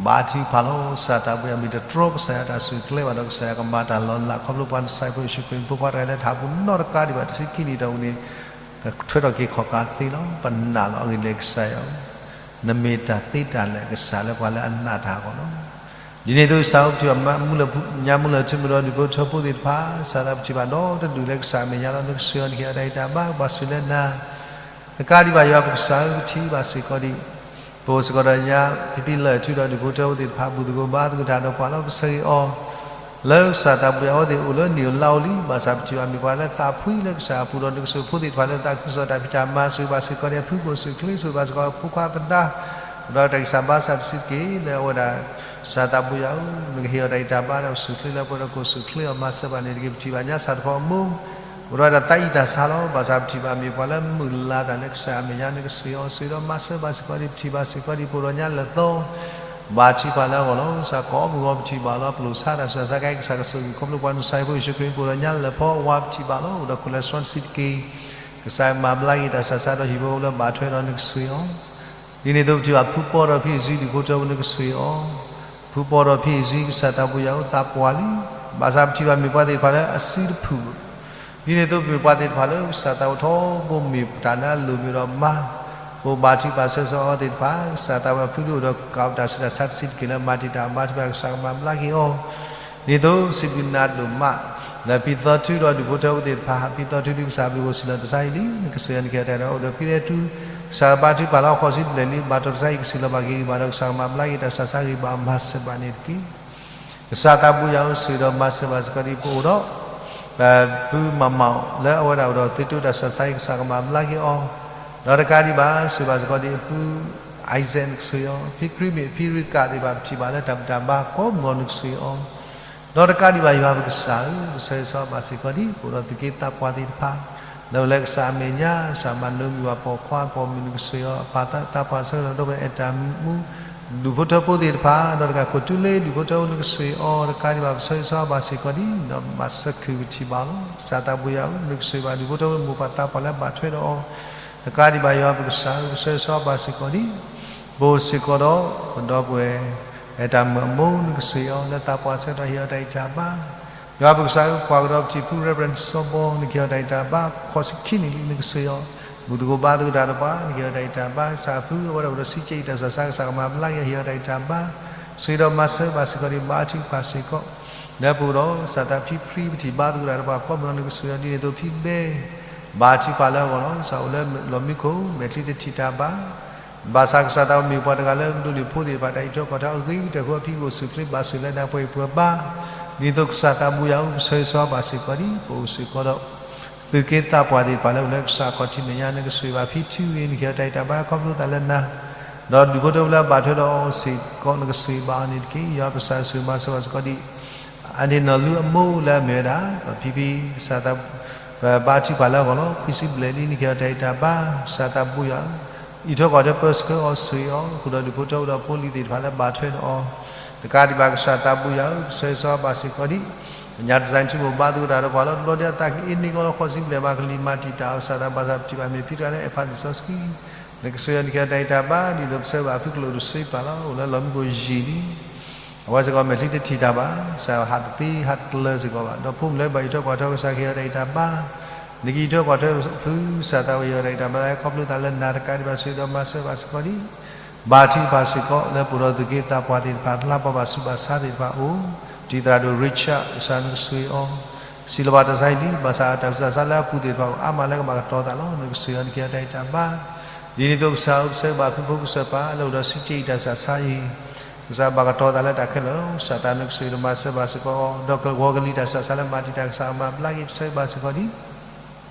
ဘါထုကဖၣ်လီၤ. ကစၢ်သးဘိယွၤ မ့ၢ်တတြီကစၢ်ယွၤတၢ်ဆူၣ်ချ့ဘၣ်ဒီး ကစၢ်ယွၤကမၤတၢ်လီၤလး ခီဖျိပှၤနဆါဟံၣ်ဖိယ့ၣ်ၡူးခရံာ်ဖိခွါတဂၤလၢတၢ်ပူၤနီတကးဒံးဘၣ် တဆံခံနံၣ်အတီၢ်ပူၤန့ၣ် ကထွဲထီၣ်က့ၤခီၣ်ကးသ့လီၤ. ပနာ်လီၤအဂ့ၢ်ဒ်လဲၣ်ကစၢ်ယွၤဧၢ, နမ့ၢ်တၢ်သ့တၢ်လၢာ်အကစၢ်လၢပှၤလၢအနာ်တၢ်အဂီၢ်လီၤ. ဒ်န့ၣ်အသိး ကစၢ်ဧၢ ပထံၣ်ဘၣ်မူလၢၢ်ညါမူလၢၢ်ထူမ့ၢ်ဒီးဒူၣ်ဖိထၢဖိသ့ၣ်တဖၣ်, ကစၢ်သးပထံၣ်ဘၣ်ဒီတဒူၣ်လၢကစၢ်အမဲာ်ညါလီၤ. နကဆိၣ်ဂ့ၤအီၤ နကဟ့ၣ်အီၤတၢ်ဂံၢ်တၢ်ဘါ ပှၤဆူၣ်လၢနၤ တကးဒံးဘၣ်ယွၤပကစၢ်ဧၢ ပထံၣ်ဘၣ်စ့ၢ်ကီးဒံး, ပအိၣ်စ့ၢ်ကီးဒီးညါ ဖံဖံလၢၢ်ထူဒီးဒူၣ်ဖိထၢဖိသ့ၣ်တဖၣ် ဘူၣ်သကိးဘါသကိးတၢ်ဒီးပှၤလီၤ. ပဆၢဂ့ၤအီၤ လၢကစၢ်သးပူၤအဝဲသ့ၣ်အိၣ်လၢနံၣ်အိၣ်လါအိၣ်လံ, ဘၣ်ဆၣ်ပထံၣ်ဘၣ်မ့ၢ်ပှၤလၢသးဖှံလၢကစၢ်အပူၤဒီး နကဆိၣ်ဖိသ့ၣ်တဖၣ်လၢသးခုကစီၣ်တၢ်ဖံးတၢ်မၤ ဆိၣ်ဂ့ၤဘၣ်စ့ၢ်ကီးန့ၣ် အဖုကိၣ်ဆူၣ်ချ့ ဆိၣ်ဂ့ၤဘၣ်စ့ၢ်ကီးဖိခွါသဒါ ဒီးတၢ်ဂံၢ်စၢ်ဘါစၢ်တဆံးတက့ၢ် လၢအဝဲဒၣ် ကစၢ်သးပူၤယွၤဧၢ, နကဟ့ၣ်အီၤတၢ်ဂံၢ်တၢ်ဘါဒီးဆူၣ်ချ့လၢပှဲၤဒီးကိၣ်ဆူၣ်ချ့အီၤမၤစၢၤဘၣ်န့ၣ်တက့ၢ်. ပထံၣ်ဘၣ်ညါဆၣ်တဖီအမိၢ် အိၣ်ဒီးတၢ်သးအံၣ်တၢ်ဆါလီၤ. ဘၣ်ဆၣ်ပထံၣ်ဘၣ်မ့ၢ်ပှၤလၢမုၢ်လၢ်တၢ်လၢကစၢ်အမဲာ်ညါ နကဆိၣ်ဂ့ၤအီၤ ဆိၣ်ဂ့ၤဒီးမၤစၢၤဘၣ်စ့ၢ်ကီးဒံး ပထံၣ်ဘၣ်စ့ၢ်ကီးဒံး ပအိၣ်ဒီးညါလၢာ်သီ ဘါထုကဖၣ်လၢအဂီၢ်လီၤ. ကစၢ်ကိးမုၢ်ဂီၤပထံၣ်ဘၣ်လီၤ ပလိာ်ဆါတၢ်ဆူးတၢ်ဆါ ကဲကစၢ်ကဆိၣ်ဂ့ၤ ခီဖျိပှၤနဆါဟံၣ်ဖိယ့ၣ်ၡူးခရံာ် ပအိၣ်ဒီးညါလၢာ်ဖီဝါပထံၣ်ဘၣ်လီၤ အိၣ်ဒီး cholesterol တဆံးတက့ၢ်. ကစၢ်မၤဘျါက့ၤတၢ်ဆူးတၢ်ဆါဒီးဟံၣ်ဖိဃီဖိလၢဘၣ်ထွဲဒီးနကဆိၣ်ဂ့ၤအီၤ ဒ်န့ၣ်အသိးပထံၣ်ဘၣ်ဖုပီဒီးဖံအံၤစု ဒူၣ်ဖိထၢဖိနကဆိၣ်ဂ့ၤအီၤ, ဖုပီဒီးဖံအံၤစု ကစၢ်သးပူၤယွၤဧၢ သးပှၢ်လံ, ဘၣ်ဆၣ်ပထံၣ်ဘၣ်မ့ၢ်ပှၤသ့ၣ်တဖၣ်လၢအစုတဖုၣ်, ဒ်န့ၣ်အသိးပမ့ၢ်ပှၤသ့ၣ်တဖၣ်လၢကစၢ်သးအိၣ်ထီဘိမ့ၢ်ပတၢ်လၢအလိၣ်မ့ၢ်ဒီးမၤ, ပဘါထုကဖၣ်ဆၢဂ့ၤအီၤသ့ၣ်တဖၣ် ကစၢ်သးပူၤဖုဒိၣ်ဒီးကးတၢ်ဆူးတၢ်ဆါတဆံးတက့ၢ်လၢမၤတံာ်တာ်ဘါထုကဖၣ် ကစၢ်ကမၤဘျါက့ၤအီၤ ဒ်သိးစံးဘျုးနၤဒိၣ်မး လၢဖံသီထူဒီးဒူၣ်ဖိထၢဖိသ့ၣ်တဖၣ်, ဖံသီထူဒုးကစၢ်ဘျုးအိၣ်စံးလီၤတၢ်ဆါဟံၣ်လံ, နကစၢ်ယွၤနကဟ့ၣ်တၢ်ဒီးအိၣ်ဒီးဖံရဲထူ, ကစၢ်ဘါထုကဖၣ်လၢအဃိးဆံဘျဲၣ်လံ, ဘၣ်တၢ်ဆါဟံၣ်ကစံးလီၤဘၣ်က့ၤဂံၢ်ဘါဒီးကစၢ်ကမၤဘျါက့ၤတၢ်ဆူးတၢ်ဆါဂံၢ်ဘါမၤစၢၤဘၣ်န့ၣ်တက့ၢ်. ကစၢ်သးပူၤယွၤဧၢ ဆိၣ်ဂ့ၤဒီးမၤစၢၤဘၣ်စ့ၢ်ကီးဒံးပအိၣ်ဒီး ပပုၢ်မၤမီၤလၢအဝဲဒၣ်အိၣ်ဒီးသုးတိၢ်တၢ်ဆူးတၢ်ဆါအံၤ ကစၢ်ကမၤဘျါက့ၤအီၤ, ဒီးတကးဒံးဘၣ် ဆိၣ်ဂ့ၤဘၣ်စ့ၢ်ကီးဒံးအပုၢ် Isaac နကစၢ်ယွၤ, ဖံခရံာ်မ့ၢ် ဖံရကၤသ့ၣ်တဖၣ် ပထံၣ်ဘၣ်လၢတၢ်ဘူၣ်တၢ်ဘါ ကိးမုၢ်နကစၢ်ယွၤ, ဒီးတကးဒံးဘၣ်ယွၤပကစၢ်ဧၢ, ပဆၢဂ့ၤဆၢဝါဘၣ်စ့ၢ်ကီးဒံး ပအိၣ်ဒီးသုးက့သးပှၢ်သ့ၣ်တဖၣ် လၢအိၣ်လၢကစၢ်အမဲာ်ညါ, ကစၢ်မၤနၢၤမုၢ်ဘၣ်ပိာ်ခွါ ပိာ်မုၣ်နကစၢ်ယွၤ, အပၢ်သးပှၢ်ဆၢကတီၢ်ဒီး ပအဲၣ်တၢ်မူ ဒူၣ်ဖိထၢဖိသ့ၣ်တဖၣ်, ဒီးတကးခိၣ်တူလ့ ဒူၣ်ဖိထၢဖိနကစၢ်ယွၤ, တကးဒံးဘၣ် ပဆၢဂ့ၤဆၢဝါဘၣ်စ့ၢ်ကီးဒံး ဒီးဘၣ်စၢၤခုၣ်ပထံၣ်ဘၣ်လီၤ. ကစၢ်သးဘိယွၤဧၢ, နကစၢ်ယွၤဘၣ်ဒူၣ်ဖိထၢဖိ မိၢ်ပၢ်သးပှၢ်လၢအဘၣ်ထွဲဒီးအီၤ, တကးဒံးဘၣ်ယွၤပကစၢ်ဧၢ, ပဆၢဂ့ၤဆၢဝါဘၣ်စ့ၢ်ကီးဒံး ပအိၣ်စ့ၢ်ကီးဒီး ပဒီပုၢ်ဝဲၢ် အဲၣ်တၢ်မုၣ်အမိၢ်နကစၢ်ယွၤ လၢသးပှၢ်ဆၢကတီၢ်ဟ့ၣ်အီၤတၢ်ဂံၢ်တၢ်ဘါ, ယွၤပကစၢ်ဧၢ, ပကွၢ်ကဒီးပထံၣ်ဖု Reverend စီၤဘီ နကဟ့ၣ်အီၤတၢ်ဂံၢ်တၢ်ဘါ ခီၣ်ဆံခံနံၣ်လံနကစၢ်ယွၤ, ဘူၣ်သကိးဘါသကိးတၢ်ဒီးပှၤ နကဟ့ၣ်အီၤတၢ်ဂံၢ်တၢ်ဘါ, ကစၢ်ဖု အဝဲဒၣ်အိၣ်ဒီးစံးကဲးတၢ်ဆူးတၢ်ဆါ ကစၢ်ကမၤဘျါက့ၤ ဟ့ၣ်အီၤတၢ်ဂံၢ်တၢ်ဘါ, ဆိၣ်ဂ့ၤဒီးမၤစၢၤဘၣ်စ့ၢ်ကီးဒံး ဘါထုကဖၣ်စ့ၢ်ကီး လၢပအိၣ်ဒီး ကစၢ်သးဖံဖရံ ပထံၣ်ဘါသကိးတၢ်ဒီးပှၤကိးမုၢ်နကစၢ်ယွၤ, ဒ်န့ၣ်အသိးဖံဘဲ ဘါထုကဖၣ်လၢအဂီၢ်လီၤ. ကစၢ်အိၣ်လၢလီၢ်မံခိၣ် မဲာ်ချံတထံၣ်တၢ်ဘါ ဘၣ်ဆၣ်ကစၢ်သးမ့ၢ်ပှၤတဂၤလၢဒိးန့ၢ်ဖိသ့ၣ်တဖၣ် တၢ်အံးထွဲကွၢ်ထွဲအဂ့ၤကတၢၢ်အဃိ ဖံကအိၣ်ဆူၣ်အိၣ်ချ့ဘၣ်ဆိၣ်ဂ့ၤလၢနၤ ပှဲၤအံၤပှဲၤဘါ, ဒ်န့ၣ်အသိးကစၢ်သးဘိယွၤဧၢ, ပဆၢဂ့ၤဆၢဝါဘၣ်စ့ၢ်ကီးဒံး ပအိၣ်စ့ၢ်ကီးဒီး သုးက့သးပှၢ်သ့ၣ်တဖၣ်လၢအိၣ်လၢကစၢ်အခီၣ်ထံးမဲာ်ညါ နကဆိၣ်ဂ့ၤဘၣ်ဖံထံဝံၤ နကဟ့ၣ်အီၤတၢ်ဂံၢ်တၢ်ဘါ ခီဖျိသးလၢနၤ, ဒီးဒူၣ်ဖိထၢဖိလၢအဘၣ်ထွဲဒီးအီၤစ့ၢ်ကီး နကဆိၣ်ဂ့ၤဘၣ်အီၤန့ၣ်တက့ၢ်. ယွၤပကစၢ်ဆိၣ်ဂ့ၤမၤစၢၤဘၣ်စ့ၢ်ကီးဒံး အန့ၣ်နီၢ်လူအမိၢ်လၢအမ့ၢ်ဝဲဒၣ် ပဖံဖံ ကစၢ်သး ပဘါထုကဖၣ်လၢအဂီၢ်လီၤ. ခွံဆံဘျဲၣ်လံ နကဟ့ၣ်အီၤတၢ်ဂံၢ်တၢ်ဘါ ကစၢ်သးဘိယွၤဧၢ, အံးထွဲကွၢ်ထွဲပၢဆှၢအီၤဆိၣ်ဂ့ၤအီၤ ဃုာ်ဒီးဒူၣ်ဖိထၢဖိဒီးဖိလံၤသ့ၣ်တဖၣ်လၢဘၣ်ထွဲဒီးအီၤ, တကးဒံးဘၣ်ကစၢ်သးဘိယွၤဧၢ, ပဆၢဂ့ၤဆၢဝါဘၣ်စ့ၢ်ကီးဒံး ညါတစဲးထံမိၣ်ဘါသကိးတၢ်ဒီးပှၤလီၤ တဘျီဒ်အသးကအ့န့ၢ်ကီးလီၤ ဃိးဆံဘျဲၣ်မးကလံၤမၤတံာ်တာ်အီၤ ကစၢ်သးဘၣ်ဆၣ်ပထံၣ်ဘၣ်မ့ၢ်ဖံတဂၤလၢ အဲၣ်ဖးလံာ်စီဆှံ နကစၢ်ယွၤ နကဟ့ၣ်အီၤတၢ်ဂံၢ်တၢ်ဘါ ဒ်သိးပဆၢဂ့ၤဘၣ်ဖုကလိာ်တဆှံပာ်လီၤ အိၣ်လၢလီၢ်မံခိၣ်ယံာ်လံ အဝဲစ့ၢ်ကီးမဲာ်ချံတထံၣ်တၢ်ဘါ ကစၢ်ဟးတသ့ဟးတကျၢၤစ့ၢ်ကီးဘၣ် ဒီးဖိမုၣ်လၢဘၣ်အံးထွဲကွၢ်ထွဲကစၢ်ကဟ့ၣ်အီၤတၢ်ဂံၢ်တၢ်ဘါ နကအံးထွဲကွၢ်ထွဲဖု ကစၢ်သးဝဲဟ့ၣ်အီၤတၢ်ဂံၢ်တၢ်ဘါ ခီဖျိသးလၢနၤ တကးဒံးဘၣ်ဆိၣ်ဂ့ၤဒီးမၤစၢၤဘၣ်စ့ၢ်ကီးဒံး ဘါထုကဖၣ်စ့ၢ်ကီးလၢပအိၣ်ဒီးသုးက့သးပှၢ်သ့ၣ်တဖၣ် လၢပှၤဘၣ်ဆူးဘၣ်ဆါသ့ၣ်တဖၣ်အအိၣ် တံၤသရၣ်ဒိၣ် Richard ကစၢ်နကဆိၣ်ဂ့ၤအီၤ စံးလီၤဘၣ်တၢ်ဆါအံၤလံ ဘၣ်ဆၣ်တၢ်ဆူးတၢ်ဆါလၢအပူၤသ့ၣ်တဖၣ်အိၣ်အါမးလၢကဘၣ်ကတီၤသးလီၤ နကဆိၣ်ဂ့ၤအီၤ နကဟ့ၣ်အီၤတၢ်ဂံၢ်တၢ်ဘါ ဒ်န့ၣ်အသိးကစၢ်ဧၢ ပဆၢဂ့ၤဘၣ်ဖုဖိကစၢ်ပၢ်လၢအိၣ်ဒီးစံးကဲးတၢ်ဆူးတၢ်ဆါအံၤ ကစၢ်ဘၣ်ကတီၤသးလၢတၢ်ခဲလၢာ် ကစၢ်သးနကဆိၣ်ဂ့ၤဒီးမၤစၢၤဘၣ်စ့ၢ်ကီးအီၤ ဒီးကဝီၤကလံၤတၢ်ဆူးတၢ်ဆါလၢမၤတံာ်တာ် ကစၢ်ကမၤဘျါက့ၤ ပဆၢဂ့ၤဘၣ်စ့ၢ်ကီးဒံး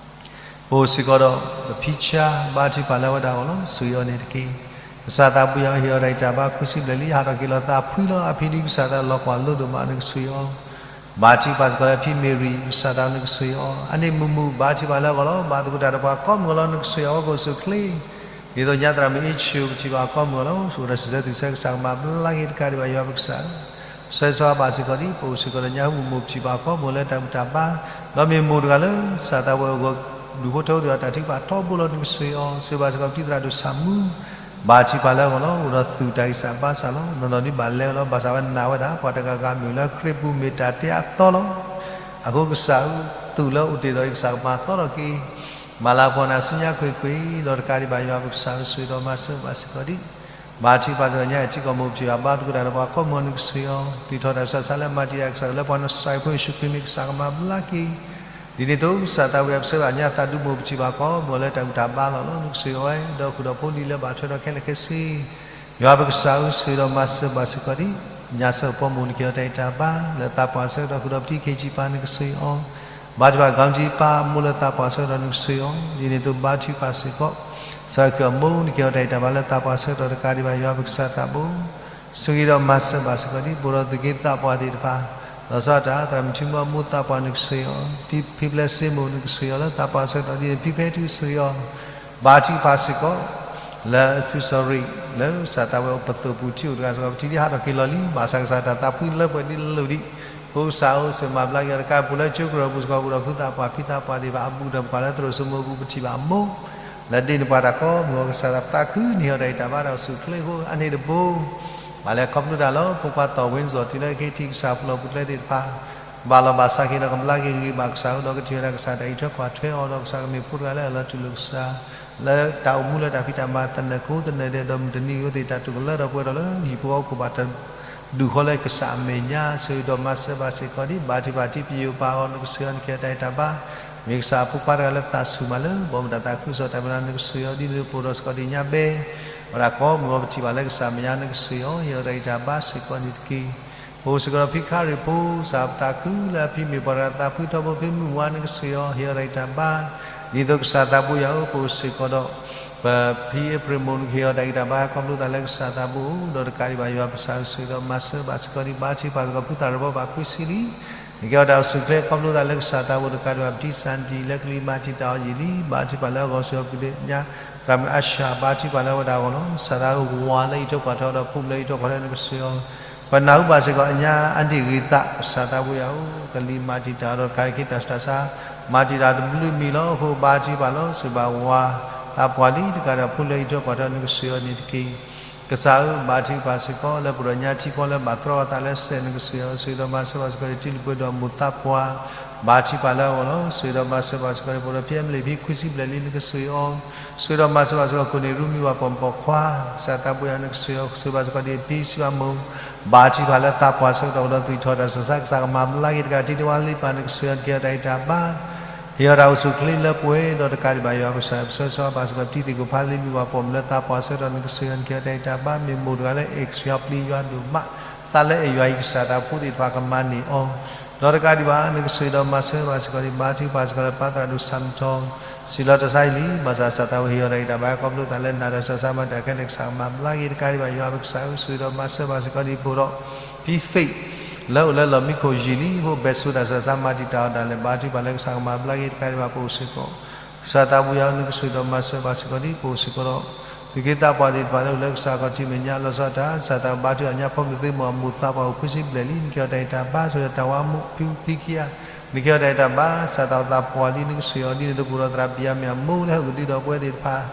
ပအိၣ်စ့ၢ်ကီးဒီး ပဖံဆါ ဘါထုကဖၣ်လၢအဝဲဒၣ်အဂီၢ်လီၤ ဆိၣ်ဂ့ၤအီၤန့ၣ်တက့ၢ်. ကစၢ်သးဘိယွၤဧၢ ဟ့ၣ်အီၤတၢ်ဂံၢ်တၢ်ဘါ ခွံဆံဘျဲၣ်လံ ဟးထီၣ်က့ၤလီၤသးဖှံလီၤ အဖံဒုးကစၢ်သးလီၤကွၢ်လိဒိၣ်မး နကဆိၣ်ဂ့ၤအီၤ ဘါထုကဖၣ်စ့ၢ်ကီးလၢဖံမ့ၤရံ ကစၢ်သးနကဆိၣ်ဂ့ၤအီၤ အန့ၣ်မုာ်မုာ် ဘါထုကဖၣ်လၢအဂီၢ်လီၤ ဘါသကိးတၢ်ဒီးပှၤကိးမုၢ်ဂီၤလီၤ နကဆိၣ်ဂ့ၤအီၤဝဲကအိၣ်ဆူၣ်အိၣ်ချ့ ဒ်သိးညါသရၣ်မုၣ်အ့ၣ်ဆူၣ် ပထံၣ်ဘၣ်အီၤကိးမုၢ်ဂီၤလီၤ အိၣ်ဒီးစံးဆၢသုးဆၢ ကစၢ်ကမၤဘျါက့ၤ တကးဒံးဘၣ်ယွၤပကစၢ် ဆၢဂ့ၤဆၢဝါဘၣ်စ့ၢ်ကီးဒံး ပအိၣ်စ့ၢ်ကီးဒီးညါဟူမုာ်မုာ် ပထံၣ်ဘၣ်အီၤကိးမုၢ်ဂီၤလၢတၢ်ဘူၣ်တၢ်ဘါ ဒီးမ့ၢ်မိၢ်တဂၤလၢ ကစၢ်သးဝဲအဂီၢ် ဒူၣ်ဖိထၢဖိသ့ၣ်တဖၣ် တၢ်ထုကဖၣ်ထီဘိလီၤ နကဆိၣ်ဂ့ၤအီၤ ဆိၣ်ဂ့ၤဘၣ်စ့ၢ်ကီးပတံၤသရၣ်ဒိၣ်ဆၣ်မူ ဘါထုကဖၣ်လၢအဂီၢ်လီၤ အိၣ်ဒီးသူၣ်တၢ်ဂံၢ်စၢ်ဘါစၢ်လီၤ နီၢ်နီၢ်ဒ်ဘၣ်လဲၤဝဲလီၤ ဘၣ်ဆၣ်ဝဲနာ်ဝဲဒၣ် ပှၤတဂၤဂၤမ့ၢ်လၢခရံာ်ပူၤမ့ၢ်တၢ်တဲအသီလီၤ အဃိကစၢ်ဧၢ သူၣ်လၢအိၣ်တ့ၢ်ဒီးအံၤ ကစၢ်ကမၤသီထီၣ်က့ၤ မၤလၤကပီၤနၤဆူညါကွ့ၢ်ကွ့ၢ် ဒီးတကးဒံးဘၣ်ယွၤပကစၢ် ဆိၣ်ဂ့ၤဒီးမၤစၢၤဘၣ်စ့ၢ်ကီးဒံး ဘါထုကဖၣ်စ့ၢ်ကီးညါ ထံကီၢ်မိၢ်ပထံၣ်ဘၣ် ဘါသကိးတၢ်ဒီးပှၤကိးမုၢ်ဂီၤ နကဆိၣ်ဂ့ၤအီၤ သူၣ်ထီၣ်တၢ်ဆူးတၢ်ဆါလၢမၤတံာ်တာ် ကစၢ်လၢပှၤနစၢ်ဖိယ့ၣ်ၡူးခရံာ်မ့ၢ်ကစၢ် ကမၤဘျါက့ၤ ဒ်န့ၣ်အသိး ကစၢ်သးဝဲပဆၢဂ့ၤဘၣ်ညါသးဒူမိၢ်ပထံၣ်ဘၣ်ကိးမုၢ်ဂီၤလၢတၢ်ဘူၣ်တၢ်ဘါလီၤလီၤ နကဆိၣ်ဂ့ၤအီၤဝဲ ဒီးဃုာ်ဒီးဖိလံၤလၢဘၣ်ထွဲဒီးခဲလၢာ်ခဲဆ့ ယွၤပကစၢ်ဧၢ ဆိၣ်ဂ့ၤဒီးမၤစၢၤဘၣ်စ့ၢ်ကီးဒံး ညါဆၢဖိမိၢ် နကဟ့ၣ်အီၤတၢ်ဂံၢ်တၢ်ဘါ လၢသးပှၢ်ဆၢကတီၢ်ဃုာ်ဒီးပတံၤခ့ဆံးပၢ် နကဆိၣ်ဂ့ၤအီၤ ဘါထုကဖၣ် ကီၤကၠံပၢ်အမိၢ်လၢသးပှၢ်ဆၢကတီၢ် နကဆိၣ်ဂ့ၤအီၤ ဒ်န့ၣ်အသိးဘါထုကဖၣ်စ့ၢ်ကီး သးခုအမိၢ် နကဟ့ၣ်အီၤတၢ်ဂံၢ်တၢ်ဘါလၢသးပှၢ်ဆၢကတီၢ် တကးဒံးဘၣ်ယွၤပကစၢ်သးဘိ ဆိၣ်ဂ့ၤဒီးမၤစၢၤဘၣ်စ့ၢ်ကီးဒံး ပအိၣ်ဒီးသုးက့သးပှၢ်သ့ၣ်တဖၣ် လီၤဆီဒၣ်တၢ် သရၣ်မုၣ်ထံမီအမိၢ်သးပှၢ် နကဆိၣ်ဂ့ၤအီၤ တံၤဖံဖျဲးစ့မိၢ် နကဆိၣ်ဂ့ၤအီၤလၢသးပှၢ်ဆၢကတီၢ် ဒ်န့ၣ်ဖံဖဲထူ ဆိၣ်ဂ့ၤအီၤ ဘါထုကဖၣ်စ့ၢ်ကီး လၢဖုစီၤရံး လၢကစၢ်သးဝဲအိၣ်ပသိၣ်ပူၤထံအိၣ်တဂၤစ့ၢ်ကီး ပထံၣ်ဒ်ဟးထီၣ်က့ၤလီၤလံ ဘၣ်ဆၣ်ကစၢ်တၢ်သးဖှံလၢပှဲၤဒ်လၢလီၢ်ဒံး ဖိကစၢ်ဧၢ ဆိၣ်ဂ့ၤမၤဘျါက့ၤအီၤ တကးပူၤလၢကၠိကရၢၢ်ပူၤစ့ၢ်ကီး ပအိၣ်ဒီးဖုသးပှၢ်ဖံသးပှၢ်သ့ၣ်တဖၣ် အဘူးဒီးပကွၢ်လၢသရိာ်စိမိၤအပူၤ ပထံၣ်ဘၣ်အမိၢ် လၢဒ့ၣ်နပှၤတၢ်ကိးမုၢ်ဂီၤ ကစၢ်သးပသးခုန့ၢ်အီၤတၢ်ဂံၢ်တၢ်ဘါဒီးအိၣ်ဆူၣ်အိၣ်ချ့အဃိ အန့ၣ်တဘိ ဘၣ်လဲၤခီဖျိတၢ်လၢ ဖိခွါသီၣ်ဝ့စီၣ် တုၤလၢခဲအံၤထံး ကစၢ်ပူၤလီၢ်ပူၤကျဲသ့ၣ်တဖၣ် ဘၣ်လီၤဘၣ်စးက့ၤဒီး ကဘျါက့ၤဂ့ၤဂ့ၤဘၣ်ကစၢ်ဧၢ ဒီးကထံၣ်ဝဲဒၣ်ကစၢ်တၢ်အံးထွဲကွၢ်ထွဲအီၤ ဒီးကစၢ်ကမ့ၢ်ဖိတဂၤလၢအလီၤတူၢ်လိာ်ကစၢ် လၢတၢ်အိၣ်မူလၢတၢ်ဖံးတၢ်မၤသနၢၣ်ကိးသနၢၣ်ဒဲး ဒီးမုၢ်တနံၤအံၤအိၣ်သ့ၣ် တၢ်တိာ်ကလၢထီၣ်ပှဲၤထီၣ်လၢဟံၣ်ဖိဃီဖိ ဘၣ်တၢ်ဒုးဃီလၢကစၢ်အမဲာ်ညါ ဆိၣ်ဂ့ၤဒီးမၤစၢၤဘၣ်စ့ၢ်ကီးဒံး ဘါထုကဖၣ်တံၤပယိၤပၢ်အဂီၢ် နကဆိၣ်ဂ့ၤအီၤ နကဟ့ၣ်အီၤတၢ်ဂံၢ်တၢ်ဘါ မ့ၢ်ကစၢ်အဖိခွါတဂၤလၢသးဆူၣ်မးလၢ ဘီမုၢ်တၢ်သးခုကစီၣ်တၢ်မၤနၢၤ နကဆိၣ်ဂ့ၤအီၤဒ်န့ၣ် ပအိၣ်ဒီးစ့ၢ်ကီးဒံးညါဘဲ ဝဲဒၣ်ကိးမုၢ်ဂီၤ ပထံၣ်ဘၣ်လၢကစၢ်အမဲာ်ညါ နကဆိၣ်ဂ့ၤအီၤ ဟ့ၣ်အီၤတၢ်ဂံၢ်တၢ်ဘါစ့ၢ်ကီးန့ၣ်တက့ၢ်. ပအိၣ်စ့ၢ်ကီးဒီးဖံခရံာ်ဖိ စးပသးခုလၢအဖံမ့ၢ်ပှၤတဂၤသးဖှံထီဘိ ဖံမုၢ်ဝါနကစၢ်ယွၤ ဟ့ၣ်အီၤတၢ်ဂံၢ်တၢ်ဘါ, ဒ်သိးကစၢ်သးဘိယွၤအိၣ် ပအိၣ်စ့ၢ်ကီးဒီး ပဖံအ့ဖြ့ၣ်မိၢ် နကဟ့ၣ်အီၤတၢ်ဂံၢ်တၢ်ဘါ ခီဖျိသးလၢကစၢ်သးဘိအိၣ် ဒီးတကးဒံးဘၣ် ယွၤပကစၢ်ဆိၣ်ဂ့ၤဒီးမၤစၢၤဘၣ်စ့ၢ်ကီးဒံး ဘါထုကဖၣ်စ့ၢ်ကီး ဖုသၣ်ရၢၣ်ဘီဘၣ်ခွံဆံလံ နကဲထီၣ်တၢ်အိၣ်ဆူၣ်အိၣ်ချ့ ခီဖျိသးလၢကစၢ်သးဘိအိၣ် တကးဒံးဘၣ် ပတံၢ်စၣ်တံၢ် လၢကလံၤမၤတံာ်တာ်အီၤယံာ်လံ ဘါထုကဖၣ်လၢအဂီၢ် ဆိၣ်ဂ့ၤပဒ့ညါ သရၣ်မုၣ်အၤၡၢၣ် ဘါထုကဖၣ်လၢအဝဲဒၣ်အဂီၢ်လီၤ. ကစၢ်သးဝါလၢအံးထွဲကွၢ်ထွဲဒီး ဖိမုၣ်လၢအံးထွဲကွၢ်ထွဲနကစၢ်ယွၤ ပနၢ်ဟူဘၣ်စ့ၢ်ကီး အညါအါဒံၣ်ဂ့ၤသး ကစၢ်သးဘိယွၤအိၣ် ကလံၤမၤတံာ်တာ်ဒီး တကးဒံးဘၣ် တၢ်ဆူးတၢ်ဆါ မၤတံာ်တာ်တဘျုးမံၤလီၤ. အဃိဘါထုကဖၣ်လီၤ ဆိၣ်ဂ့ၤဘၣ်ဝၤ သးပှၢ်လံ တကးဒံးဘၣ် ဖိလၢအံးထွဲကွၢ်ထွဲနကစၢ်ယွၤန့ၣ်တက့ၢ် ကစၢ်ဧၢ ဘါထုကဖၣ်စ့ၢ်ကီး လၢပှၤဒီးညါထံကီၢ်လၢဘၣ်တြီအသးလၢစဲး နကစၢ်ယွၤ ဆိၣ်ဂ့ၤဒီးမၤစၢၤဘၣ်စ့ၢ်ကီး တံၤလုၣ်ပှဲၤဒိၣ်အမိၢ်သးပှၢ် ဘါထုကဖၣ်လၢအဂီၢ်လီၤ. ဆိၣ်ဂ့ၤဒီးမၤစၢၤဘၣ်စ့ၢ်ကီး ပှၤဒီးဖံအမလ့ၣ်ဖံခွံဆံဘျဲၣ်လံ နကစၢ်ယွၤ ဆိၣ်ဂ့ၤဒီးမၤစၢၤဘၣ်စ့ၢ်ကီး ကိးန့ၢ်ရူမံဝၤပိာ်မုၣ်ပိာ်ခွါ ကစၢ်သးဘိယွၤ နကစၢ်ယွၤ ဆိၣ်ဂ့ၤဘၣ်စ့ၢ်ကီး ဒ်ဖံစံးဘၣ်မိၢ် ဘါထုကဖၣ်လၢသးပှၢ်ဆၢကတီၢ်ဒီး သွံၣ်ထီၣ်တၢ်ဆူးတၢ်ဆါ ကစၢ်ကမၤဘျါက့ၤ တကးဒံးဘၣ် ထံတဝါလံပၢ် နကစၢ်ယွၤ နကဟ့ၣ်အီၤတၢ်ဂံၢ်တၢ်ဘါ ဟ့ၣ်အီၤတၢ်အိၣ်ဆူၣ်အိၣ်ချ့လၢပှဲၤဒီး တကးဒံးဘၣ် ယွၤပကစၢ် ပဆၢဂ့ၤဆၢဝါဘၣ်စ့ၢ်ကီး တံၤသကိးဖးလံမုၢ်ဝၤပိာ်မုၣ်လၢသးပှၢ်ဆၢကတီၢ် နကစၢ်ယွၤ နကဟ့ၣ်အီၤတၢ်ဂံၢ်တၢ်ဘါ မ့ၢ်မိၢ်တဂၤလၢ အဲၣ်ကစၢ်ယွၤပျံၤယွၤဒိၣ်မး သးလၢအဲၣ်ယွၤအံၤ ကစၢ်သးဖိသ့ၣ်တဖၣ်ကမၤန့ၢ်အီၤ ဒီးတကးဒံးဘၣ် နကစၢ်ယွၤဒီးမၤစၢၤဘၣ်စ့ၢ်ကီး ဘါထုကဖၣ်စ့ၢ်ကီးလၢပၢ်သရၣ်ဒိၣ်ဆၣ်မတီၢ် စံးလီၤတၢ်ဆါအံၤလံ ဘၣ်ဆၣ်ကစၢ်သးဘိယွၤဟ့ၣ်အီၤတၢ်ဂံၢ်တၢ်ဘါ ခီဖျိသးလၢနၤဒီး တၢ်ဆူးတၢ်ဆါမၤတၢ်ခဲလၢာ် ကစၢ်ကမၤဘျါက့ၤ တကးဒံးဘၣ် ယွၤပကစၢ်ဧၢ ဆိၣ်ဂ့ၤဒီးမၤစၢၤဘၣ်စ့ၢ်ကီး ဒ်ဖိဒီး ဖံ faith လၢအိၣ်လၢလီၢ်မံခိၣ်ယံာ်လံ အဃိ ဘဲၣ်ဆိးတၢ်ဆူးတၢ်ဆါ မၤတံာ်တာ်အီၤဒၣ်လဲာ် ဘါထုကဖၣ်လၢကစၢ်ကမၤဘျါက့ၤ တကးဒံးဘၣ် ပအိၣ်စ့ၢ်ကီး ကစၢ်သးဘိယွၤ နကစၢ်ယွၤဒီးမၤစၢၤဘၣ်စ့ၢ်ကီး ဒ်ပအိၣ်စ့ၢ်ကီးဒီး သူၣ်က့သးပှၢ်သ့ၣ်တဖၣ်လၢအိၣ်လၢကစၢ်ခီၣ်ထံးမဲာ်ညါ လီၤဆီဒၣ်တၢ် ကစၢ်သးဘိ ဘါထုကဖၣ်ညါ ဖိမုၣ်သ့ၣ်မိၢ်အမိၢ်သးပှၢ် အိၣ်ခွံဆံဘျဲၣ်လံ နကဟ့ၣ်အီၤတၢ်ဂံၢ်တၢ်ဘါ ဆိၣ်ဂ့ၤဒီးတၢ်ဝါမူး ဖံဖံခံဂၤ နကဟ့ၣ်အီၤတၢ်ဂံၢ်တၢ်ဘါ ကစၢ်သးဘိသးပှၢ်လံ နကစၢ်ယွၤ ဒ်န့ၣ်အသိး ပအိၣ်ဒီးသရၣ်ပယၢ်မ့ၢ်အမိၢ်လၢဟဲအိၣ်ကဒုဒီးပဝဲသ့ၣ်တဖၣ်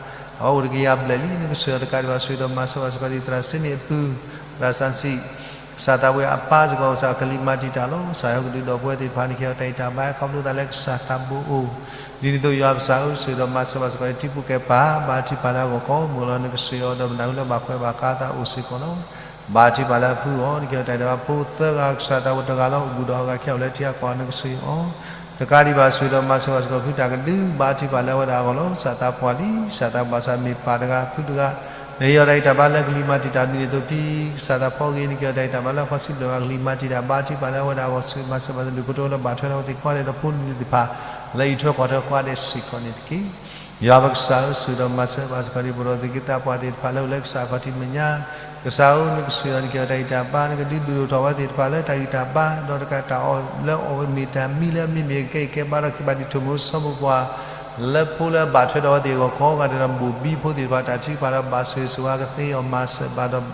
အဝဲအိၣ်တကယၤဘျဲၣ်လံ နကစၢ်ယွၤ တကးဒံးဘၣ် ဆိၣ်ဂ့ၤဒီးမၤစၢၤဘၣ်စ့ၢ်ကီး ဒ်သရၣ်စ့န့ၣ်အပုၢ် သရၣ်စၣ်စံး ကစၢ်သးဘိယွၤ အပၢ်စ့ၢ်ကီး ကစၢ်ကလံၤမၤတံာ်တာ်လီၤ ကစၢ်ဟဲအိၣ်ကဒုဒီးပဝဲသ့ၣ်တဖၣ် နကဟ့ၣ်အီၤတၢ်ဂံၢ်တၢ်ဘါ ခီဖျိသးလၢကစၢ်သးဘိအိၣ် ဒ်န့ၣ်အသိး ယွၤပကစၢ်ဧၢ ဆိၣ်ဂ့ၤဒီးမၤစၢၤဘၣ်စ့ၢ်ကီး တံၤဖိကဲပၢ် ဘါထုကဖၣ်လၢအဂီၢ်ကိးမုၢ်လီၤ နကစၢ်ယွၤ ဒီးပနၢ်ဟူလၢဘၣ်ကွဲးဘၣ်ဃးသးအိၣ်စ့ၢ်ကီးလီၤ ဘါထုကဖၣ်လၢအဖုအီၤ နကဟ့ၣ်အီၤတၢ်ဂံၢ်တၢ်ဘါ ဖိသၢဂၤ ကစၢ်သးဘိတဂၤလီၤ အိၣ်ဘူးဒီးအဂၤခဲအံၤလၢထံဂၤကီၢ်ဂၤ နကစၢ်ယွၤ တကးဒံးဘၣ် ဆိၣ်ဂ့ၤဒီးမၤစၢၤဘၣ်စ့ၢ်ကီး ဖုတၢ်ကဒု ဘါထုကဖၣ်လၢအဝဲဒၣ်အဂီၢ်လီၤ ကစၢ်သးပှၢ်လံ ကစၢ်သးဘိသးမ့ၢ်ပၢ်တဂၤ ဖုတဂၤ နဟ့ၣ်အီၤတၢ်ဂံၢ်တၢ်ဘါလၢကလံၤမၤတံာ်တာ် ဒ်န့ၣ်အသိး ဖံကစၢ်သးဖိအဂ့ၤ နကဟ့ၣ်အီၤတၢ်ဂံၢ်တၢ်ဘါလၢဃီဆံဘျဲၣ်ဂၤ ကလံၤမၤတံာ်တာ် ဘါထုကဖၣ်လၢအဝဲဒၣ်အဂီၢ် ဆိၣ်ဂ့ၤမၤစၢၤဘၣ်စ့ၢ်ကီး ဒုၣ်ဖိထၢဖိလၢဘၣ်ထွဲဒီးအဝဲသ့ၣ်ကိးဂၤဒဲးဒီး ဖိလံၤသ့ၣ်တဖၣ် လၢအံးထွဲကွၢ်ထွဲကိးဂၤဒဲးစ့ၢ်ကီးန့ၣ်တက့ၢ် ယွၤပကစၢ်ဧၢ ဆိၣ်ဂ့ၤဒီးမၤစၢၤဘၣ်စ့ၢ်ကီး ဒ်ပဒီးသူၣ်က့သးပှၢ်သ့ၣ်တဖၣ်လၢအိၣ်လၢကစၢ်ခီၣ်ထံးမဲာ်ညါ ကစၢ်ဧၢ နကစၢ်ယွၤ နကဟ့ၣ်အီၤတၢ်ဂံၢ်တၢ်ဘါ နကဒုးဒုးဒိၣ်ထီၣ်အဝဲသ့ၣ်တဖၣ်လၢတၢ်ဂံၢ်တၢ်ဘါ ဒီးတကးတၢ်အီၣ်လၢအီၣ်ဝဲမ့ၢ်တၢ်မံလၢအမ့ၢ်မ့ၢ်အကဲအံၤကဲဘါဒီး ကဘၣ်ဒံးထိၣ်မိၣ်ဆီမိၣ်ပှၤ လၢဖိလၢအဘၣ်ထွဲဒီးအဝဲသ့ၣ်အဂီၢ် ကိးဂၤဒဲးဒီး ဘိၣ်ဘံဖိသ့ၣ်တဖၣ် တၢ်ထုကဖၣ်ဒီးဘၣ်ဆိၣ်ဂ့ၤဆိၣ်ဝါကသ့အီၤ မၤစၢၤဘၣ်ဒီး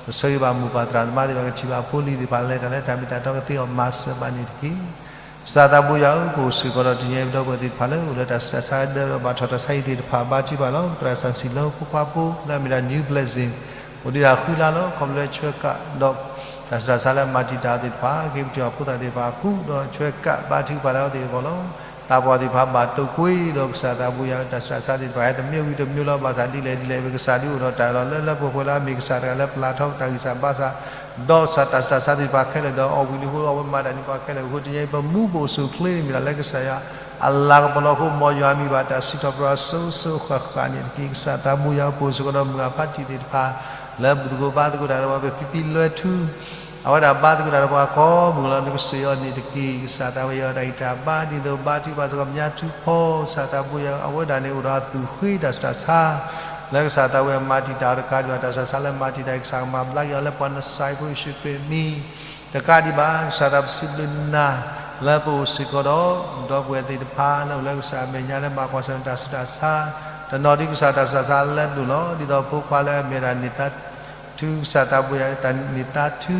ပဆၢဂ့ၤဘၣ်မိၢ်ပၢ်သရၣ်သမါသ့ၣ်တဖၣ် ကထံၣ်ဘၣ်ဖိလံၤသ့ၣ်တဖၣ် လဲၤတၢ်လၢတၢ်မ့ၢ်တၢ်တီကသ့အီၤ မၤစၢၤဘၣ်န့ၣ်တက့ၢ် ကစၢ်သးဘိယွၤဧၢ ပအိၣ်စ့ၢ်ကီးဒီးတနံၤအံၤ ပဒီပုၢ်ဝဲၢ်သ့ၣ်တဖၣ်လၢအိၣ်လၢတၢ်ဆူးတၢ်ဆါဒၢဒီးဘၣ်ထွဲတၢ်ဆါဟံၣ်သ့ၣ်တဖၣ် ဘါထုကဖၣ်လီၤ သရၣ်စၣ်စံးလၢဖိခွါဖိလၢအမ့ၢ်ဒၣ် New Blessing အိၣ်ဒံးတၢ်ဃုလါလီၤ ခီဖျိလၢဆှၢကးဒီး တၢ်ဆူးတၢ်ဆါလၢမၤတံာ်တာ်သ့ၣ်တဖၣ် က့ၤပတုာ်အဖိသၣ်သ့ၣ်တဖၣ်အကူၣ် ဒီးဆှၢကးဘါထုကဖၣ်လၢအဝဲသ့ၣ်အဂီၢ်လီၤ သးပှၢ်သ့ၣ်တဖၣ်ဘၣ်တိာ်ကွံာ်ဒီးကစၢ်သးဘိယွၤ တၢ်ဆူးတၢ်ဆါသ့ၣ်တဖၣ် ဟဲတမံၤဝံၤတမံၤလီၤ ဘၣ်ဆၣ်ဒ်လဲၣ်ဒ်လဲၣ် ပကစၢ်ဒုးအိၣ်ဒီးတၢ်လီၤလၢလၢပှဲၤပှဲၤလၢအမ့ၢ်ကစၢ်တဂၤလၢပျၢ်ထီၣ်တၢ်ဂံၢ်စၢ်ဘါစၢ် ဒီးကစၢ်တၢ်ဆူးတၢ်ဆါသ့ၣ်တဖၣ်ခဲလၢာ်ဒီး အီၣ်ဝံၤလံအဃိ အဝဲမၤတၢ်န့ၢ်ပှၤခဲလၢာ်အဃိ တနံၤအံၤ ပမူပအိၣ်ဆူၣ်အိၣ်ချ့န့ၣ်မ့ၢ်ဒၣ်လၢကစၢ်ယွၤ အလၤကပီၤလီၤအဃိ မ်ယွၤမံဘၣ်တၢ်စံးထီၣ်ပတြၢၤအစိၤစိၤဃၣ်ဃၣ်န့ၣ်တက့ၢ် ကစၢ်သးဘိယွၤဧၢ ပအိၣ်စ့ၢ်ကီးဒီးမုၢ်ဂၢ်ဖါတံၢ်သ့ၣ်တဖၣ် လၢဘူၣ်သကိးဘါသကိးတၢ်ဒီးပှၤ ပဖံဖံလွဲထူ အဝဲဒၣ်ဘါသကိးတၢ်ဒီးပှၤကိးမုၢ်လီၤ နကစၢ်ယွၤန့ၣ်တက့ၢ် ကစၢ်သးဘိယွၤ တၢ်ဂံၢ်တၢ်ဘါ ဒ်သိးဘါထုကဖၣ်စ့ၢ်ကီး မညါထူဖီ ကစၢ်သးဘိယွၤ အဝဲဒၣ်န့ၣ်အိၣ်ဒီးအသူၣ်ဃ့တၢ်ဆူးတၢ်ဆါ လၢကစၢ်သးဘိယွၤမၤတံာ်တာ်အီၤတကးဒံးဘၣ် တၢ်ဆူးတၢ်ဆါလၢမၤတံာ်တာ်အံၤ ကစၢ်ကမၤဘျါက့ၤအီၤလၢပှၤနစၤရ့းဖိယ့ၣ်ၡူးခရံာ်အမံၤ တကးဒံးဘၣ် ကစၢ်သးဘိပစံးဘျုးနၤ လၢပအိၣ်စ့ၢ်ကီးဒီး ဒီပုၢ်ဝဲၢ်သ့ၣ်တဖၣ် လၢအိၣ်လၢကစၢ်အမဲာ်ညါလၢဘၣ်ကွၢ်ဆၢၣ်မဲာ်တၢ်ဆူးတၢ်ဆါ တနီၤဒ်ကစၢ်တၢ်ဆူးတၢ်ဆါလၢဒိၣ်လီၤ ဒ်သိးဖိခွါလၢအမ့ၢ်ဝဲဒၣ်န့ၢ်သါ ထူ ကစၢ်သးဘိယွၤ တၢ်န့ၢ်သါထူ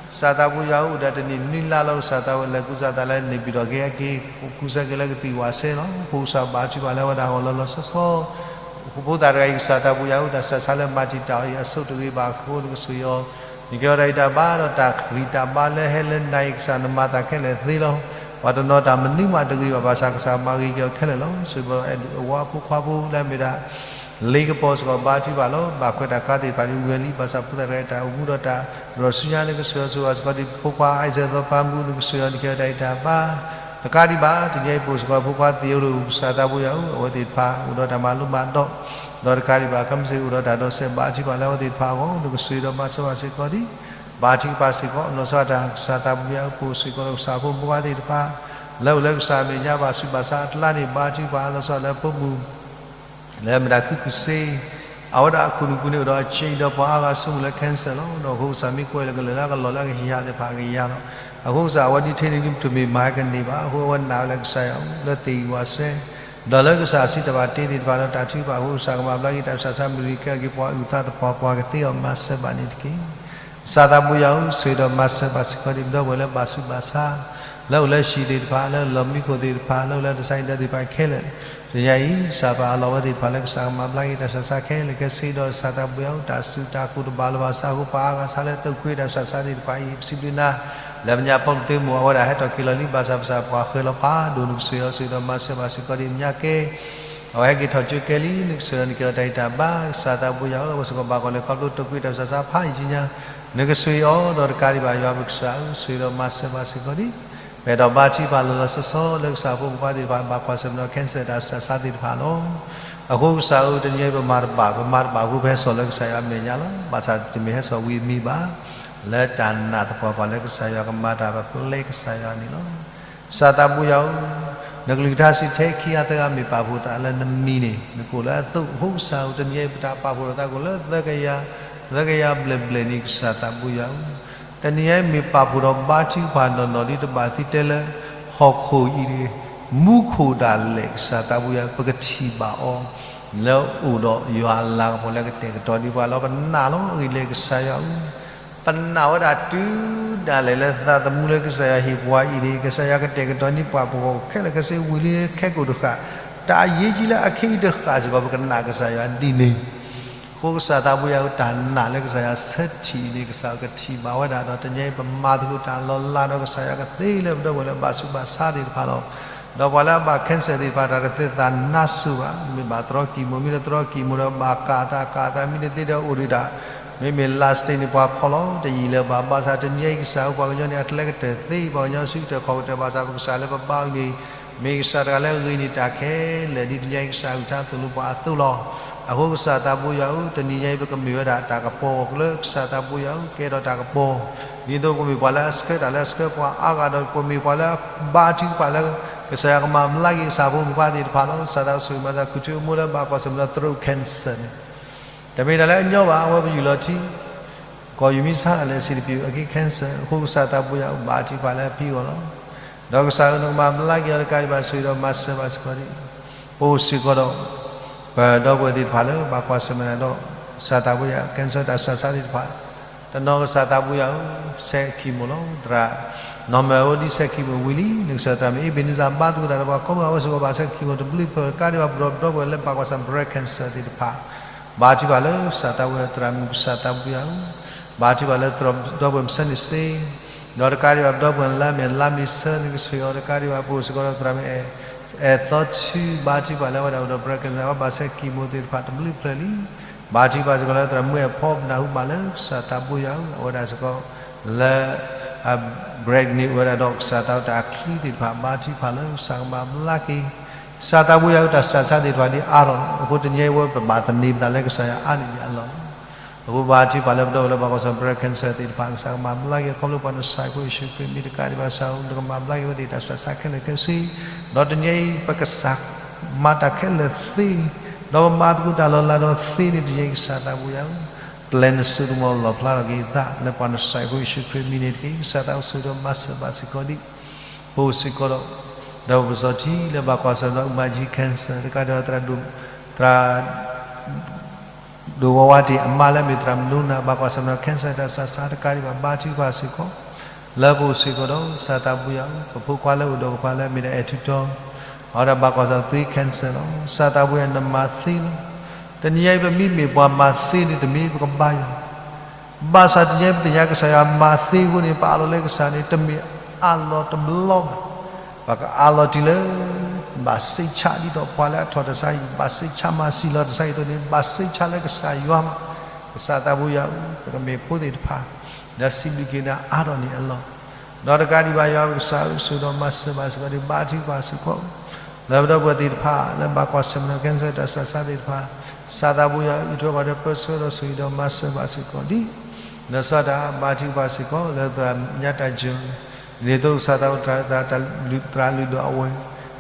ကစၢ်သးဘိယွၤအိၣ်ဒီးတနံၣ်နွံလါလီၤ ကစၢ်သးဘိလဲၤကူစါသးလၢန့ၣ်ဘံၣ်ဒီးက့ၤက့ၤ ကူစါက့ၤလၢကသံၣ်ဝးစဲလီၤ ဖိကစၢ်ဘါထုကဖၣ်လၢအဝဲဒၣ်အဂီၢ်လီၤလီၤဆီဆီ ဖိသၣ်တဂၤအံၤ ကစၢ်သးဘိယွၤအိၣ် တၢ်ဆူးတၢ်ဆါလၢမၤတံာ်တာ်အီၤအံၤ အဆိၣ်တဂ့ၤဘၣ်အဃိ နကစၢ်ယွၤ နကဲထီၣ်တၢ်ဂံၢ်တၢ်ဘါဒီးတၢ်ဃံတၢ်ဘါလၢဟဲလၢနၤအံၤ ကစၢ်နမၤသးခဲလၢာ်သ့လီၤ ပှၤတနီၤတၢ်မနုၤမးတဂ့ၤဘၣ် ဘၣ်ဆၣ်ကစၢ်မၤဂ့ၤက့ၤအီၤခဲလၢာ်လီၤ စံးဘၣ်အဲၣ်ဒိးအဝဲဖိခွါဖိလၢအမ့ၢ်ဒၣ် လ့ကပီၤစ့ၢ်ကီး ဘါထုကဖၣ်လီၤ ဘၣ်ခွဲးတၢ်ခါသ့ၣ်တဖၣ်န့ၣ်ဝံၤလံ ဘၣ်ဆၣ်ဖိသၣ်တဂၤအံၤ တၢ်အိၣ်မူဒီးတၢ်ရ့ၣ်ဆူညါ နကစၢ်ယွၤဆိၣ်ဂ့ၤစ့ၢ်ကီး ဒ်ဖိခွါ အံၣ်စဲးသီပၤမူ နကစၢ်ယွၤ နကဲထီၣ်တၢ်ဂံၢ်တၢ်ဘါ တကးဒံးဘၣ် တနံၤအံၤပအိၣ်စ့ၢ်ကီး ဖိခွါသ့ၣ်အိၣ်ဒီး ကစၢ်သးဘိယွၤဧၢ အဝဲသ့ၣ်တဖၣ် အိၣ်ဒီးတၢ်မၤလိမၤဒိး ဒီးတကးဒံးဘၣ် ခဲမုၢ်ဆ့ၣ်အိၣ်ဒီးတၢ်ဒီးစဲး ဘါထုကဖၣ်လၢအဝဲသ့ၣ်တဖၣ်အဂီၢ် နကစၢ်ယွၤဒီးမၤစၢၤဘၣ်စ့ၢ်ကီးဒ် ဘါထုကဖၣ်စ့ၢ်ကီး လီၤဆီဒၣ်တၢ် ကစၢ်သးဘိယွၤဧၢ, ပအိၣ်စ့ၢ်ကီးဒီးကစၢ်ဖိမုၣ်ဖိခွါသ့ၣ်တဖၣ် လၢအိၣ်လၢကစၢ်အမဲာ်ညါ ဘၣ်ဆူးဘၣ်ဆါအကျါန့ၣ် ဘါထုကဖၣ်လီၤဆီဒၣ်လၢဖိမုၣ် လၢမတၤခုၣ်ခုၣ်စ့ အဝဲဒၣ်အခိၣ်နူာ်ပူၤန့ၣ် အိၣ်ဒီးအစ့ဒီးပှၤအါဂၤဆိကမိၣ်လၢ cancer လီၤ. ဒီးအဃိကစၢ်မ့ၢ်ကွၢ်လၢကလဲၤလၢကလီၤလၢအကဟံးဟးသ့ၣ်တဖၣ်အကယၤလီၤ. အဃိကစၢ်အဝဲဒၣ်ထဲန့ၣ်ဒ်တမ့ၢ်မၤကန့ၢ်ဘၣ်. အဃိအဝဲနာ်ဝဲလၢကစၢ်ယွၤ လၢသ့ၣ်ဂံၢ်ဝၣ်စဲ ဒီးလၢကစၢ်စံးတၢ်ဘၣ်တ့သ့ၣ်တဖၣ်ဒီးတၢ်ထုကဖၣ်အဃိ ကစၢ်ကမၤဘျါက့ၤတၢ်ဆူးတၢ်ဆါ မုၢ်တနံၤကဲထီၣ်က့ၤပှၤအုၣ်သးသပှၢ်ပှၢ်ကသ့အီၤမၤစၢၤဘၣ်န့ၣ်တက့ၢ်. ကစၢ်သးဘိယွၤဧၢ, ဆိၣ်ဂ့ၤဒီးမၤစၢၤဘၣ်စ့ၢ်ကီးဒံး ပဒီပုၢ်ဝဲၢ်လၢဘၣ်ဆူးဘၣ်ဆါ လၢအိၣ်လၢဟံၣ်သ့ၣ်တဖၣ်, လၢလီၢ်မံခိၣ်သ့ၣ်တဖၣ်, လၢအိၣ်လၢတၢ်ဆါဟံၣ်ဒီးသ့ၣ်တဖၣ်ခဲလၢာ်, တနံၤအံၤ ကစၢ်ပအးလီၤဝဲသ့ၣ်တဖၣ်လၢကစၢ်ကမၤဘျါက့ၤတၢ်ဆူးတၢ်ဆါခဲလၢာ်ခဲဆ့ဒီး ကစၢ်သးဘိယွၤဧၢ, တၢ်စုတၢ်ကိၢ်တဘၣ်လၢၤဘၣ်ဆါအဃိ ပှၤအါဂၤဆါလၢသုးကွံတၢ်ဆူးတၢ်ဆါသ့ၣ်တဖၣ်အံၤ ပစံးဘျုးနၤ လၢပညါဖီကတၢၢ်မုၢ် အဝဲဒၣ်ဟဲထီၣ်က့ၤလီၤလံ ဘၣ်ဆၣ်ပှၤဃဲၤလီၤဖးဒိၣ် နကဆိၣ်ဂ့ၤအီၤ ဆိၣ်ဂ့ၤဒီးမၤစၢၤဘၣ်စ့ၢ်ကီးဒံး ပညါကဲ အဝဲဟဲက့ၤထီၣ်ကၠိကဲလံ နကဆိၣ်ဂ့ၤအီၤ နကဲအီၤတၢ်ဂံၢ်တၢ်ဘါ ကစၢ်သးဘိယွၤဧၢ, အဝဲစ့ၢ်ကီးဘၣ်ကွၢ်လဲၤခီဖျိတၢ်ကွံတၢ်ဆူးတၢ်ဆါဖးယံၤညါ နကဆိၣ်ဂ့ၤအီၤ ဒီးတကးဒံးဘၣ်ယွၤပကစၢ်ဧၢ, ဆိၣ်ဂ့ၤဒီးမၤစၢၤဘၣ်စ့ၢ်ကီးဒံး ပအဲၣ်ဒိးဘါထုကဖၣ်လီၤလီၤဆီဆီလၢကစၢ်ဖိမုၣ်ဖိခွါသ့ၣ်တဖၣ် ဘၣ်ကွၢ်ဆၢၣ်မဲာ်ဒီး cancer တၢ်ဆူးတၢ်ဆါသ့ၣ်တဖၣ်လီၤ. အဃိကစၢ်ဧၢ, တနံၤအံၤပမၤတဘၣ်, ပမၤတဘၣ်အဃိ ပဟဲစိာ်လၢကစၢ်ယွၤအမဲာ်ညါလီၤ. ဘၣ်ဆၣ်တမ့ၢ်ဟဲစိာ်ဝံၤမံၤဘၣ်, လၢတၢ်နာ်သပှၢ်ပှၢ်လၢကစၢ်ယွၤကမၤတၢ်ပပျဲကစၢ်ယွၤန့ၣ်လီၤ. ကစၢ်သးဘိယွၤဧၢ, နကလုၢ်ကထါစံး ထဲခံဂၤသၢဂၤမ့ၢ်ပာ်ဖှိၣ်သးလၢနမံၤန့ၣ် နကအိၣ်လၢအသိး, အဃိကစၢ်ဧၢ, တနံၤအံၤပတၢ်ပာ်ဖှိၣ်ထီၣ်သးကအိၣ်လၢသၢကယၤ, သၢကယၤဘျဲၣ်ဘျဲၣ်န့ၣ် ကစၢ်သးဘိယွၤဧၢ, တနံၤအံၤမ့ၢ်ပာ်ဖှိၣ်ထီၣ်ဘါထုကဖၣ်နီၢ်နီၢ်ဒ်တဘၣ်သံတဲလၢ ဟီၣ်ခိၣ်အံၤ မူခိၣ်ဒၣ်လဲာ် ကစၢ်သးဘိယွၤ ပကထံၣ်ဘၣ်အီၤ လၢအိၣ်ဒီးယွၤအလၤကပီၤလၢကတဲာ်ကတီၤဒံးပှၤလီၤ. ပနာ်လီၤအဂ့ၢ်လၢကစၢ်ယွၤဧၢ, ပနာ်ဝဲဒၣ်တုၤဒၣ်လဲာ်လၢသးသမူလၢကစၢ်ယွၤဟ့ၣ်ပှၤအံၤန့ၣ် ကစၢ်ယွၤကတဲာ်ကတီၤန့ၢ်ပှၤပဂီၢ်ခဲလၢာ်ခဲဆ့ ဝံၤလံခဲကိာ်တဃၣ်, တၢ်အရေးကြီးလၢအခဲအံၤတဃၣ်စ့ၢ်ကီး ပကနာ်ကစၢ်ယွၤဒ်န့ၣ် အဃိကစၢ်သးဘိယွၤဧၢ, တၢ်နာ်လၢကစၢ်ယွၤဆၢထံၣ်အံၤန့ၣ် ကစၢ်ကထံၣ်ဘၣ်ဝဲဒၣ်ဒီး တနံၤအံၤပမၤသကိးတၢ်လီၤလးဒီးကစၢ်ယွၤကသ့လၢပဒီပုၢ်ဝဲၢ်လၢဘၣ်ဆူးဘၣ်ဆါသ့ၣ်တဖၣ်လီၤ. ဒီးပှၤလၢအဘၣ် cancer သ့ၣ်တဖၣ် တၢ်တသ့ၣ်သးနါစိၤဘၣ်, မ့ၢ်ဘၣ်သရီကံၣ်မိၣ် မ့ၢ်လၢသရီကံၣ်မိၣ်ဒီးဘၣ်ကးတၢ်ကးတၢ် မ့ၢ်တသ့ဒီးအိၣ်ဒံးတၢ်, မ့မ့ၢ် last stage န့ၣ် ပှၤခီလီၤတယံာ်လၢၤဘၣ်. ဘၣ်ဆၣ်တနံၤအံၤကစၢ်ဧၢ ပှၤကညီန့ၣ် အကျဲကတၢၢ်သ့ ပှၤကညီစုကတၢၢ်ခီၣ်ကတၢၢ် ဘၣ်ဆၣ်ပကစၢ်လၢပဘါအံၤန့ၣ် မ့ၢ်ကစၢ်တဂၤလၢအဂ့ၤန့ၢ်တၢ်ခဲလၢာ် ဒ်တနံၤအံၤကစၢ်အကလုၢ်ကထါသိၣ်လိပှၤအသိးလီၤ. အဃိကစၢ်သးဘိယွၤဧၢ, တနံၤညါအံၤပကမ့ၢ်ဝဲဒၣ်တၢ်ကပီၤလၢကစၢ်သးဘိယွၤဧၢ, ကဲထီၣ်တၢ်ကပီၤ, ဒ်သိးပကမ့ၢ်ပှၤလၢအဆှၢတၢ်လၢအဆှၢပှၤအါဂၤဒီး ပမ့ၢ်ပှၤလၢအဘါထုကဖၣ်လၢ ကစၢ်ယွၤကမၤဘျါက့ၤကစၢ်ဖိမုၣ်ဖိခွါသ့ၣ်တဖၣ်လီၤ. ကစၢ်သးစီဆှံမၤစၢၤ ခူၣ်ထံအမိၢ်လၢဘၣ်ကွၢ်ဆၢၣ်မဲာ်ဒီးသရိာ် cancer န့ၣ် တမ့ၢ်တၢ်လၢအညီဘၣ်, အဝဲပယူၢ်လီၤထံ ကီၢ်ယူၢ်မံဆါတၢ်လဲၤစံးတပျုာ်အက့ cancer အဃိကစၢ်သးဘိယွၤဧၢ ဘါထုကဖၣ်လၢအဖံအဂီၢ်လီၤ. ဒီးကစၢ်ဧၢ နကမၤဘျါက့ၤအီၤတကးဒံးဘၣ် ဆိၣ်ဂ့ၤဒီးမၤစၢၤဘၣ်စ့ၢ်ကီးဒံး ပအိၣ်စ့ၢ်ကီးဒီး ပဒီပုၢ်ဝဲၢ်သ့ၣ်တဖၣ်လၢဘၣ်ကွၢ်ဆၢၣ်မဲာ်ဒီး ကစၢ်သးဘိယွၤ cancer တၢ်ဆူးတၢ်ဆါသ့ၣ်တဖၣ် တနီၤကစၢ်သးဘိယွၤဧၢ, ဆဲးခံမိၣ်လီၤ သရၣ် နီၢ်မဲာ်အိၣ်ဒ်ဆဲးခံမိၣ်ဝံၤလံ နကစၢ်သရၣ်မုၣ်အ့ဘ့းနံစၢ် ဘါသကိးတၢ်ဒီးပှၤကိးဂၤ အဝဲစ့ၢ်ကီးဘၣ်ဆဲးခံမိၣ်တဘျုးဖျၢၣ် တကးဒံးဘၣ် ပဒီပုၢ်ဝဲၢ်လၢဘၣ်ကွၢ်ဆၢၣ်မဲာ် breast cancer သ့ၣ်တဖၣ် ဘါထုကဖၣ်လၢကစၢ်သးဘိယွၤ သရၣ်မုၣ်ကစၢ်သးဘိယွၤဧၢ, ဘါထုကဖၣ်လၢဒီပုၢ်ဝဲၢ်မုၣ်ဆၢန့ၣ်စ့ ဒီးတကးဒံးဘၣ် ပဒီပုၢ်ဝဲၢ်လၢအမ့ၢ်လါမ့ၢ်ဆၢ နကဆိၣ်ဂ့ၤအီၤ တကးဒံးဘၣ် ပအိၣ်စ့ၢ်ကီးဒီးသရၣ်မုၣ်အဲၣ် အဲၣ်သီထူ ဘါထုကဖၣ်လၢအဝဲဒၣ်အိၣ်ဒီး breast cancer အဝဲဘၣ်ဆဲးခံမိၣ်သ့ၣ်တဖၣ်တဘျုးဖျၢၣ်လံ. ဘါထုကဖၣ်စ့ၢ်ကီးလၢသရၣ်မုၣ်အဲၣ်ဖီ ပနၢ်ဟူဘၣ်လၢကစၢ်သးဘိယွၤဧၢ အဝဲဒၣ်စ့ၢ်ကီး လၢ အ breast န့ၣ်အိၣ်ဝဲဒၣ်ဒီးကစၢ်သးတၢ်အချံသ့ၣ်တဖၣ် ဘါထုကဖၣ်လၢကစၢ်ကမၤဘျါက့ၤ ကစၢ်သးဘိယွၤဧၢ တၢ်ဆူးတၢ်ဆါသ့ၣ်တဖၣ်ဒ်အါထီၣ်လီၤ. အဃိတနံၤအံၤဝဲပဘၣ်သန့ၤပသးလၢကစၢ်ယွၤအါန့ၢ်ဒံးအလီၢ်လီၤ. အဃိဘါထုကဖၣ်လၢပဒီပုၢ်ဝဲၢ်လၢဘၣ်ကွၢ်ဆၢၣ်မဲာ် breast cancer သ့ၣ်တဖၣ် ကစၢ်ကမၤဘျါက့ၤ ခီဖျိပှၤနဆှၢဖိယ့ၣ်ၡူးခရံာ်မံၤတကးဒံးဘၣ် ကစၢ်ဧၢ နကမၤဘျါက့ၤဝဲသ့ၣ်တၢ်ဆူးတၢ်ဆါခဲလၢာ်ခဲဆ့ ဒီးတနံၤအံၤ ပကစၢ်မၤတၢ်ခဲလၢာ်သ့န့ၣ် ဒီးပမၤသကိးတၢ်လီၤလးဒီးသ့န့ၣ် တနံၤအံၤကစၢ်သးဘိယွၤဧၢ ပျဲနစိကမီၤလီၣ်ဖျါထီၣ်က့ၤအသး လၢပှၤနဆှၢဖိယ့ၣ်ၡူးခရံာ်မံၤန့ၣ်တက့ၢ်. ကစၢ်သးအိၣ်ဆိၣ်ဂ့ၤဒီးမၤစၢၤဘၣ်စ့ၢ်ကီးဒံး ပအိၣ်စ့ၢ်ကီးဒီး ဒီးပစီၤထံလၢဘၣ်ကွၢ်ဆၢၣ်ဒီး အုၣ်မၤကၠံ cancer တကးဒံးဘၣ် သရၣ်ဒိၣ် သရၣ် ဒိၣ်ဝါဝါတ့ၢ်အမါလၢအမ့ၢ်သရၣ်မုၣ်ဒိနၤ ဘၣ်ကွၢ်ဆၢၣ်မဲာ်ဒီး cancer တၢ်ဆူးတၢ်ဆါတကးဒံးဘၣ် ဘါထုကဖၣ်စ့ၢ်ကီး လၢပအိၣ်စ့ၢ်ကီးဒီး ကစၢ်သးဘိယွၤဧၢ ပဖိခွါလၢအိၣ်ဒီးပဖိခွါလၢအမ့ၢ်ဒၣ်အဲၣ်ထူတီ အဝဲဒၣ်ဘၣ်ကွၢ်ဆၢၣ်သွံ cancer လီၤ. ကစၢ်သးဘိယွၤနမၤသ့လီၤ. တနံၤအံၤပမ့မ့ၢ်ပှၤမၤသ့န့ၣ်တမ့ၢ်ပကဘါယွၤ ဘၣ်ဆၣ်တနံၤအံၤပသ့ၣ်ညါကစၢ်ယွၤမၤသ့အဃိန့ၣ် ပအးလီၤလၢကစၢ်န့ၣ် တမ့ၢ်အးလီၤတဘျီဘၣ်. ပကအးလီၤတုၤလၢ ဘၣ်စ့ဆါဒ်သိးပှၤလၢအထီၣ်တၢ်ဆါဟံၣ် ဘၣ်စ့ဆါမၤစံၣ်လီၤတၢ်ဆါဟံၣ်အသိးန့ၣ် ဘၣ်စ့ဆါလၢကစၢ်ယွၤမး. ကစၢ်သးဘိယွၤဧၢ ပကမ့ၢ်ဖိသ့ၣ်တဖၣ် ဒီးစံးဘျုးက့ၤနၤအါထီၣ်န့ၣ်အလီၢ် ဒီးတကးဒံးဘၣ်ယွၤပကစၢ်ဧၢ ဆိၣ်ဂ့ၤဒီးမၤစၢၤဘၣ်စ့ၢ်ကီးဒံး ဘါထုကဖၣ်စ့ၢ်ကီး လၢပဒီပုၢ်ဝဲၢ်သ့ၣ်တဖၣ် လၢဘၣ်ကွၢ်ဆၢၣ်မဲာ်ဒီး cancer တၢ်ဆူးတၢ်ဆါသ့ၣ်တဖၣ် ကစၢ်သးဘိယွၤ အုၣ်ထွဲကွၢ်ထွဲပၢဆှၢဒီးဆိၣ်ဂ့ၤဒီးမၤစၢၤဘၣ်စ့ၢ်ကီးဒံး လီၤဆီဒၣ်တၢ် ဘါထုကဖၣ်စ့ၢ်ကီး လၢသရၣ်ညါတၢ်ယၢၤ, ဒ်န့ၣ်အသိးကစၢ်သးဝဲ သရၣ်လုၢ်ဒိၣ်အဝဲၢ်,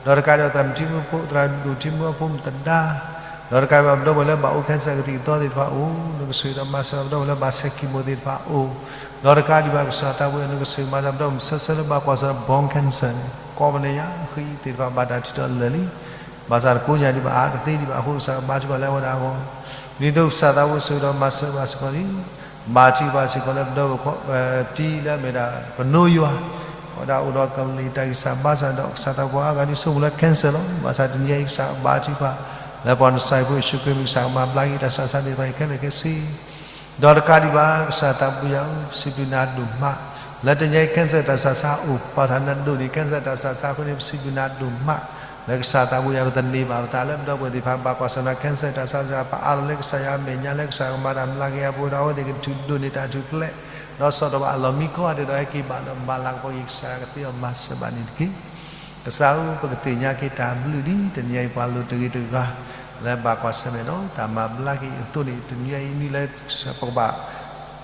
ဒီးတကးဒံးဘၣ် သရၣ်မုၣ်ထံမုၣ်ဖိ သရၣ်လုၢ်ဒိၣ်ထံမုၣ်အဖိမုၣ်သဒါ, ဒီးတကးဒံးဘၣ် ပဒီပုၢ်ဝဲၢ်လၢဘၣ်အိၣ် cancer ကသံၣ်ကသီသ့ၣ်တဖၣ်အိၣ်, နကဆိၣ်ဂ့ၤဒီးမၤစၢၤ ပဒီပုၢ်ဝဲၢ်လၢဘၣ်ဆဲး chemo သ့ၣ်တဖၣ်အိၣ်, ဒီးတကးဒံးဘၣ် ကစၢ်သးဝဲ နကဆိၣ်ဂ့ၤမၤစၢၤ ပဒီပုၢ်ဝဲၢ် ဆၢဆၢလၢဘၣ်ကွၢ်ဆၢၣ် bone cancer ကိးပူၤန့ၣ်ယါ ဃံသ့ၣ်တဖၣ် ဘၣ်တၢ်ထုးထီၣ်လၢာ်လံ, ဘၣ်ဆၣ်တကိးညါဒံးဘၣ် အါတသ့ဒံးဘၣ်အဃိ ကစၢ်ဘါထုကဖၣ်လၢအဝဲဒၣ်အဂီၢ်, ဒ်န့ၣ်အသိးကစၢ်သးဝဲ ဆိၣ်ဂ့ၤဒီးမၤစၢၤဘၣ်စ့ၢ်ကီးလံ, ဘါထုကဖၣ်စ့ၢ်ကီးလၢပဒီပုၢ်ဝဲၢ် တံၤလၢအမ့ၢ်ဒၣ် ကနိယွၤ, အဝဲဒၣ်အိၣ်ဒီးကလံၤတၢ်ဂံၢ်စၢ်ဘါစၢ်ဒီး ကစၢ်သးပှၢ်အါဂၤဒ်ဆိကမိၣ်လၢ cancer လီၤ. ဘၣ်ဆၣ်တနံၤအံၤ ကစၢ်ဘါထုကဖၣ် လၢပှၤနစၤရ့းဖိယ့ၣ်ၡူးခရံာ်မံၤ ကစၢ်ကမၤဘျါက့ၤတၢ်ဆူးတၢ်ဆါသ့ၣ်တဖၣ်အံၤခဲလၢာ်ခဲဆ့ ဒီးတကးဒံးဘၣ် ကစၢ်သးပူၤယၤဧၢ, ပစံးဘျုးနၤဒိၣ်မး, လၢတနံၤအံၤ cancer တၢ်ဆူးတၢ်ဆါအိၣ် ပှၤသးနါဒိၣ်န့ၣ် cancer တၢ်ဆူးတၢ်ဆါအဃိန့ၣ် ပစံးဘျုးနၤဒိၣ်မး, လၢကစၢ်သးပူၤယၤဧၢ ပသန့ၤဘၣ်ပသးလၢပဒီပုၢ်ဝဲၢ်သ့ၣ်တဖၣ် ဘၣ်ကွၢ်ဆၢၣ်နီၤ cancer တၢ်ဆူးတၢ်ဆါ ပအးလီၤလၢကစၢ်ယွၤအမဲာ်ညါ လၢကစၢ်ကမၤတၢ်ဘျါက့ၤအပူၤဒီး အဝဲသ့ၣ်ကထုးဒိၣ်န့ၢ်တၢ်ထူၣ်ဖျဲး, ဒီးဆီၣ်ထွဲဘၣ်အလီၢ်မံကိးဂၤဒဲးဒီး ဟဲက့ၤဘၣ်ဒီးမၤလၤကပီၤက့ၤ ကစၢ်ယွၤကသ့အီၤမၤစၢၤဘၣ်န့ၣ်တက့ၢ်. ကစၢ်ဧၢ ပကသ့ၣ်ညါက့ၤတၢ်ဘျုးလံ တနံၤအံၤ ပှၤလိၤတဂ့ၤတဂၤ လၢဘၣ်ကွၢ်ဆၢၣ်မဲာ်ဒီး တၢ်မၤဘျါက့ၤအသိးန့ၣ် တနံၤအံၤ နံၤလၢပကဘၣ်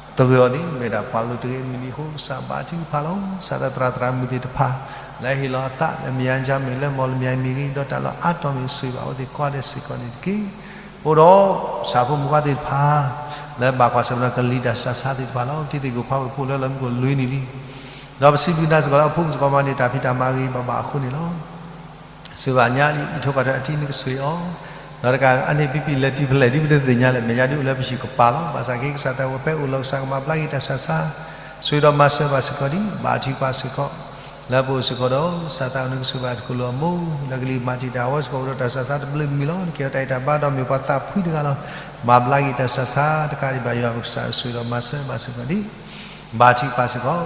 သဂၢၢ်အီၤန့ၣ် မ့ၢ်ဒၣ်ပှၤလိၤတဂ့ၤအမုၢ်နံၤအဃိ ကစၢ်ဘါထုကဖၣ်လီၤ. ကစၢ်သးသရၣ်သရၣ်မုၣ်သ့ၣ်တဖၣ် လၢဟ့ၣ်လီၤအသးလၢမဲာ်ညါမ့ၢ်ဂ့ၤ လၢမီၢ်လမၠဲမ့ၢ်ဂ့ၤ ဒီးတၢ်လီၢ်အါတီၤမ့ၢ်ဂ့ၤ ဆိၣ်ဂ့ၤဘၣ်အဝဲသ့ၣ်ကိးဂၤဒဲးစ့ၢ်ကီးန့ၣ်တက့ၢ်. အိၣ်ဒီး ကစၢ်ဖိမုၣ်ဖိသ့ၣ်တဖၣ် လၢဘၣ်ကွၢ်ဆၢၣ်မဲာ်ဒီး ကလံၤတၢ်ဆူးတၢ်ဆါသ့ၣ်တဖၣ်လီၤ. တံၤသကိးဖးဝဲၢ်ဖိလၢလီၤမံခိၣ်လွံၢ်နံၣ်လံ ဒီးပစံးဘျုးနၤစ့ၢ်ကီးလၢအဖိမုၣ်စ့ၢ်ကီးမၤန့ၢ်တၢ်ဖံးတၢ်မၤဂ့ၤဂ့ၤဘၣ်ဘၣ်အဃိန့ၣ်လီၤ. ဆိၣ်ဂ့ၤဘၣ်ညါလံ အံးထိၣ်ဃီၤထၢၣ်အတံၤ နကဆိၣ်ဂ့ၤအီၤ, ဒီးတကးအါန့ၢ်ပံပံလၢတံၤဖဲလဲၣ် ဒ်ပတသ့ၣ်ညါလဲၣ် မဲာ်ညါဒ်အိၣ်လၢပဟံၣ်ကပၤလီၤ. ဘၣ်ဆၣ်က့ၤကစၢ်တၢ်ဝဲဖဲအိၣ်လီၤ ကစၢ်ကမၤဘျါက့ၤတၢ်ဆူးတၢ်ဆါ, ဆိၣ်ဂ့ၤဒီးမၤစၢၤဘၣ်စ့ၢ်ကီးဒံး ဘါထုကဖၣ်စ့ၢ်ကီး လၢပအိၣ်စ့ၢ်ကီးဒီး ကစၢ်သးဝဲနကဆိၣ်ဂ့ၤဘၣ်တကလုာ်အမိၢ် လၢကလံၤမၤတံာ်တာ်အီၤစ့ၢ်ကီး အိၣ်ဒီးတၢ်ဆူးတၢ်ဆါတဘျုးမံၤလီၤ. နကဲထီၣ်တၢ်အံးတၢ်ဘါဒီးမ့ၢ်ပှၤသးဖှံတဂၤလီၤ. မၤဘျါက့ၤတၢ်ဆူးတၢ်ဆါတကးဒံးဘၣ် ယွၤပကစၢ် ဆိၣ်ဂ့ၤဒီးမၤစၢၤဘၣ်စ့ၢ်ကီးဒံး ဘါထုကဖၣ်စ့ၢ်ကီး,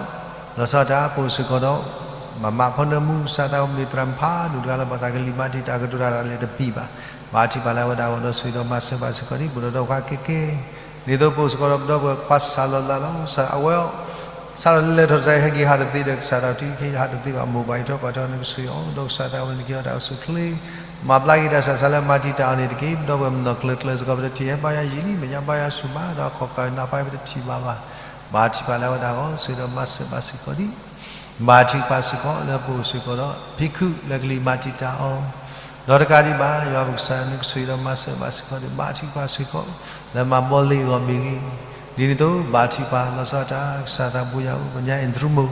လီၤဆီဒၣ်တၢ် ပအိၣ်စ့ၢ်ကီးဒီး မၤမးဖီနၢမူ ကစၢ်သးဝဲမ့ၢ်သရၣ်မုၣ်ဖးဒိၣ်တဂၤလၢ ဘၣ်ဆၣ်ကလံၤမၤတံာ်တာ်ကတိၤတၢ်လၢတပံၤဘၣ်. ဘါထုကဖၣ်လၢအဝဲဒၣ်အဂီၢ်ဒီး ဆိၣ်ဂ့ၤဒီးမၤစၢၤဘၣ်စ့ၢ်ကီးဒံး ပဒိၣ်ဒီးခွါကဲကဲ, ဒ်သိးပအိၣ်စ့ၢ်ကီးဒီးပဒီပုၢ်ဝဲၢ်ခွါစၢ်လီၤလးလီၤ စၢ်အဝဲ စးထီၣ်လၢလဲၤထီၣ်တစဲး ဟဲက့ၤဟးတသ့ဒီး ကစၢ်သးဝဲတံၤက့ၤဟးတသ့ဘၣ် မိၢ်ပၢ်အံးထွဲကွၢ်ထွဲအီၤ နကဆိၣ်ဂ့ၤအီၤ ဒီးကစၢ်သးဝဲန့ၣ်က့ၤအီၤတၢ်အိၣ်ဆူၣ်အိၣ်ချ့ မၤဘျါက့ၤတၢ်ဆူးတၢ်ဆါလၢမၤတံာ်တာ်အီၤန့ၣ်တက့ၢ်. ပဒီပုၢ်ဝဲၢ်မနီၢ်ကျၢၤကျၢၤစ့ၢ်ကီး ပတထံၣ်ဟဲဘါယွၤယံာ်လံ မဲာ်ညါဘါယွၤဆူၣ်မး ဒီးအခီၣ်ခါနၢ်ပၢၢ်ပတထံၣ်ဘၣ်ဘၣ်. ဘါထုကဖၣ်လၢအဝဲဒၣ်အဂီၢ် ဆိၣ်ဂ့ၤဒီးမၤစၢၤဘၣ်စ့ၢ်ကီးဒံး ဘါထုကဖၣ်စ့ၢ်ကီးလၢပအိၣ်စ့ၢ်ကီးဒီး ဖံခုၣ်လၢကလံၤမၤတံာ်တာ်အီၤ, ဒီးတကးဒံးဘၣ် ယွၤပကစၢ် နကဆိၣ်ဂ့ၤဒီးမၤစၢၤဘၣ်စ့ၢ်ကီးဒံး ဘါထုကဖၣ်စ့ၢ်ကီး လၢမၤဘီလ့ၣ်အဂီၢ်မ့ၢ်ဂ့ၤ, ဒ်န့ၣ်အသိး ဘါထုကဖၣ်လီၤဆီဒၣ်တၢ် ကစၢ်သးဘိယွၤဧၢ ပညါအဲၣ်တရူမိၢ်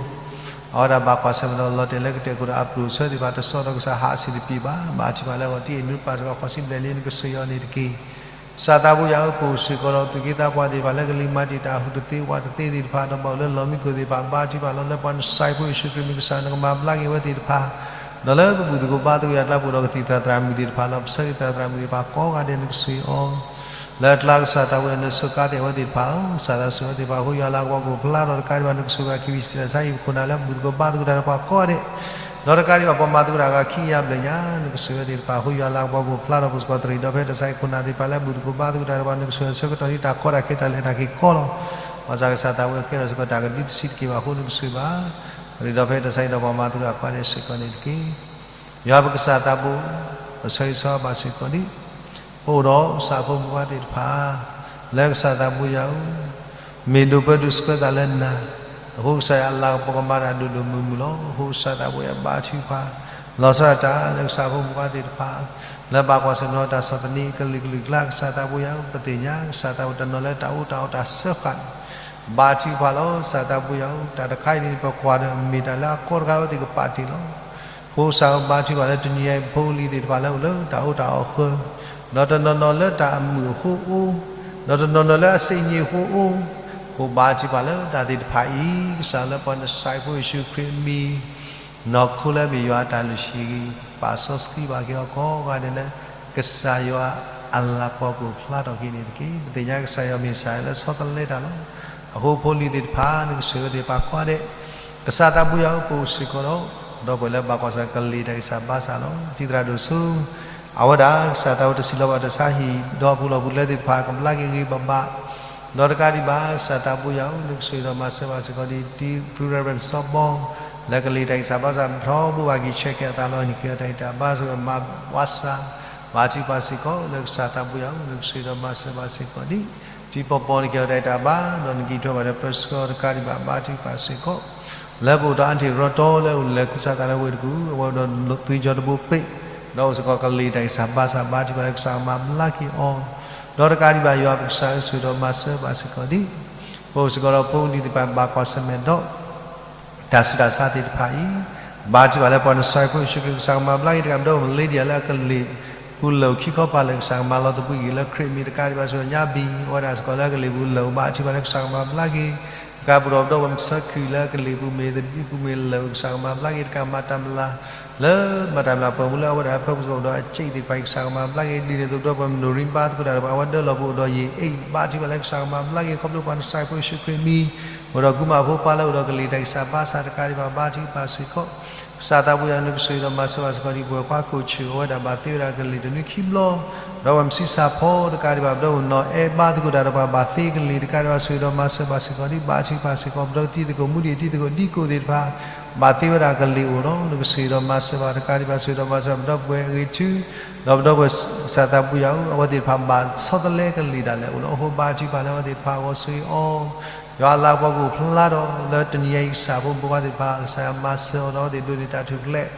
အဝဲဒၣ်ဘၣ်ကွၢ်ဆၢၣ်မဲာ်ဒီးလီၤတဲာ်လၢကတဲာ်ခိၣ်ဒီးအကျိၣ်အစၢသ့ၣ်တဖၣ် တစိၢ်ဒီးကစၢ်ဟးဆံးတပံၤဘၣ်. ဘါထုကဖၣ်လၢအဂီၢ် တံၤအဲၣ်နွံပၢ်စ့ၢ်ကီး ဃိးဆံဘျဲၣ်လံ နကဆိၣ်ဂ့ၤအီၤန့ၣ်တက့ၢ်. ကစၢ်သးဘိယွၤဧၢ ပအိၣ်စ့ၢ်ကီးဒီး သူၣ်က့သးပှၢ်သ့ၣ်တဖၣ်လၢကလံၤမၤတံာ်တာ် ဟူးတသ့ဝးတသ့သ့ၣ်တဖၣ် ဒီးဘၣ်အိၣ်လၢလီၢ်မံခိၣ်သ့ၣ်တဖၣ် ဘါထုကဖၣ်လီၤ လၢပှၤနစၤရ့းဖိယ့ၣ်ၡူးခရံာ်မံၤကစၢ် နကမၤဘျါက့ၤဝဲသ့ၣ်တဖၣ် ဒီးလၢပဘူၣ်သကိးဘါသကိးယွၤအကျါ ပအိၣ်ဒီးကသံၣ်သရၣ်သရၣ်မုၣ်သ့ၣ်တဖၣ် ဒီးပဆၢဂ့ၤသရၣ်သရၣ်မုၣ်သ့ၣ်တဖၣ်ကိးဂၤဒဲး နကဆိၣ်ဂ့ၤအီၤ လၢအကျါကစၢ်သးဝဲ နဆိၣ်ကါသ့ၣ်အဝဲသ့ၣ်တဖၣ်လီၤ. ကစၢ်သးဆိၣ်ဂ့ၤအဝဲသ့ၣ်တဖၣ်အဃိ ယွၤလၤကပီၤကအိၣ်ဖျါထီၣ်တကးဒံးဘၣ် နကဆိၣ်ဂ့ၤဘၣ်ခံဝံၤစံးလီၤစါ ဟံၣ်ခိၣ်နၢ်လၢဘူၣ်သကိးဘါသကိးတၢ်ဒီးပှၤကိးဂၤဒဲး ဒီးတကးဒံးဘၣ် ပှၤမၤသကိးတၢ်အဂၤခံကယၤဘျဲၣ်ညါ နကဆိၣ်ဂ့ၤအဝဲသ့ၣ်တဖၣ်အဃိ ယွၤလၤကပီၤကအိၣ်ဖျါထီၣ် ပစ့ၢ်ကီးတရံးဒီးဖဲတၢ်ဆါဟံၣ်ခိၣ်နၢ်သ့ၣ်တဖၣ်လၢဘူၣ်သကိးဘါသကိးတၢ်ဒီးပှၤ နကဆိၣ်ဂ့ၤဆၢကတီၢ်ဒ်တၢ်ကီတၢ်ခဲတၢ်လဲၤတၢ်က့ၤကီလီၤ. ဘၣ်ဆၣ်ကစၢ်သးဝဲကဲထီၣ်စ့ၢ်ကီးတၢ်ကဒုတဆံးတက့ၢ်ဘၣ်အဃိ နကဆိၣ်ဂ့ၤဘၣ် တရံးဒီးဖဲတၢ်ဆါဟံၣ်ဒီးပှၤမၤသကိးတၢ်ကိးဂၤဒဲးစ့ၢ်ကီးန့ၣ်တက့ၢ်. ယွၤပကစၢ်သးဘိ ပဆၢဂ့ၤဆၢဝါဘၣ်စ့ၢ်ကီးဒံး ပအိၣ်ဒီးကစၢ်ဖိမုၣ်ဖိခွါသ့ၣ်တဖၣ် လၢကစၢ်သးဘိယွၤဧၢ, မ့ၢ်ဒိးပၢဒိးဆှၢသးလၢနၤ, အဃိကစၢ်ယွၤအလၤကပီၤကမၤတၢ်ဒိၣ်ဒိၣ်မုၢ်မုၢ်လီၤ. အဃိကစၢ်သးဘိယွၤဘါထုကဖၣ် လီၤဆီဒၣ်တၢ်လၢကစၢ်ဖိမုၣ်ဖိခွါသ့ၣ်တဖၣ် လၢဘၣ်ကွၢ်ဆၢၣ်နီၤတၢ်ဆီၣ်သနံးကလုာ်ကလုာ်အကျါ ကစၢ်သးဘိယွၤဧၢ, ပသ့ၣ်ညါကစၢ်သးဘိတနီၤလၢတၢ်အူတၢ်အီၣ်တၢ်စၢဃာ်န့ၣ် ဘါထုကဖၣ်လီၤ. ကစၢ်သးဘိယွၤဧၢ, တၢ်တခါအံၤန့ၣ် ပကွၢ်ဒီးမ့ၢ်တၢ်လၢအကီတခါလၢအဝဲသ့ၣ်ကပာ်တ့ၢ်လီၤ. အဃိကစၢ်ဧၢ ဘါထုကဖၣ်လၢတနံၤအံၤ ဖိလံၤသ့ၣ်တဖၣ်လၢအိၣ်လၢတၢ်အူတၢ်အီၣ်ဃၢၤ, ဒီးတနီၤနီၤလၢတၢ်အမုာ်အဃိအိၣ်, ဒီးတနီၤနီၤလၢအစ့ၣ်ညံၣ်အဃိအိၣ်, အဃိဘါထုကဖၣ်လၢတၢ်သ့ၣ်တဖၣ်အံၤ ကစၢ်လၢပှၤနစၤရ့းဖိယ့ၣ်ၡူးခရံာ်အမံၤ နီၢ်ခိလၢအမ့ၢ်ယွၤအတၢ်လုၢ်ဟံၣ်ဂ့ၤ ပာ်စီဆှံဘၣ်က့ၤအီၤကိးဂၤဒဲးလၢ ကစၢ်ယွၤအလၤကပီၤကအိၣ်ဖျါထီၣ်က့ၤန့ၣ်တက့ၢ်. ပသ့ၣ်ညါကစၢ်ယွၤမ့ၢ်ကစၢ်လၢဆီတလဲတၢ်လီၤ. အဃိဖိလံၤသ့ၣ်တဖၣ် နကဆိၣ်ဂ့ၤသ့ၣ်တဖၣ်ကိးဂၤဒဲး, ကစၢ်သးဘိယွၤဧၢ ပအိၣ်စ့ၢ်ကီးဒီး ဒီပုၢ်ဝဲၢ်လၢဘၣ်ကွၢ်ဆၢၣ်ကလံၤတၢ်ဂံၢ်စၢ်ဘါစၢ်လီၤ. တံၤသရၣ်ဒိၣ်စိ အဝဲဒၣ်ကစၢ်သးဝဲတစံးလီၤဘၣ်တၢ်ဆါဟံၣ်ဒီးအပူၤလီၢ်ပူၤလဲသ့ၣ်တဖၣ် ကဘျါက့ၤဂ့ၤဂ့ၤဘၣ်ဘၣ် ဒီးတကးဒံးဘၣ် ကစၢ်သးဘိယွၤဧၢ နကဆိၣ်ဂ့ၤဒီးမၤစၢၤဘၣ်စ့ၢ်ကီးဒ်တံၤ ဖုရၢၣ်စီဘီ လၢကလံၤတၢ်ဂံၢ်စၢ်ဘါစၢ် ထီဘိဘၣ်က့ၤဆဲးကဲးအသးလီၤ. နက့ၤအီၤတၢ်ဂံၢ်တၢ်ဘါစၢ် မၤဝါစၢ် ဘါထုကဖၣ်စ့ၢ်ကီး လၢကစၢ်သးဘိယွၤဧၢ နကဆိၣ်ဂ့ၤဒီးမၤစၢၤဘၣ်စ့ၢ်ကီးဒ် ထံပီပီန့ၣ်ကဲထီၣ်တၢ်အံၤတၢ်ဘါ, ဒီးနကံၢ်ထွဲဘၣ်ဒီးပၢဆှၢအီၤတကးဒံးဘၣ် ဘါထုကဖၣ်စ့ၢ်ကီး, လၢပအိၣ်ဒီးအါတ့ၢ်ရီတီလၢအိၣ်လၢခူစၢ်သးလၢဝ့ၢ်တကူၣ်, အဝဲအိၣ်ဒီးသွံၣ်စီၤတဘိပ့ၣ်, ဒီးအိၣ်စ့ၢ်ကီးကလံၤတၢ်ဂံၢ်စၢ်ဘါစၢ် ဘါထုကဖၣ်လၢကစၢ်ကမၤဘျါက့ၤအီၤ, ဒီးတကးဒံးဘၣ်ယွၤပကစၢ်ဧၢ ဆိၣ်ဂ့ၤဒီးမၤစၢၤဘၣ်စ့ၢ်ကီးဒံး, ပအိၣ်စ့ၢ်ကီးဒီးဖိလံၤသ့ၣ်တဖၣ်ဘၣ်ကွၢ်ဆၢၣ်မဲာ်ဒီး တၢ်ဆူးတၢ်ဆါသ့ၣ်တဖၣ်အံၤ, ဘါထုကဖၣ်လၢပှၤနစၤရ့းဖိယ့ၣ်ၡူးခရံာ်ကစၢ်ကမၤဘျါက့ၤတဂၤ ပဒီပုၢ်ဝဲၢ်မလ့ဒံယၤလၢအကလံၤပူၤလၢာ်ခံခီပၤလၢာ် ကစၢ်ကမၤလီၤသဘှံးက့ၤလၢခရံာ်အမံၤတကးဒံးဘၣ် ဆိၣ်ဂ့ၤညါဘံၣ် အဝဲဒၣ်စ့ၢ်ကီးလၢအကလံၤပူၤလၢာ် ဘါထုကဖၣ်လၢကစၢ်ကမၤဘျါက့ၤ, တကးပူၤဒီးပဒီပုၢ်ဝဲၢ်မဆၢခုၣ်လၢအကလံၤပူၤမ့ၢ်သဒံပူၤမ့ၢ်လၢာ် ကစၢ်ကမၤဘျါက့ၤ တကးမၤတၢ်မုၢ်လၢ် လၢမၤတၢ်မုၢ်လၢ်ပှၤအိၣ်ဒီးအဖၢပူၤစ့ၢ်ကီး ပအိၣ်ဒီးအစ့ၣ်သ့ၣ်တဖၣ် ကစၢ်ကမၤဘျါက့ၤ ဒ်န့ၣ်အသိးပဒီပုၢ်ဝဲၢ်မနိၣ်ရံဘါသကိးတၢ်ဒီးပှၤ အဝဲဒၢလီၤပအိၣ်ဒီးယံာ်အ့ၣ် ဘါထုကဖၣ်လၢကစၢ်ကမၤဘျါက့ၤ ခီဖျိပှၤနစၤရ့းဖိယ့ၣ်ၡူးခရံာ်အမံၤ, အိၣ်ဒီးကူမၤဖိပှၤလၢအိၣ်ဒီးကလံၤတၢ်ဂံၢ်စၢ်ဘါစၢ်တကးဒံးဘၣ် ဘါထုကဖၣ်စ့ၢ်ကီး, ကစၢ်သးပူၤယွၤနကဆိၣ်ဂ့ၤဒီးမၤစၢၤဘၣ်စ့ၢ်ကီးဒံး ပဝဲၢ်ခွါခိၣ်ဆူၣ် အဝဲဒၣ်ဘၣ်သ့ဝဲဒၣ်ကလံၤတနွံခံဘျီ, ဒီးပဝဲၢ်မဆံးစၢ်ဖီတကးဒံးဘၣ် ပဒီပုၢ်ဝဲၢ်နီၢ်အဲဘါသကိးတၢ်ဒီးပှၤ ဘၣ်သ့ကလံၤတကးဒံးဘၣ် ဆိၣ်ဂ့ၤဒီးမၤစၢၤဘၣ်စ့ၢ်ကီးဒံး ဘါထုကဖၣ်စ့ၢ်ကီး ပဒီပုၢ်ဝဲၢ်တံၤသကိးမူဒံးတံၤသကိးဒံကိးသ့ၣ်တဖၣ် ဘၣ်သ့ဝဲဒၣ်ကလံၤအိၣ်လီၤ. နကဆိၣ်ဂ့ၤဒီးမၤစၢၤဘၣ်တကးဒံးဘၣ် ဆိၣ်ဂ့ၤဒီးမၤစၢၤဘၣ် ပဒီပုၢ်ဝဲၢ်အဂ့ၤထု, ဒီးပဒီပုၢ်ဝဲၢ်ကစၢ်သးပူၤယွၤဧၢ အဝဲသ့ၣ်တဖၣ်ဘၣ်ဆီတလဲကလံၤဒၣ်လဲာ်အိၣ်လီၤ. အဃိဘါထုကဖၣ်လၢအဝဲသ့ၣ်တဖၣ်အဂီၢ် ဆိၣ်ဂ့ၤအီၤ, ယွၤအလၤကပီၤကအိၣ်ဖျါဒီး လၢတနံၤအံၤကစၢ်ဖိမုၣ်ဖိခွါသ့ၣ်တဖၣ် ကစၢ်ယွၤမၤစၢၤအီၤဒီးအဝဲသ့ၣ်ဒိးန့ၢ်တၢ်ထူၣ်ဖျဲး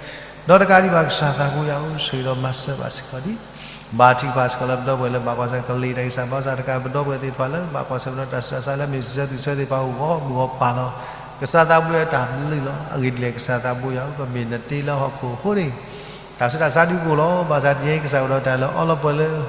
ဒီးတကးဒံးဘၣ် ကစၢ်သးပူၤယွၤဧၢ ဆိၣ်ဂ့ၤဒီးမၤစၢၤဘၣ်စ့ၢ်ကီးဒံး, ဘါထုကဖၣ်စ့ၢ်ကီးလၢပဒီပုၢ်ဝဲၢ်လၢဘၣ်ကွၢ်ဆၢၣ်မဲာ်ကလံၤတၢ်ဂံၢ်စၢ်ဘါစၢ်တကး ပဒီပုၢ်ဝဲၢ်သ့ၣ်တဖၣ်လၢဘၣ်ကွၢ်ဆၢၣ်မဲာ်ဒီးတၢ်ဆူးတၢ်ဆါလၢမ့ၢ်စံးဆၢသ့ၣ်ဆၢသ့ၣ်တဖၣ် ဂီၢ်မုၢ်ဂီၢ်ပၤလီၤ. ကစၢ်သးပူၤယွၤတၢ်ဘျုးလီၤ. အဂ့ၢ်ဒ်လဲၣ် ကစၢ်သးပူၤယွၤဧၢ ပမ့ၢ်နတ့လၢဟီၣ်ခိၣ်အဃိန့ၣ် တၢ်ဆူးတၢ်ဆါဒုးကအိၣ်လီၤ. ဘၣ်ဆၣ်တနံၤအံၤ ကစၢ်အိၣ်ဒီးတၢ်လၢအီလီၤပှဲၤလၢ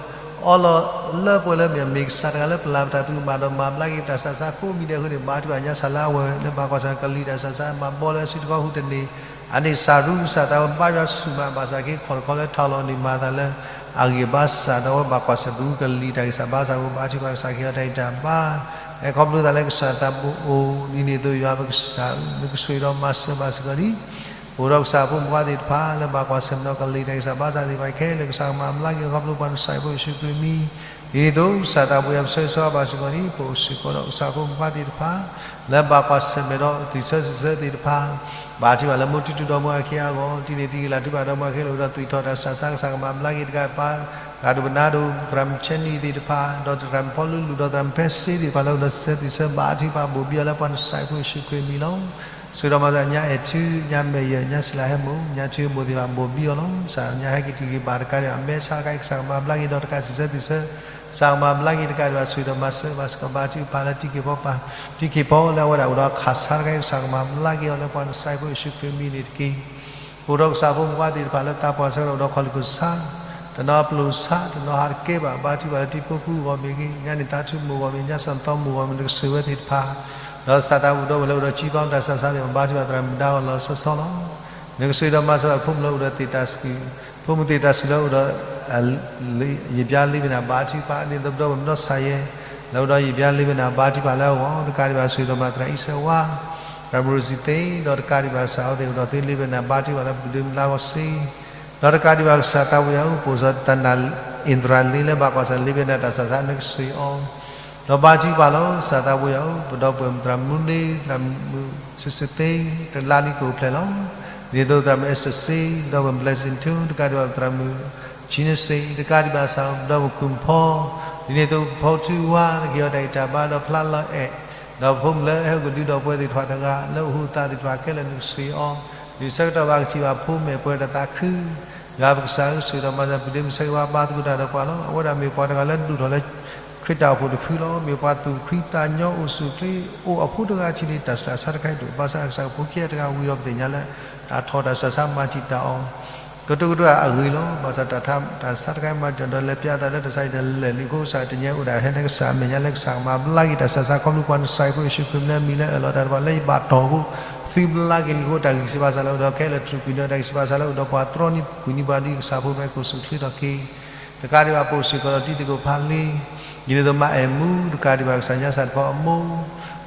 အီလီၤလၢပှဲၤလၢမ့ၢ် မ့ၢ်ကစၢ်တဂၤလၢပလၢ်ပတၢ်သရူးမၤဒီးမၤဘျါက့ၤတၢ်ဆူးတၢ်ဆါကိးမံၤဒဲးအဃိန့ၣ် ဘါထုကဖၣ်ညါစၢ်လၢအဝဲလၢဘၣ်ကွၢ်ဆၢၣ်မဲာ်ကလံၤတၢ်ဆူးတၢ်ဆါ မၤဘီလၢအစုတခီဃုာ်တန့ၢ် အန့ၣ်စၢ်ရူကစၢ်သးဝဲဘါယွၤဆူၣ်မး ဘၣ်ဆၣ်က့ၤခီၣ်တခီလၢထးလီၤန့ၣ် မၤသးလၢအဂံၢ်ဘါစၢ်ဒီးအဝဲဘၣ်ကွၢ်ဆၢၣ်ပူၤကလံၤတၢ်ဂံၢ်စၢ်ဘါစၢ်အဃိ ဘါထုကဖၣ်ကစၢ်ကဟ့ၣ်အီၤတၢ်ဂံၢ်တၢ်ဘါ အဲၣ်ခီဖျိသးလၢကစၢ်သးပူၤအိၣ် ဒ်န့ၣ်အသိးယွၤပကစၢ်ဧၢ နကဆိၣ်ဂ့ၤဒီးမၤစၢၤဘၣ်စ့ၢ်ကီးဒံး ပအိၣ်ဒီးကစၢ်ဖိမုၣ်ဖိခွါသ့ၣ်တဖၣ်လၢဘၣ်ကွၢ်ဆၢၣ်မဲာ်ဒီးကလံၤတၢ်ဂံၢ်စၢ်ဘါစၢ်သ့ၣ်တဖၣ်ခဲလၢာ် ကစၢ်ကမၤဘျါက့ၤခီဖျိပှၤနစၤရ့းဖိယ့ၣ်ၡူးခရံာ်အမံၤ ဒ်န့ၣ်အသိးကစၢ်သးပူၤယွၤပဆၢဂ့ၤဆၢဝါဘၣ်စ့ၢ်ကီးဒံး ပအိၣ်စ့ၢ်ကီးဒီးကစၢ်ဖိမုၣ်ဖိခွါသ့ၣ်တဖၣ် လၢဘၣ်ကွၢ်ဆၢၣ်မဲာ်ဒီးသွံၣ်ဆၢစံးဆၢသ့ၣ်တဖၣ် ဘၣ်ထုကဖၣ်လၢမိၢ်ထူၣ်ထူၣ်ဒီးမိၢ်အခံအဂီၢ် တံၤန့ၢ်တံၤက့ၤလၢ်ထုကဖၣ်ဒီးမိၢ်အခံလၢအိၣ်ဒီးသွံၣ်ထီၣ်တၢ်ဆူးတၢ်ဆါ ကစၢ်ကမၤဘျါက့ၤတကးပၤ သရၣ်ဒိၣ်ပနါဒိၣ် သရၣ်မုၣ်ဆဲနံၤသ့ၣ်တဖၣ် ဒီးသရၣ်မုၣ်ဖီလူလူဒီးသရၣ်မုၣ်ဖဲစ့သ့ၣ်တဖၣ်လၢအိၣ်ဒီးသွံၣ်ဆၢစံးဆၢ ဘါထုကဖၣ်ဘိၣ်ဘံအီၤလၢပှၤနစၤရ့းဖိယ့ၣ်ၡူးခရံာ်အမံၤလီၤ. ဆိၣ်ဂ့ၤဒီးမၤစၢၤညါအဲၣ်ထူ ညါမဲာ်ယၢၢ် ညါစံလၤဟဲမိၢ် ညါထူမိၢ်သ့ၣ်တဖၣ်ဘိၣ်ဘံအီၤလီၤ. ကစၢ်ညါဟဲက့ၤတုၤက့ၤဘၣ်တကးဒံးဘၣ် မဲာ်ဆါတခါအံၤ ကစၢ်ကမၤဘျါက့ၤဒီးတကးစံးဆၢသွံၣ်ဆၢ ကစၢ်ကမၤဘျါက့ၤတကးဒံးဘၣ် ဆိၣ်ဂ့ၤဒီးမၤစၢၤဘၣ်စ့ၢ်ကီး ဘါထုကဖၣ်လၢတံၤက့ၤဖီပၤ တံၤက့ၤဖီလၢအဝဲဒၣ်အိၣ်ဒီးခးဆါတခါအံၤ ကစၢ်ကမၤဘျါက့ၤအီၤလၢပှၤနစၤရ့းဖိယ့ၣ်ၡူးခရံာ်အမံၤန့ၣ်တက့ၢ်. ပအိၣ်ဒီးကစၢ်ဖိမုၣ်ဖိခွါသ့ၣ်တဖၣ်လၢသးပှၢ်ဆၢကတီၢ်အိၣ်ဒီးခီၣ်လံၢ်ခိၣ်ဆါ တနီၤအပျိၢ်ဆါ တနီၤဟးတကဲဘၣ် ဘါထုကဖၣ်လၢတံၤဖိဃီအဂီၢ်မ့ၢ်ဂ့ၤ ညါန့ၢ်သးထူမိၢ်အဂီၢ်မ့ၢ် ညါစၢ်သီမိၢ်အဂီၢ်မ့ၢ် နကဆိၣ်ဂ့ၤဝဲသ့ၣ်တဖၣ် ဒီးကစၢ်သးပူၤဒီပုၢ်ဝဲၢ်လၢအိၣ်ဒီးကံဘါတၢ်ဆူးတၢ်ဆါသ့ၣ်တဖၣ် ဘါထုကဖၣ်သရၣ်မုၣ်ဒါဂီၢ်လီၤဆီဆီလီၤ. နကဆိၣ်ဂ့ၤဒီးမၤစၢၤဘၣ်ဖိမုၣ်လၢအိၣ်ဒီးသ့ၣ်တၢ်ဆူး ဖိမုၣ်သ့ၣ်တၢ်ဆူးလၢအိၣ်ဒီး ယံာ်ဘျါလ့ဝဲနၤ ဘါထုကဖၣ် ဒ်သိးပဒီပုၢ်ဝဲၢ်မနီၢ်ဆၣ်ယဲ လၢအိၣ်ဒီးယံာ်ဘျါလ့ဝဲနၤ ဘါထုကဖၣ်လၢအဂီၢ် တကးဒံးဘၣ် ဆိၣ်ဂ့ၤဒီးမၤသရၣ်အံၣ်စၢဝါ သရၣ်မုၣ်ရိစံသ့ ဒီးတကးဒံးဘၣ်ကစၢ်အဝဲသ့ၣ်အိၣ်ဒီးသ့လ့ဝဲနၤ ဘါထုကဖၣ်လၢပဒုးမလါဂီၢ်စ့ ဒီးတကးဒံးဘၣ်ကစၢ်သးပူၤယွၤဧၢ ပအိၣ်စ့ၢ်ကီးတၢ်နၢ်အ့ၣ်သရၣ်လ့လၢဘၣ်ကွၢ်ဆၢၣ်လ့ဝဲနၤ တၢ်ဆူးတၢ်ဆါ နကဆိၣ်ဂ့ၤအီၤ ဒီးဘါထုကဖၣ်လီၤ ကစၢ်သးပူၤယွၤဧၢ ပဒီပုၢ်ဝဲၢ်သရၣ်မုၣ်န့ၣ် သရၣ်မုၣ်စ့စ့သ့ တလါလံကိၣ်ဖျဲၣ်လီၤ. ဒ်သိးသရၣ်မုၣ်အဲစတၢၣ်စ့ ဒီပုၢ်ဝဲၢ် blessing ထူ တကးဒံးဘၣ်သရၣ်မုၣ် ဆံနစ့ တကးဒံးဘၣ်ကစၢ် ဒီပုၢ်ဝဲၢ်ခိၣ်ဖီ ဒ်န့ၣ်အသိးဖီထူဝါ နကဟ့ၣ်အီၤတၢ်ဂံၢ်တၢ်ဘါဒီးဖျါလီၤအဲၣ် ဒီးဖိမုၣ်လၢအဟဲအိၣ်ကဒုဒီးပဝဲသ့ၣ်တဖၣ်တဂၤ လၢအဟူးအသးသ့ၣ်တဖၣ်ခဲလၢာ် နကဆိၣ်ဂ့ၤအီၤ ဒ်ဆၢကတီၢ်ဘၣ်ကထံၣ်ဘၣ်ဖိမဲာ်ပှဲၤဒီးသးခု ယွၤပကစၢ်ဧၢ ဆိၣ်ဂ့ၤဒီးမၤစၢၤ ပဒုးမုၢ်ဆၢဂ့ၤဝါဘါသကိးတၢ်ဒီးပှၤလီၤ. အဝဲဒၣ်မ့ၢ်ပှၤတဂၤလၢဒိၣ်ထီၣ်လၢ ခရံာ်တၢ်အိၣ်ဖှိၣ်တဖုလီၤ. မ့ၢ်ပှၤသူၣ်ဖှံသးညီအိၣ်ဆူၣ်အိၣ်ချ့ အိၣ်အဖိတဂၤထံၣ်န့ၣ် တၢ်ဆူးတၢ်ဆါတခါအံၤဒိၣ် ဘၣ်ဆၣ်ကစၢ်ဖိခံဂၤတဂၤဝံၤဒီးပသ့ၣ်ညါလၢ တၢ်ထီၣ်တၢ်ဆူးတၢ်ဆါမၤတံာ်တာ်အီၤ ကတိၤကတိၤအဂ့ၤလီၤ. ဘၣ်ဆၣ်တၢ်ဆူးတၢ်ဆါတခါအံၤမၤတံာ်တာ်ဒီးလဲၤပျါသးလၢတၢ်ဆါအံၤဒီးလဲၤလံအဃိ ကစၢ်တညါအိၣ်ဒၣ်ဟဲလၢကစၢ်အမဲာ်ညါလၢကစၢ်ကမၤဘျါက့ၤတၢ်ဆူးတၢ်ဆါ ခီဖျိပှၤနစၤရ့းဖိယ့ၣ်ၡူးခရံာ်လၢအမံၤလၢအၢၣ်လီၤတၢ်တဖၣ်လၢယဘၣ်တီၢ်အဃိ သုဘျါက့ၤလံအဃိ တၢ်ဂံၢ်စၢ်ဘါစၢ်လၢအိၣ်ဒီးခဲလၢာ်ထူၣ်ကွံာ်ဒီး တၢ်ဂံၢ်စၢ်ဘါစၢ်လၢအိၣ်ဒီးပှၤတြီနံၣ်ကွံာ်နံၣ်ပှၤဒ်ကစၢ်ဖိမဲာ်ကိၣ်ဆူၣ်ချ့ထီၣ်က့ၤ တကးဒံးဘၣ်ပအိၣ်စ့ၢ်ကီးဒီးတံၤသကိးဖးလ့ ဒ်န့ၣ်အသိးမါအဲၣ်မူ တကးဒံးဘၣ်ကစၢ်ညါစၢ်တဖၣ်အမိၢ်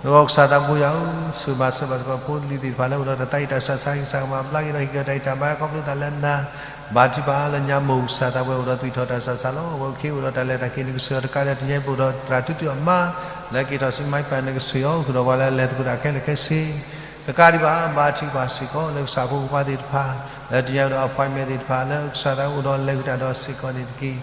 ဒီးကစၢ်သးပူၤယွၤဧၢ ဆိၣ်ဂ့ၤမၤစၢၤဘၣ်စ့ၢ်ကီးဖိလံၤသ့ၣ်တဖၣ်လၢအိၣ်ဒီးတၢ်သးအံၣ်တၢ်ဆူးတၢ်ဆါ ကစၢ်ကမၤဘျါက့ၤဒီးဟ့ၣ်က့ၤတၢ်ဂံၢ်တၢ်ဘါခီဖျိသးလၢနၤ ဘါထုကဖၣ်လၢညါမိၢ်ကစၢ်သးပူၤအိၣ်ဒီးသွံၣ်ထီၣ်တၢ်ဆူးတၢ်ဆါလီၤ. အဝဲအခံအိၣ်ဒီးတၢ်လဲၤတၢ်က့ၤ နကဆိၣ်ဂ့ၤအီၤတကးဒံး တနံၤအံၤပအိၣ်ဒီးသရၣ်တူၢ်တူၢ်အမါ လၢက့ၤထီၣ်ဆူမဲၢ်ပၢ် နကဆိၣ်ဂ့ၤအီၤ ဃုာ်ဒီးပှၤလၢအလဲၤသကိးတၢ်ခဲလၢာ်ခဲဆ့ တကးဒံးဘၣ် ဘါထုကဖၣ်စ့ၢ်ကီးလၢကစၢ်ဖိမုၣ်ဖိခွါသ့ၣ်တဖၣ် လၢတနံၤအံၤအိၣ်ဒီး appointment သ့ၣ်တဖၣ် လၢကစၢ်သးအိၣ်ဒီးလဲၤဃုာ်တၢ်ဒီးစ့ၢ်ကီးန့ၣ်တက့ၢ်.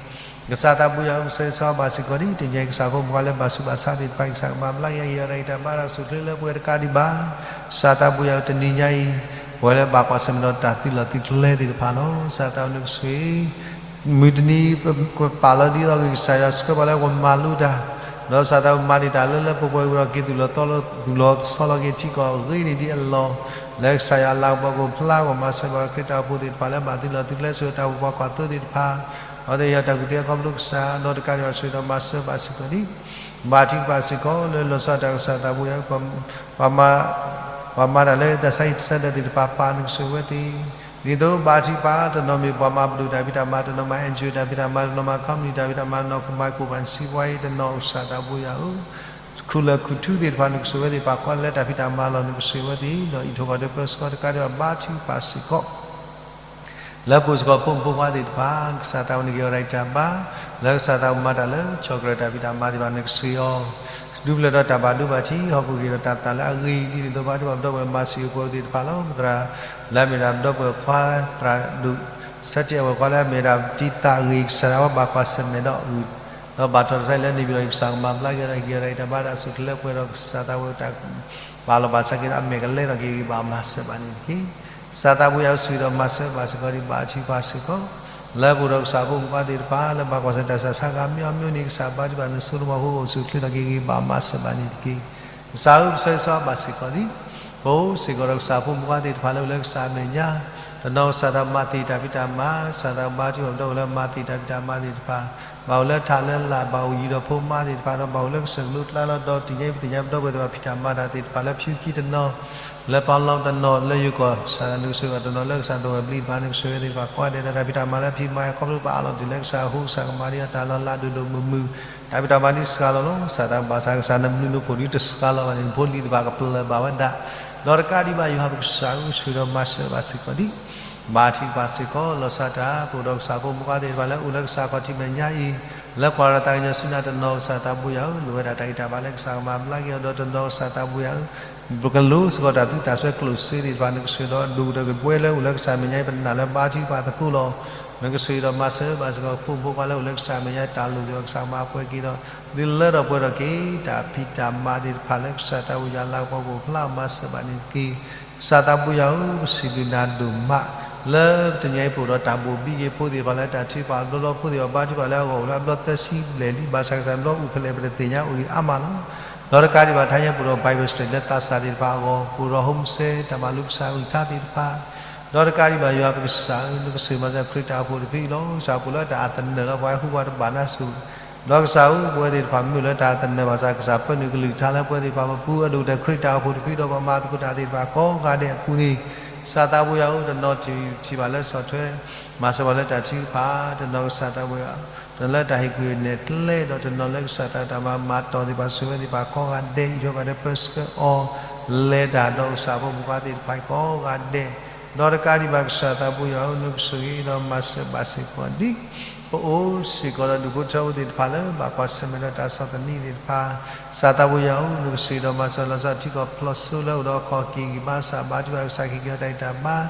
ကစၢ်သးပူၤယွၤဧၢ, ပဆၢဂ့ၤဆၢဝါဘၣ်စ့ၢ်ကီးဒံး တနံၤညါအံၤ ကစၢ်ဖိမုၣ်ခွါလၢဘၣ်ဆူးဘၣ်ဆါသ့ၣ်တဖၣ် ကစၢ်ကမၤဘျါက့ၤအဂံၢ်အဘါတၢ်အိၣ်ဆူၣ်အိၣ်ချ့လၢပှဲၤတကးဒံးဘၣ်. ကစၢ်သးပူၤယွၤဧၢ, တနံၤညါအံၤ ပဝဲလၢဘၣ်ကွၢ်ဆၢၣ်မဲာ်ဒီးတၢ်သုးလီၢ်သုးကျဲသ့ၣ်တဖၣ်လီၤ. ကစၢ်သးပူၤနကဆိၣ်ဂ့ၤ မုၢ်တနံၤ ပပာ်လီၤဒ်သိးဂ့ၤ ကစၢ်ယွၤဆှၢပှၤလၢပမၤလိတၢ်, ဒီးကစၢ်သးပူၤမၤန့ၢ်တၢ်လၢလၢပှဲၤပှဲၤဝံၤဒီး က့ၤသူၣ်လီၤသီလီၤက့ၤထံကီၢ်အဂ့ၤန့ၣ်ဒ်အလီၢ်, လၢကစၢ်ယွၤလၤကပီၤကအိၣ်ဖျါ ပှၤမၤစၢၤပှၤခရံာ်တၢ်အိၣ်ဖှိၣ်သ့ၣ်တဖၣ်လၢဘၣ်သုးလီၢ်သုးကျဲဆိၣ်ဂ့ၤတၢ်အိၣ်ဖှိၣ်ပှၤကွၢ်သိသ့ၣ်တဖၣ်, အဝဲသ့ၣ်ယွၤတၢ်ကူၣ်သ့အခီဖျိကစၢ် ဒီးတကးဒံးဘၣ်ဆိၣ်ဂ့ၤဒီးမၤစၢၤဘၣ်စ့ၢ်ကီးဒံး ဘါထုကဖၣ်စ့ၢ်ကီး လၢလီၤဆီဒၣ်တၢ်ကစၢ်သးပူၤယွၤဧၢ, ပှၤမၤတၢ်လၢတၢ်ဆါဟံၣ်ဆါဒၢးသ့ၣ်တဖၣ် ပၢ်နကဆိၣ်ဂ့ၤဝဲသ့ၣ်, ဒ်သိးဘါထုကဖၣ် တနီၤမ့ၢ်ပှၤမၤပဒိၣ်တၢ်ဖံးတၢ်မၤ, တနီၤမၤ NGO တၢ်ဖံးတၢ်မၤ, တနီၤမၤ company တၢ်ဖံးတၢ်မၤ, တနီၤမၤကိးပှၤစံးပှၤအံၤ တနီၤကစၢ်သးပူၤယွၤဧၢ, ခူၣ်လၢာ်ခူၣ်ထူသ့ၣ်တဖၣ် နကဆိၣ်ဂ့ၤဝဲသ့ၣ်တဖၣ် ကွၢ်လၢတၢ်ဖံးတၢ်မၤလီၢ် နကဆိၣ်ဂ့ၤဝဲသ့ၣ်, ဒီးအံးထိၣ်ဃီၤဒီးပၢဆှၢတကးဒံးဘၣ် ဘါထုကဖၣ်စ့ၢ်ကီး လၢပအိၣ်စ့ၢ်ကီးဖိမုၣ်ဖိခွါသ့ၣ်တဖၣ် ကစၢ်သးပူၤနက့ၤအီၤတၢ်အံးတၢ်ဘါ, လၢကစၢ်သးပူၤမၤတၢ်လၢ ဆီၣ်ကရၢၢ်တၢ်ဖံးတၢ်မၤသ့ၣ်တဖၣ် နကဆှၢအီၤ, ဒူပလၢၢ်ဒီးတၢ်ဘၣ်ဒိဘၣ်ထံး ဟီၣ်ခိၣ်က့ၤဒီးတၢ်သးလၢအဂ့ၤ ဒ်န့ၣ်အသိး ဘါထုကဖၣ်ပဒီပုၢ်ဝဲၢ်မၤစၢၤပှၤသ့ၣ်တဖၣ်လီၤ. ပသရၣ်လၢအမ့ၢ်ဒၣ်ပဒီပုၢ်ဝဲၢ်ခွါ သရၣ်ဒိၣ် ဆၢထံၣ်အဝဲၢ်ခွါလၢအမ့ၢ်ဒၣ်တံသးဂ့ၤ ကစၢ်ဒၣ်ဝဲဘၣ်ကွၢ်ဆၢၣ်မဲာ်ဒီး ဒီးဘၣ်ထီၣ်တၢ်ဆါဟံၣ်လၢန့ၣ်ပၠံၤဒီး ကစၢ်ကမၤဘျါက့ၤဒီး က့ၤအီၤတၢ်အံးတၢ်ဘါဒီးဆိၣ်ချ့လၢပှဲၤဒီး ကစၢ်သးပူၤတၢ် ပာ်လီၤဘၣ်ဆၢက့ၤဒီးအမဲာ်ကလဲၤထီၣ်က့ၤဂ့ၤဘၣ်မၤစၢၤဘၣ်န့ၣ်တက့ၢ်. ကစၢ်သးပူၤယွၤဧၢ, ဆိၣ်ဂ့ၤဒီးမၤစၢၤဘၣ်စ့ၢ်ကီးဒံး ဘါထုကဖၣ်စ့ၢ်ကီး လၢပအိၣ်ဒီးကစၢ်ဖိမုၣ်ဖိခွါသ့ၣ်တဖၣ် လၢဘၣ်ကွၢ်ဆၢၣ်တၢ်ဆါဟံၣ်ဂ့ၤမံၤမံၤန့ၣ် ကစၢ်ဘါထုကဖၣ်နစိတမီၤဖိ ကအိၣ်ဆူၣ်အိၣ်ချ့ထီၣ်က့ၤဂ့ၤဘၣ်မၤစၢၤဘၣ်န့ၣ်တက့ၢ်. ကစၢ်ဧၢ, ပဆၢဂ့ၤဆၢဝါဘၣ်စ့ၢ်ကီးဒံး ပအိၣ်စ့ၢ်ကီးဒီးကစၢ်ဖိမုၣ်ဖိခွါသ့ၣ်တဖၣ် လၢအိၣ်လၢကစၢ်အမဲာ်ညါ, တနီၤကစၢ်သးမၤသ့ၣ်တၢ်ဖံးတၢ်မၤ, ကစၢ်သးဘါထုကဖၣ်ပဒီပုၢ်ဝဲၢ်လၢမၤသ့ၣ်တၢ်ဖံးတၢ်မၤသ့ၣ်တဖၣ်, ဘၣ်အိၣ်လၢထးလၢလာ် ဘၣ်အိၣ်ယံၤဒီးဖိမါသ့ၣ်တဖၣ်ဒီး ဘၣ်အိၣ်လၢကစၢၢ်ကလိကျါလီၤ. ဒီးတနံၤညါအံၤပသ့ၣ်ညါပဒီပုၢ်ဝဲၢ်သ့ၣ်တဖၣ် ဖံးတၢ်မၤတၢ်သ့ၣ်တဖၣ်လၢဖၠူခံတနီၤ, လၢပီလီတနီၤ, လၢယိၤကီၢ် ကစၢ်နကဆိၣ်ဂ့ၤအီၤတနီၤ, လၢကစၢ်ဒိၣ်ဝဲၢ်ဘျံၤတဖၣ် နကဆိၣ်ဂ့ၤဝဲသ့ၣ်တဖၣ်ကိးဂၤဒဲး, ဒီးတၢ်ဖံးတၢ်မၤလၢဖံးမၤအံၤ ခီဖျိပအးလီၤတုၤလၢကစၢ်အဟိ ကစၢ်ကမၤဒံးအတၢ်လီၤလးဒိၣ်ဒိၣ်မုၢ်မုၢ်, တၢ်ဖံးတၢ်မၤဒ်စှၤလီၤလီၤ. ကစၢ်သးဘၣ်ဆၣ် ကစၢ်နဘျုးနဖှိၣ်ဒ်တစှၤလီၤဘၣ်န့ၣ် နဖိလံၤတဖၣ်ကပျၢၢ်ဘၣ်ဝဲဒၣ်, ဒီးတကးဒံးဘၣ် ယွၤပကစၢ်ဧၢ, ဆိၣ်ဂ့ၤဒီးမၤစၢၤဘၣ်စ့ၢ်ကီးဒံး ဘါထုကဖၣ်စ့ၢ်ကီး လီၤဆီဒၣ်တၢ် ပအိၣ်ဒီးကစၢ်ဖိမုၣ်ဖိခွါသ့ၣ်တဖၣ်လၢအိၣ်လၢကစၢ်ခီၣ်ထံးမဲာ်ညါအံၤ, လၢကွၢ်ဒီးသးကညီၤဆူနၤတနီၤ ကစၢ်သးပူၤယွၤဧၢ, လိၣ်ဝဲဒၣ်တၢ်ဂံၢ်တၢ်ဘါလၢကစၢ်ကမၤဘျါက့ၤအီၤ, ဒီးတနီၤကစၢ်သးပူၤယွၤဧၢ, ပကလိစ့ၢ်ကီးတၢ်သူတၢ်စွဲကျိၣ်စ့သ့ၣ်တဖၣ် နကဆိၣ်ဂ့ၤဒီးဒိၣ်ကတၢၢ်က့ၤပဝဲလၢအိၣ်လၢကစၢ်မဲာ်ညါအံၤ ပနာ်လၢဘါထုကဖၣ်သကိးလီၤ. နကဆိၣ်ဂ့ၤဒီးမၤစၢၤဘၣ်စ့ၢ်ကီးဖိမုၣ်ဖိခွါလၢအိၣ်လၢကစၢ်မဲာ်ညါအံၤ တၢ်လိၣ်သ့ၣ်တဖၣ် ကစၢ်ကမၤပှဲၤက့ၤဒီး ဒ်လၢထီၣ်ပှဲၤထီၣ်က့ၤ တၢ်ဖံးတၢ်မၤသ့ၣ်တဖၣ်လၢကစၢ်သးပူၤယွၤလၤကပီၤကအိၣ်ဖျါမၤစၢၤဘၣ်န့ၣ်တက့ၢ်. ကစၢ်သးပူၤယွၤဧၢ, ပစံးဘျုးနၤဒိၣ်မး လၢတနံၤအံၤပအိၣ်ဒီးတၢ်ဘိၣ်ဘံက့ၤဖိသ့ၣ်တဖၣ်လၢတၢ်ထုကဖၣ်အဘျီဘျီ ဖိသ့ၣ်တဖၣ်ဘါထုကဖၣ်လၢအဂီၢ်အိၣ်လၢအဘျီသၢဆံဘျဲၣ်လံ, ဘၣ်ဆၣ်ကစၢ်ဘျီအိၣ်ဖဲလဲၣ်ပတသ့ၣ်ညါ အိၣ်ဒံးအါမးလီၤ. ဒီးတကးဒံးဘၣ် တဟါညါပအိၣ်ဒီး Bible study လၢသးစၢ်သ့ၣ်တဖၣ်အဂီၢ်, ပအိၣ်ဒီး home cell တၢ်မၤလိကစၢ်အကလုၢ်ကထါသ့ၣ်တဖၣ်, ဒီးတကးဒံးဘၣ် ယွၤပကစၢ်ဧၢ, နကဆိၣ်ဂ့ၤမၤစၢၤခရံာ်တၢ်အိၣ်ဖှိၣ်တဖုအံၤလီၤ. ကစၢ်ပအိၣ်လၢတၢ်အသနၢၣ်လီၤ, ပှၤဟဲဟူပှၤတဘၣ်နါစိၤ, ဒီးကစၢ်ဧၢ, ပဝဲသ့ၣ်တဖၣ်မ့ၢ်အိၣ်လၢတၢ်အသနၢၣ်ဘၣ်ဆၣ် ကစၢ်ပၢနုာ်ကလုၢ်ကထါလၢပဝဲသ့ၣ်တဖၣ်ပပူၤ အဒိၣ်ကတၢၢ်ခရံာ်တၢ်အိၣ်ဖှိၣ်တဖုဒီး ပှၤမၤသကိးတၢ်သ့ၣ်တဖၣ်ကိးဂၤဒဲးအပူၤန့ၣ်, ကစၢ်သးပူၤယွၤဧၢ, တနီၤထံၣ်ထံၣ်ဘၣ်လၢဆီၣ်ထွဲ မၤစၢၤပှၤလၢတၢ်ထုကဖၣ်, တနီၤကစၢ်သးပူၤယွၤ တနီၤလၢတၢ်ဟ့ၣ်ကူၣ်ဟ့ၣ်နဲၣ်ကျဲ, ဒီးတနီၤလၢကစၢ်သးတၢ်မၤမၤတီၢ်သ့ၣ်တဖၣ် ဆိၣ်ဂ့ၤဝဲသ့ၣ်တဖၣ်ကိးဂၤဒဲး, အံးထွဲကွၢ်ထွဲပၢဆှၢအီၤ, လဲၤတၢ်ဒီးကစၢ်ဖိမုၣ်ဖိခွါသ့ၣ်တဖၣ်ကိးဂၤဒဲး, ဒီးတကးဒံးဘၣ် ကစၢ်သးပူၤယွၤဧၢ, နကဆိၣ်ဂ့ၤဒီးမၤစၢၤဘၣ်စ့ၢ်ကီးဒံး ပအိၣ်စ့ၢ်ကီးဒီးဒူၣ်ဖိထၢဖိသ့ၣ်တဖၣ်လၢ ဘၣ်ကွၢ်ဆၢၣ်မဲာ်ဒီးတၢ်ဆီၣ်သနံးသ့ၣ်တဖၣ်, ကစၢ်သးပူၤယွၤဧၢ, နကဆိၣ်ဂ့ၤဒီးမၤစၢၤလီၤဆီထံကီၢ်ဖျိးစိလၢအိၣ်ဒီးအခီၣ်က့ၤဂံၢ်ဘါစၢ် ဘါထုကဖၣ်ကစၢ် က့ၤက့ၤအီၤတၢ်ဂံၢ်တၢ်ဘါ, ဒ်သိ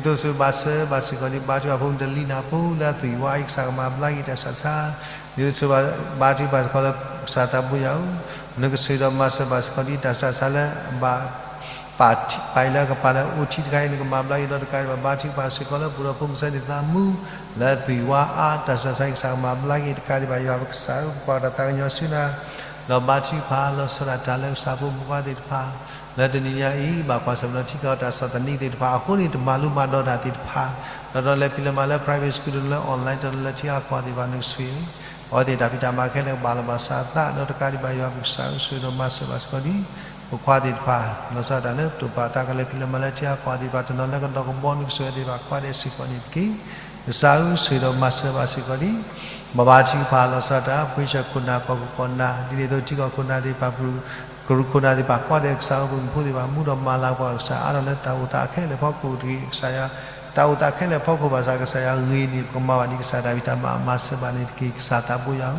းဆိၣ်ဂ့ၤဘၣ်စၢၤဘၣ်စ့ၢ်ကီးဒံး ဘါထုကဖၣ်ဖိမုၣ်တလံၤနၢ်ဖိလၢအသွံၣ်ဝါအံၤ ကစၢ်ကမၤဘျါက့ၤတၢ်ဆူးတၢ်ဆါ, ဒ်သိးဆိၣ်ဂ့ၤဘၣ်ထုကဖၣ်စ့ၢ်ကီးလၢ ကစၢ်သးပူၤယွၤဧၢ, နကဆိၣ်ဂ့ၤဒီးမၤစၢၤဘၣ်စ့ၢ်ကီးဒံး တၢ်ဆူးတၢ်ဆါလၢအဘၣ် ပာ်ထံပာ်အံၤလၢအကပၤလၢအအိၣ်ထံတခါအံၤ နကမၤဘျါက့ၤဒီးတကးဒံးဘၣ် ဘါထုကဖၣ်စ့ၢ်ကီးလၢပအိၣ်ဒီးဖိမုၣ်ဆၢသ့ၣ်သးမူ လၢအသွံၣ်ဝါအါ တၢ်ဆူးတၢ်ဆါအံၤ ကစၢ်ကမၤဘျါက့ၤတကးဒံးဘၣ် ယွၤပကစၢ်ဧၢ, ပကွၢ်တၢ်သးကညီၤဆူနၤ, ဒီးဘါထုကဖၣ်လီၤဆီဒၣ်တၢ်လၢကစၢ်ဖိမုၣ်ဖိခွါသ့ၣ်တဖၣ် လၢတနံၤညါအံၤ ဘၣ်ကွၢ်ဆၢၣ်မဲာ်ဒီးထံကီၢ်တၢ်ဆီၣ်သနံးသ့ၣ်တဖၣ်အဃိန့ၣ် တမၤလိမၤဒိးတၢ်သ့ၣ်တဖၣ်, ဒီးတနီၤလဲၤဖံးလဲၤမၤလၢ private school တနီၤလၢ online တနီၤလၢထံအါကီၢ်သ့ၣ်တဖၣ် နကဆိၣ်ဂ့ၤ အဝဲသ့ၣ်တၢ်ဖံးတၢ်မၤခဲလၢာ်ကဘၣ်လီၤဘၣ်စးအသး ဒီးတကးဒံးဘၣ် ယွၤပကစၢ်ဧၢ ဆိၣ်ဂ့ၤဒီးမၤစၢၤဘၣ်စ့ၢ်ကီးဒံး ပဖိခွါသ့ၣ်တဖၣ် လီၤဆီဒၣ်တၢ်လၢပတိၢ်ပာ်သးကလဲၤဖံးလဲၤမၤလၢထံအါကီၢ်သ့ၣ်တဖၣ် တနီၤလၢကဒီးကဘီ နကဆိၣ်ဂ့ၤသ့ၣ်တဖၣ်ကိးဂၤဒဲးစ့ၢ်ကီးန့ၣ်တက့ၢ်. ကစၢ်ဧၢ ဆိၣ်ဂ့ၤဒီးမၤစၢၤဘၣ်စ့ၢ်ကီးဒံး ပဘါထုကဖၣ်လီၤဆီဒၣ်တၢ် ပှ့ၤဆၢၣ်ခိၣ်နၢ် ကီၢ်ခိၣ်ကီၢ်နၢ် ဒ်န့ၣ်အသိး ထံကီၢ်ခိၣ်နၢ်သ့ၣ်တဖၣ် ကရူၢ်ခိၣ်နၢ်သ့ၣ်တဖၣ်ကိးဂၤဒဲး ကစၢ်ဧၢ ပမူးဖိသ့ၣ်တဖၣ် မူဒီးမၤလၤကပီၤ ကစၢ်အါထီၣ်လၢတၢ်အိၣ်သးခဲလၢာ်ဖီခိၣ်တဂ့ၤ ကစၢ်ယွၤ တၢ်အိၣ်သးခဲလၢာ်ဖီခိၣ်ဘၣ်ဆၣ် ကစၢ်ယွၤဂ့ၤန့ၣ် ပကမၤဘၣ်ဒ်ကစၢ်တၢ်ဖံးတၢ်မၤ မၤစၢၤဘၣ်န့ၣ်တက့ၢ်. ကစၢ်သးဘိယွၤဧၢ,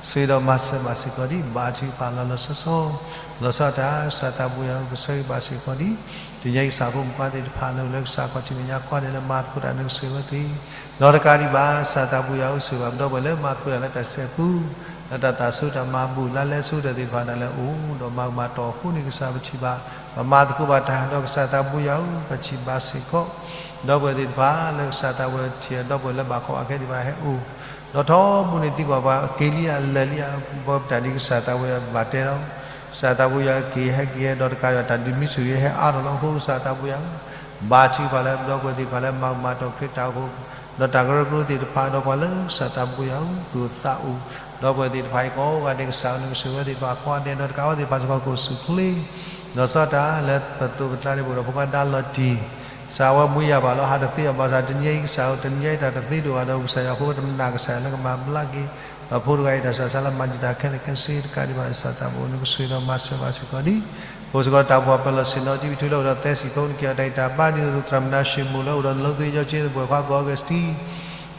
ဆိၣ်ဂ့ၤဒီးမၤစၢၤဘၣ်စ့ၢ်ကီးဒံး ဘါထုကဖၣ်လီၤလီၤဆီဆီ လီၤဆီဒၣ်တၢ် ကစၢ်သးဘိယွၤဧၢ ပကဆၢဂ့ၤဘၣ်စ့ၢ်ကီးဒံး တနံၤအံၤကစၢ်ဖိမုၣ်ဖိခွါသ့ၣ်တဖၣ် လၢအိၣ်လၢကစၢ်ခီၣ်ထံးမဲာ်ညါ ကိးဂၤဒဲးလၢမၤသကိးတၢ် နကဆိၣ်ဂ့ၤဝဲသ့ၣ် ဒီးတကးဒံးဘၣ် ကစၢ်သးဘိယွၤဧၢ ဆိၣ်ဂ့ၤဘၣ်ပဒီပုၢ်ဝဲၢ်လၢမၤသကိးတၢ်လၢတၢ်စဲးပူၤ လၢတၢ်သးစူၤတၢ်မၤဘူၣ် လၢလဲၤဆူတၢ်သ့ၣ်တဖၣ် တၢ်လဲၤအိၣ်ဒီးမၤကမၣ်တီၢ်အဃိန့ၣ် ကစၢ်ပထံၣ်ဘၣ် ပမၤသကိးဘၣ်တၢ် ဒီးကစၢ်သးဘိယွၤဧၢ ပထံၣ်ဘၣ်စ့ၢ်ကီး ဒီပုၢ်ဝဲၢ်သ့ၣ်တဖၣ် လၢကစၢ်သးဘိယွၤထံၣ် ဒီပုၢ်ဝဲၢ်လၢဘၣ်ကီဘၣ်ခဲသ့ၣ်တဖၣ်ဟဲအိၣ် ဒီးထီဘိန့ၣ်သံကွၢ်ပှၤ က့ၤလံဧါ လဲၤလံဧါ ပတၢ်ဒ်ကစၢ်သးဘိယွၤဘၣ်တဲလီၤ ကစၢ်သးဘိယွၤက့ၤဟဲက့ၤဟဲ ဒီးတကးဒံးဘၣ် တၢ်ဒုးမံဆိၣ်ဂ့ၤဟဲအါထီၣ်လီၤအဃိ ကစၢ်သးဘိယွၤဧၢ ဘါထုကဖၣ်လၢပဒီပုၢ်ဝဲၢ်သ့ၣ်တဖၣ် လၢမၤကမၣ်တီၢ်ခရံာ်တၢ်အိၣ်ဖှိၣ် ဒီးတၢ်ကရၢကရိသ့ၣ်တဖၣ် ဒီးပှၤလၢကစၢ်သးဘိယွၤဧၢ သူၣ်အိၣ်သးအိၣ် ဒီပုၢ်ဝဲၢ်သ့ၣ်တဖၣ်အံၤကိးဂၤဒဲး ကစၢ်ဧၢ နကဆိၣ်ဂ့ၤဝဲသ့ၣ်တဖၣ်ကိးဂၤဒဲး ဒီးတကးဝဲသ့ၣ်တဖၣ်စ့ၢ်ကီး ကအိၣ်ဆူၣ်အိၣ်ချ့ လီၤဆီဒၣ်တၢ်လၢပသိးပကျါန့ၣ် ပအိၣ်ဒီးဖိခွါဒါလီၤတံၢ် ကစၢ်ဝဲမူယၤဘၣ်လီၤ ဟးတသ့အီၤဘၣ်ဆၣ် တနံၤအံၤကစၢ်ဧၢ တနံၤအံၤတၢ်တသ့ဒိၣ်ဘၣ်ဒီး ကစၢ်ယွၤဖိတမနၤ ကစၢ်ယွၤလၢကမၤဘျါက့ၤ ဒီးဖိတဂၤအံၤ တၢ်ဆူးတၢ်ဆါလၢမၤတံာ်တာ်ခဲလၢာ်ခဲဆ့ တကးဒံးဘၣ် ကစၢ်သးဘိယွၤဧၢ နကဆိၣ်ဂ့ၤဒီးမၤစၢၤဘၣ်စ့ၢ်ကီးဒံး ပအိၣ်စ့ၢ်ကီးတၢ်အိၣ်ဖှိၣ်ပၢၤလီၢ်ဆ့ၣ်နီၤ တံၢ်ပထူလၢအိၣ်ဒီးသဲစံာ်ဖိ နက့ၤအီၤတၢ်ဂံၢ်တၢ်ဘါ ဒ်သိးသရၣ်မုၣ်နါၡ့မိၣ်လၢအိၣ်ဒီး နလိသဝံၣ်ကၠီကၠ့ နပှဲၤခွါကီၢ်အီကူးစ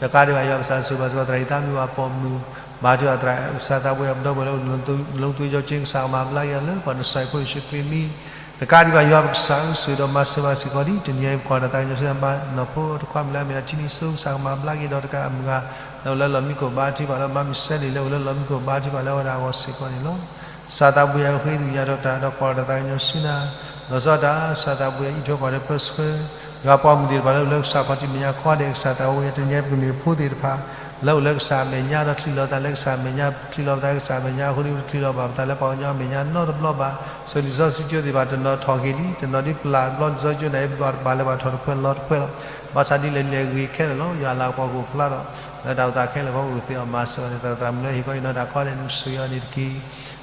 တံ တကးဒံးဘၣ် ယွၤကစၢ်ဆိၣ်ဂ့ၤဘၣ်စ့ၢ်ကီး သရၣ်အံၤသးမုၢ်ဘၣ်ပိာ်မုၣ် ဘါထုကဖၣ်သရၣ် ကစၢ်သးဘိယွၤ ပဒီပုၢ်ဝဲၢ်လၢအိၣ်ဒီး နလိသဝံၣ်ကၠီကၠ့ ကစၢ်ကမၤဘျါက့ၤအီၤလၢ ပှၤနစၢ်ဖိယ့ၣ်ၡူးခရံာ်မံၤ တကးဒံးဘၣ် ယွၤပကစၢ်ဧၢ ဆိၣ်ဂ့ၤဒီးမၤစၢၤဘၣ်စ့ၢ်ကီးဒံး တနံၤအံၤ ပကွၢ်တၢ်သးကညီၤဆူနၤ ဘၣ်နီၢ်ဖိတခွါမုၣ်လၢအမ့ၢ်ဒၣ်ထံနံၤစိ ကစၢ်ကမၤဘျါက့ၤ ဒီးတကးအမုၢ်ဂၤ လၢအိၣ်လၢလီၢ်မံခိၣ် ဘါထုကဖၣ်လၢ မါမုၢ်စဲလံၤ လၢအိၣ်လၢလီၢ်မံခိၣ် ဘါထုကဖၣ်လၢအဝဲဒၣ်အဂီၢ်စ့ၢ်ကီးန့ၣ်လီၤ. ကစၢ်သးဘိယွၤဧၢ ဃ့ဝံသးစူၤတၢ် ဒီးကွၢ်တၢ်သးကညီၤဆူနၤ လီၤဆီဒၣ်တၢ် ကစၢ်သးဘိယွၤ အံးထွဲကွၢ်ထွဲပၢဆှၢ ယွၤပှၤမုၣ်သ့ၣ်တဖၣ်လၢ လၢကစၢ်ခီၣ်ထံးမဲာ်ညါကိးဂၤဒဲး ကစၢ်သးဘိယွၤ တနံၤအံၤ ပကမ့ၢ်ဖိသ့ၣ်တဖၣ် လၢအိၣ်လၢကစၢ်အမဲာ်ညါဒီးချံးလီၤသးလၢကစၢ်အမဲာ်ညါ ပချံးလီၤပသးလၢကစၢ်အမဲာ်ညါအဃိန့ၣ် ပတချံးလီၤဘၣ်ပသးလၢပှၤကညီအမဲာ်ညါနီတဘျီဘၣ် ဆိၣ်လံာ်စီဆှံကၠိသ့ၣ်တဖၣ် တနီၤထီၣ်က့ၤလံ တနီၤဒ်ပျၢ်တဘျီ လံာ်စီဆှံကၠိန့ၣ် ပဘၣ်တဘၣ်လဲၤဘၣ်ထီၣ်တခွဲးလီၤတခွဲးလီၤ ဘၣ်ဆၣ်ဒ်လဲၣ်လဲၣ်ဂ့ၤခဲလၢာ်လီၤ ယွၤအလၤကပီၤကအိၣ်ဖျါထီၣ် လၢတၢ်အိၣ်သးခဲလၢာ်အဖီခိၣ် ကသ့အီၤမၤစၢၤဘၣ်န့ၣ် သရၣ်မုၣ်လၢဟ့ၣ်ခီအံၤနီၢ်တၢ်ကိးဂၤဒဲး နကဆိၣ်ဂ့ၤအီၤန့ၣ်တက့ၢ်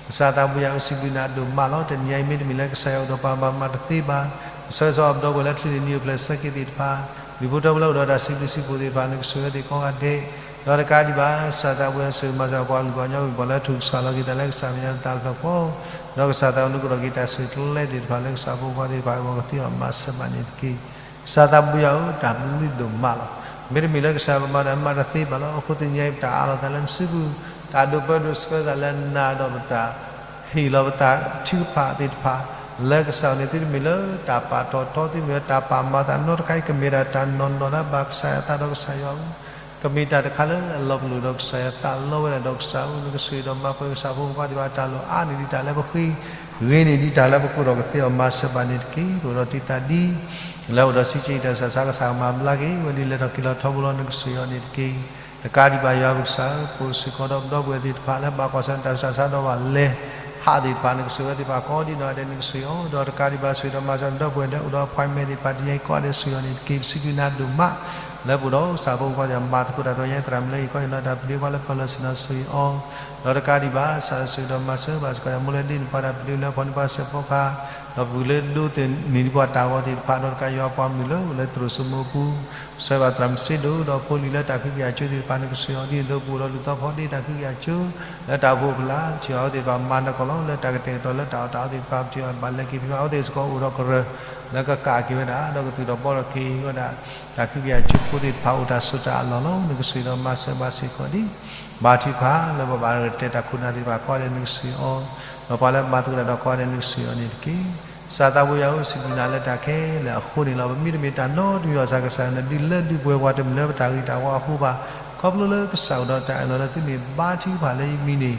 ကစၢ်သးဘိယွၤဧၢ စံးဘျုးနၤဒိၣ်မးလီၤ တနံၤအံၤမ့တမ့ၢ်လၢကစၢ်ယွၤအိၣ်ဒီးပှၤဘၣ်မၤတသ့ဘၣ် ကဆှၢဆိပဒီပုၢ်ဝဲၢ်လၢချုးန့ၢ်နံၣ်အိၣ်ဖျဲၣ်ဆၢက့ၤသ့ၣ်တဖၣ် ဒူၣ်ဖိထၢဖိလၢအိၣ်ဒီးတၢ်စံးဘျုးစံးဖှိၣ်သ့ၣ်တဖၣ် နကဆိၣ်ဂ့ၤဝဲသ့ၣ်ကိးဂၤဒဲး ဒီးတကးဒံးဘၣ် ကစၢ်သးဘိယွၤ ဆိၣ်ဂ့ၤမၤစၢၤပှၤကလုာ်ပှၤကညီ မ့ၢ်ပှၤလၢအထုးကဆှၣ်လီၤက့ၤသးလၢကစၢ်မဲာ်ညါ နသးတဖျၢၣ်ဃီ ဒီးကစၢ်သးနကဒီးက့ၤတၢ်ဆၢကတီၢ်လၢသ့ၣ်တဖၣ်လၢကစၢ်ဖိခွါသ့ၣ်တဖၣ်အဂီၢ် ကသ့အီၤမၤစၢၤဘၣ်န့ၣ်တက့ၢ် ကစၢ်သးဘိယွၤဧၢ တၢ်ဘျုးဒိၣ်မးလီၤ. မ့တမ့ၢ်လၢကစၢ်ပမၤတၢ်မၤတသ့ဘၣ်လီၤ. အဃိတနံၤအံၤ ပတၢ်အးလီၤသးလၢနစုပူၤ, တၢ်ဒိးပၢဒိးဆှၢသးလၢနၤဒီးပတၢ်ဟ့ၣ်လီၤပသးထုကဖၣ်သ့ၣ်တဖၣ် လၢကစၢ်န့ၣ် သုတမ့ၢ်လၢတၢ်ပာ်ထီၣ်ထီ သုတမ့ၢ်လၢတၢ်ပာ်မၤသးနီတခါအံၤ ကမ့ၢ်ဒၣ်တၢ်နီၢ်နီၢ်လၢဘၣ်ကစၢ်ယွၤအသးဒီးကစၢ်ယွၤဧၢ ကမ့ၢ်တၢ်တခါလၢအလီၤပလိာ်ဒီးကစၢ်ယွၤသးလီဝဲဒၣ်ဒီးကစၢ်ဧၢ နကဆိၣ်ဂ့ၤဒီးမၤပှဲၤကစၢ်ဖိမုၣ်ဖိခွါသ့ၣ်တဖၣ် တၢ်လီၢ်အါန့ၢ်ဒံးတၢ်လၢပဃ့, ဂ့ၤန့ၢ်ဒံးတၢ်လၢပကိးဒီးကသ့အီၤမၤစၢၤဘၣ်န့ၣ်တက့ၢ်. ပအိၣ်ဒီးတံာ်သးဒ် လၢအိၣ်ဒီးစံးက့ၤတၢ်ဆူးတၢ်ဆါ ကစၢ်ကမၤဘျါက့ၤဝဲဒ်လဲၣ်ထီၣ်က့ၤလီၤထီဘိလီၤ နကဆိၣ်ဂ့ၤအီၤန့ၣ်တက့ၢ်. တကးဒံးဘၣ်ယွၤပကစၢ်ဧၢ ပအိၣ်စ့ၢ်ကီးဒီးပဒီပုၢ်ဝဲၢ်သ့ၣ်တဖၣ်လၢဘၣ်ကွၢ်ဆၢၣ်တၢ်ဆူးတၢ်ဆါဒီးဘၣ်လဲၤဟးသ့ၣ်တဖၣ် နကဆိၣ်ဂ့ၤဝဲသ့ၣ်တဖၣ်ကိးဒ်နီၢ်ဂၤဒဲး နကဆိၣ်ဂ့ၤအီၤ ဒီးတကးဒံးဘၣ်ဆိၣ်ဂ့ၤဒီးမၤစၢၤပဒီပုၢ်ဝဲၢ်လၢအိၣ်ဒီး appointment သ့ၣ်တဖၣ် တနံၤအံၤကိးဂၤဒဲး ဆိၣ်ဂ့ၤအီၤန့ၣ်တက့ၢ်. ပစံးဘျုးနၤဒိၣ်မး လၢပအိၣ်ဒီးကစၢ်ဖိမုၣ်ဖိခွါသ့ၣ်တဖၣ် မၤသကိးတၢ်ဒီးညါ သရၣ်မုၣ်လၢဟ့ၣ်ခီအံၤနီၢ်တၢ်ပတြၢၤ ပှၤလၢပၢၤလီၢ်ဆ့ၣ်နီၤ ဆိၣ်ဂ့ၤအီၤ ဒီးတကးဒံးဘၣ် ကစၢ်ဆိၣ်ဂ့ၤဒီးမၤစၢၤဘၣ်စ့ၢ်ကီး မိၢ်လၢဒ့ၣ် နပှၤတၢ်ပတြၢၤလၢဖီၣ်န့ၢ်ပှၤစဲးဖီကဟၣ် ဒီးပှၤလၢဒိးသန့ၤဒံးပှၤတၢ်ဂီၤသ့ၣ်တဖၣ် ဒီးတကးယွၤပှၤမုၣ်လၢအိၣ်လၢသရိာ်စိမိၤပူၤ ဆိၣ်ဂ့ၤဘၣ်သရၣ်မုၣ်စ့ဒိၣ် ဒီးဖိလံၤလၢတၢ်ကဟုကယာ်ကၠိသ့ၣ်တဖၣ် နကဆိၣ်ဂ့ၤအီၤ ဒ်သိးပအိၣ်ဒီးလုၢ်သီဖီဒ့တၢ်ကဟုကယာ်ကၠိ လၢတၢ်အိၣ်ဖှိၣ်ဖီလာ် ပထံၣ်ဘၣ်အဝဲသ့ၣ်တဖၣ်မၤနၢၤကီၢ်လီၤ လၢတၢ်ကတဲာ်ကတီၤလၢတၢ်အီၣ်တၢ်အီသ့ၣ်တဖၣ် ပထံၣ်ဘၣ်ဘၣ်လဲၤက့ၤ ပထံၣ်ဘၣ်အဝဲသ့ၣ်စ့ၢ်ကီးအိၣ်ဒီးကရၢၢ် လၢကကးက့ၤဝဲဒၣ် ဒီးကသူၣ်ထီၣ်ဘှီထီၣ်က့ၤဝဲဒၣ် တၢ်ကဟုကယာ်ကၠိဖိသ့ၣ်တဖၣ်အိၣ်တၢ်ဆိးတၢ်အလီၢ်လီၤ. နကဆိၣ်ဂ့ၤဒီးမၤစၢၤဘၣ်စ့ၢ်ကီးဒ် ဘါထုကဖၣ်လၢပှၤဘၣ်တၢ်တဲတၢ်ခိၣ်နၢ်သ့ၣ်တဖၣ်ကိးဂၤဒဲး နကဆိၣ်ဂ့ၤအီၤ ဒီးပှၤလၢမၤသကိးတၢ်ဒီးကိးဂၤဒဲး နကဆိၣ်ဂ့ၤအီၤန့ၣ်တက့ၢ်. ကစၢ်သးဘိယွၤဧၢ စံးဘျုးနၤလၢတၢ်ခဲလၢာ်အဃိန့ၣ်လီၤ. ပမ့တမ့ၢ်တၢ်နီတမံၤဘၣ်ဆၣ် ကစၢ်ယွၤ နဒုးလၢဒုးပှဲၤပှၤတမ့ၢ်လၢပတၢ်ဂ့ၤတၢ်ဝါအဃိဘၣ်. ခီဖျိလၢကစၢ်အိၣ်ဒီးတၢ်အၢၣ်လီၤလၢသုမ့ၢ်ဘါထုကဖၣ်လၢယမံၤန့ၣ်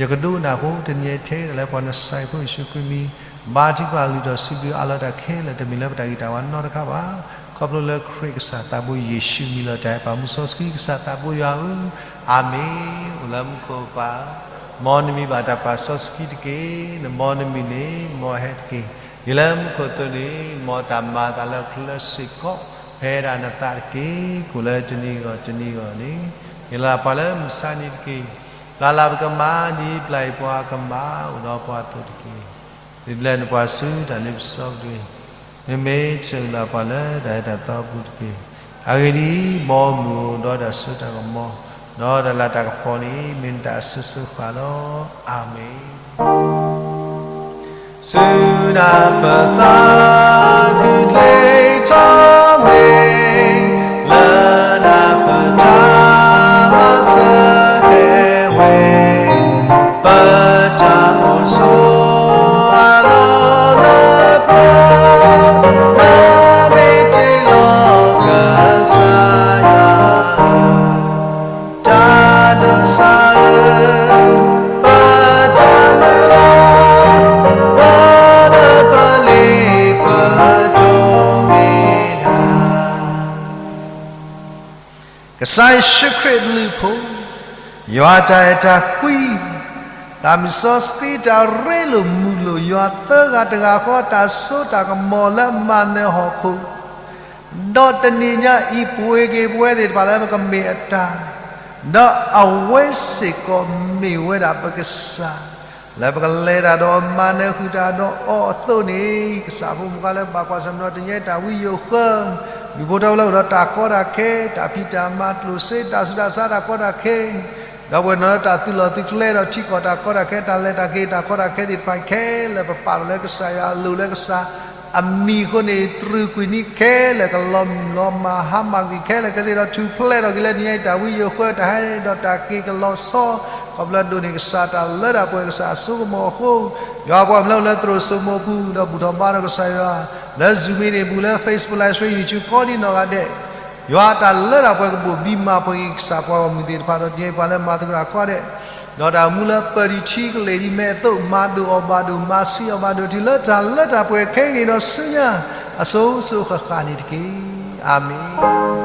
ယကဒိကနၣ်အဃိ တနံၤအံၤထဲဒၣ်လၢပှၤနစၢ်ဖိယ့ၣ်ၡူးခရံာ်မံၤ ဘါထုကဖၣ်လုၢ်ထီၣ်စံးဘျုးအးလီၤတၢ်ခဲလၢာ် တမ့ၢ်လၢပတၢ်ဂ့ၤတၢ်ဝါနီတခါဘၣ်. ခီဖျိလၢခရံာ်ကစၢ်သးဘိယ့ၣ်ၡူးမံၤလီၤတၢ်အဲၣ်ပာ်မူစီဆှံ ကစၢ်သးဘိယွၤဧၢ, အၤမ့ၣ်. အိၣ်လၢမူခိၣ်ပၢ်ဧၢ, မ်နမံၤဘၣ်တၢ်ပာ်စီဆှံတက့ၢ်. နမ်နမံၤန့ၣ် မ်အဟဲတက့ၢ်. ဒ်လၢမူခိၣ်အသိးန့ၣ် မ်တၢ်မၤအသးလၢဟီၣ်ခိၣ်ချၢစ့ၢ်ကီး ဖဲဒၣ်နသးတက့ၢ်. ကိၣ်လၢတနံၤဂီၢ်တနံၤဂီၢ်န့ၣ် ဟ့ၣ်လီၤပှၤလၢမုၢ်ဆါနံၤတက့ၢ်. ပျၢ်လၢ်ပကမၢ် ဒ်ပျၢ်အံၤပှၤကမၢ် အိၣ်ဒီးပှၤအသိးတက့ၢ်. ဒ်လဲၣ်နပှၤဆူတၢ်လ့ပစီပတ့ၢ်, မ့မ့ၢ်ဆိၣ်ဂ့ၤလၢ်ပှၤလၢတၢ်အၢတၢ်သီအပူၤတက့ၢ်. အဂ့ၢ်ဒ်အံၤ, ဘီမုၢ်အိၣ်ဒီးတၢ်စိတၢ်ကမီၤ, ဒီးတၢ်လၤတၢ်ကပီၤန့ၣ် မ့ၢ်နတၢ်အစိၤစိၤဃၣ်ဃၣ်လီၤ. အၤမ့ၣ်. ဆူနၤပသးခုချ့ထီၣ်ဝဲ, လၢနၤပတၢ်မၤစၢၤဟဲဝဲ. ကစၢ်ယ့ၣ်ၡူးခရံာ်အဘျုးအဖှိၣ်, ယွၤတၢ်အဲၣ်တၢ်ကွံ, တၢ်မုၢ်စီဆှံတၢ်ရ့လိာ်မုာ်လိာ်ယွၤသၢဂၤတဂၤဃီ တၢ်စိတၢ်ကမီၤလၢမၤနၢၤဟီၣ်ခိၣ် ဒီးတနံၤညါအံၤ ပှ့ၤက့ၤပဝဲသ့ၣ်တဖၣ်လၢပကမ့ၢ်အတၢ်, ဒီးအဝဲစ့ၢ်ကီးမ့ၢ်ဝဲဒၣ်ပကစၢ် လၢပကလဲၤတၢ်ဒီးမၤနၢၤဃုာ်တၢ်ဒီးအီၤအသိးန့ၣ်, ကစၢ်ဖိမုၣ်ခွါလၢဘၣ်ကွၢ်ဆၢၣ်မဲာ်ဒီးတနံၤညါအံၤတၢ်ဝံယိၤဃၢ, ဒူၣ်ဖိထၢဖိလၢအိၣ်ဒီးတၢ်ကီတၢ်ခဲ, တၢ်ဖံးတၢ်မၤကျိၣ်စ့ တၢ်ဆူးတၢ်ဆါတၢ်ကီတၢ်ခဲ ဒီးပှၤနီၢ်ဒီးတၢ်သုးလီၢ်သုးကျဲဒီးထံကီၢ်တၢ်ကီတၢ်ခဲ တၢ်လဲၤတၢ်က့ၤတၢ်ကီတၢ်ခဲသ့ၣ်တဖၣ်ခဲလၢာ် ပပာ်ထီၣ်လၢကစၢ်ယွၤအလိၤလၢကစၢ်အမံၤအဃိန့ၣ် တြူာ်ကွံာ်န့ၢ်ခဲလၢာ် ကလီၤမုၢ်လီၤမၢ်ဟါမၢ်ကွံာ်ခဲလၢာ် ကစ့ၢ်ဒီးထူၣ်ဖျဲးထီၣ်က့ၤလၢတနံၤညါအံၤတၢ်ဝံယိၤဃၢ တၢ်ဟဲဒီးတၢ်က့ၤကလီၤဆီ ခီဖျိဒိးန့ၢ်ကစၢ်တၢ်လၢတၢ်ပှဲၤကစၢ်အစိကမီၤအဃိ, ယွၤပှၤမၢလၢအိၣ်လၢသရိာ်စိမိးပူၤ ဒီးဘူၣ်ထီၣ်ဘါထီၣ်ကစၢ်ယွၤ လၢ Zoom မ့ၢ်န့ၣ် ပူၤလၢ Facebook Live Stream YouTube ကိးဒံနီၢ်ဂၤဒဲး ယွၤတၢ်လၢတၢ်ပှဲၤကဘိၣ်ဘံမၤပှဲၤက့ၤကစၢ်ပှၤဂီၢ်မုၢ်သ့ၣ်တဖၣ်ဒီးတနံၤအံၤပှၤလၢမၤသကိးတၢ်ကိးဂၤဒဲး, ဒီးတၢ်အိၣ်မူလၢပၢၢ်ဒံးထံကလ့ၢ်ဒံးမဲာ်အသိး မၤဒိၣ်အီၣ်ဘၣ်ဒိၣ် မၤဆံးအီၣ်ဘၣ်ဒိၣ် တုၤလၢတၢ်လၢတၢ်ပှဲၤခဲကနံၣ်ဒီးဆူညါ အစိၤစိၤဃၣ်ဃၣ်န့ၣ်တက့ၢ်. အၤမ့ၣ်, အၤမ့ၣ်,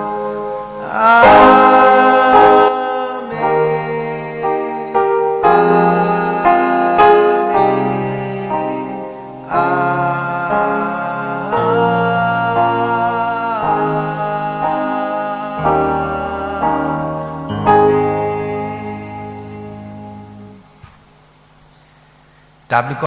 အၤမ့ၣ်. တၢ်ဘျုး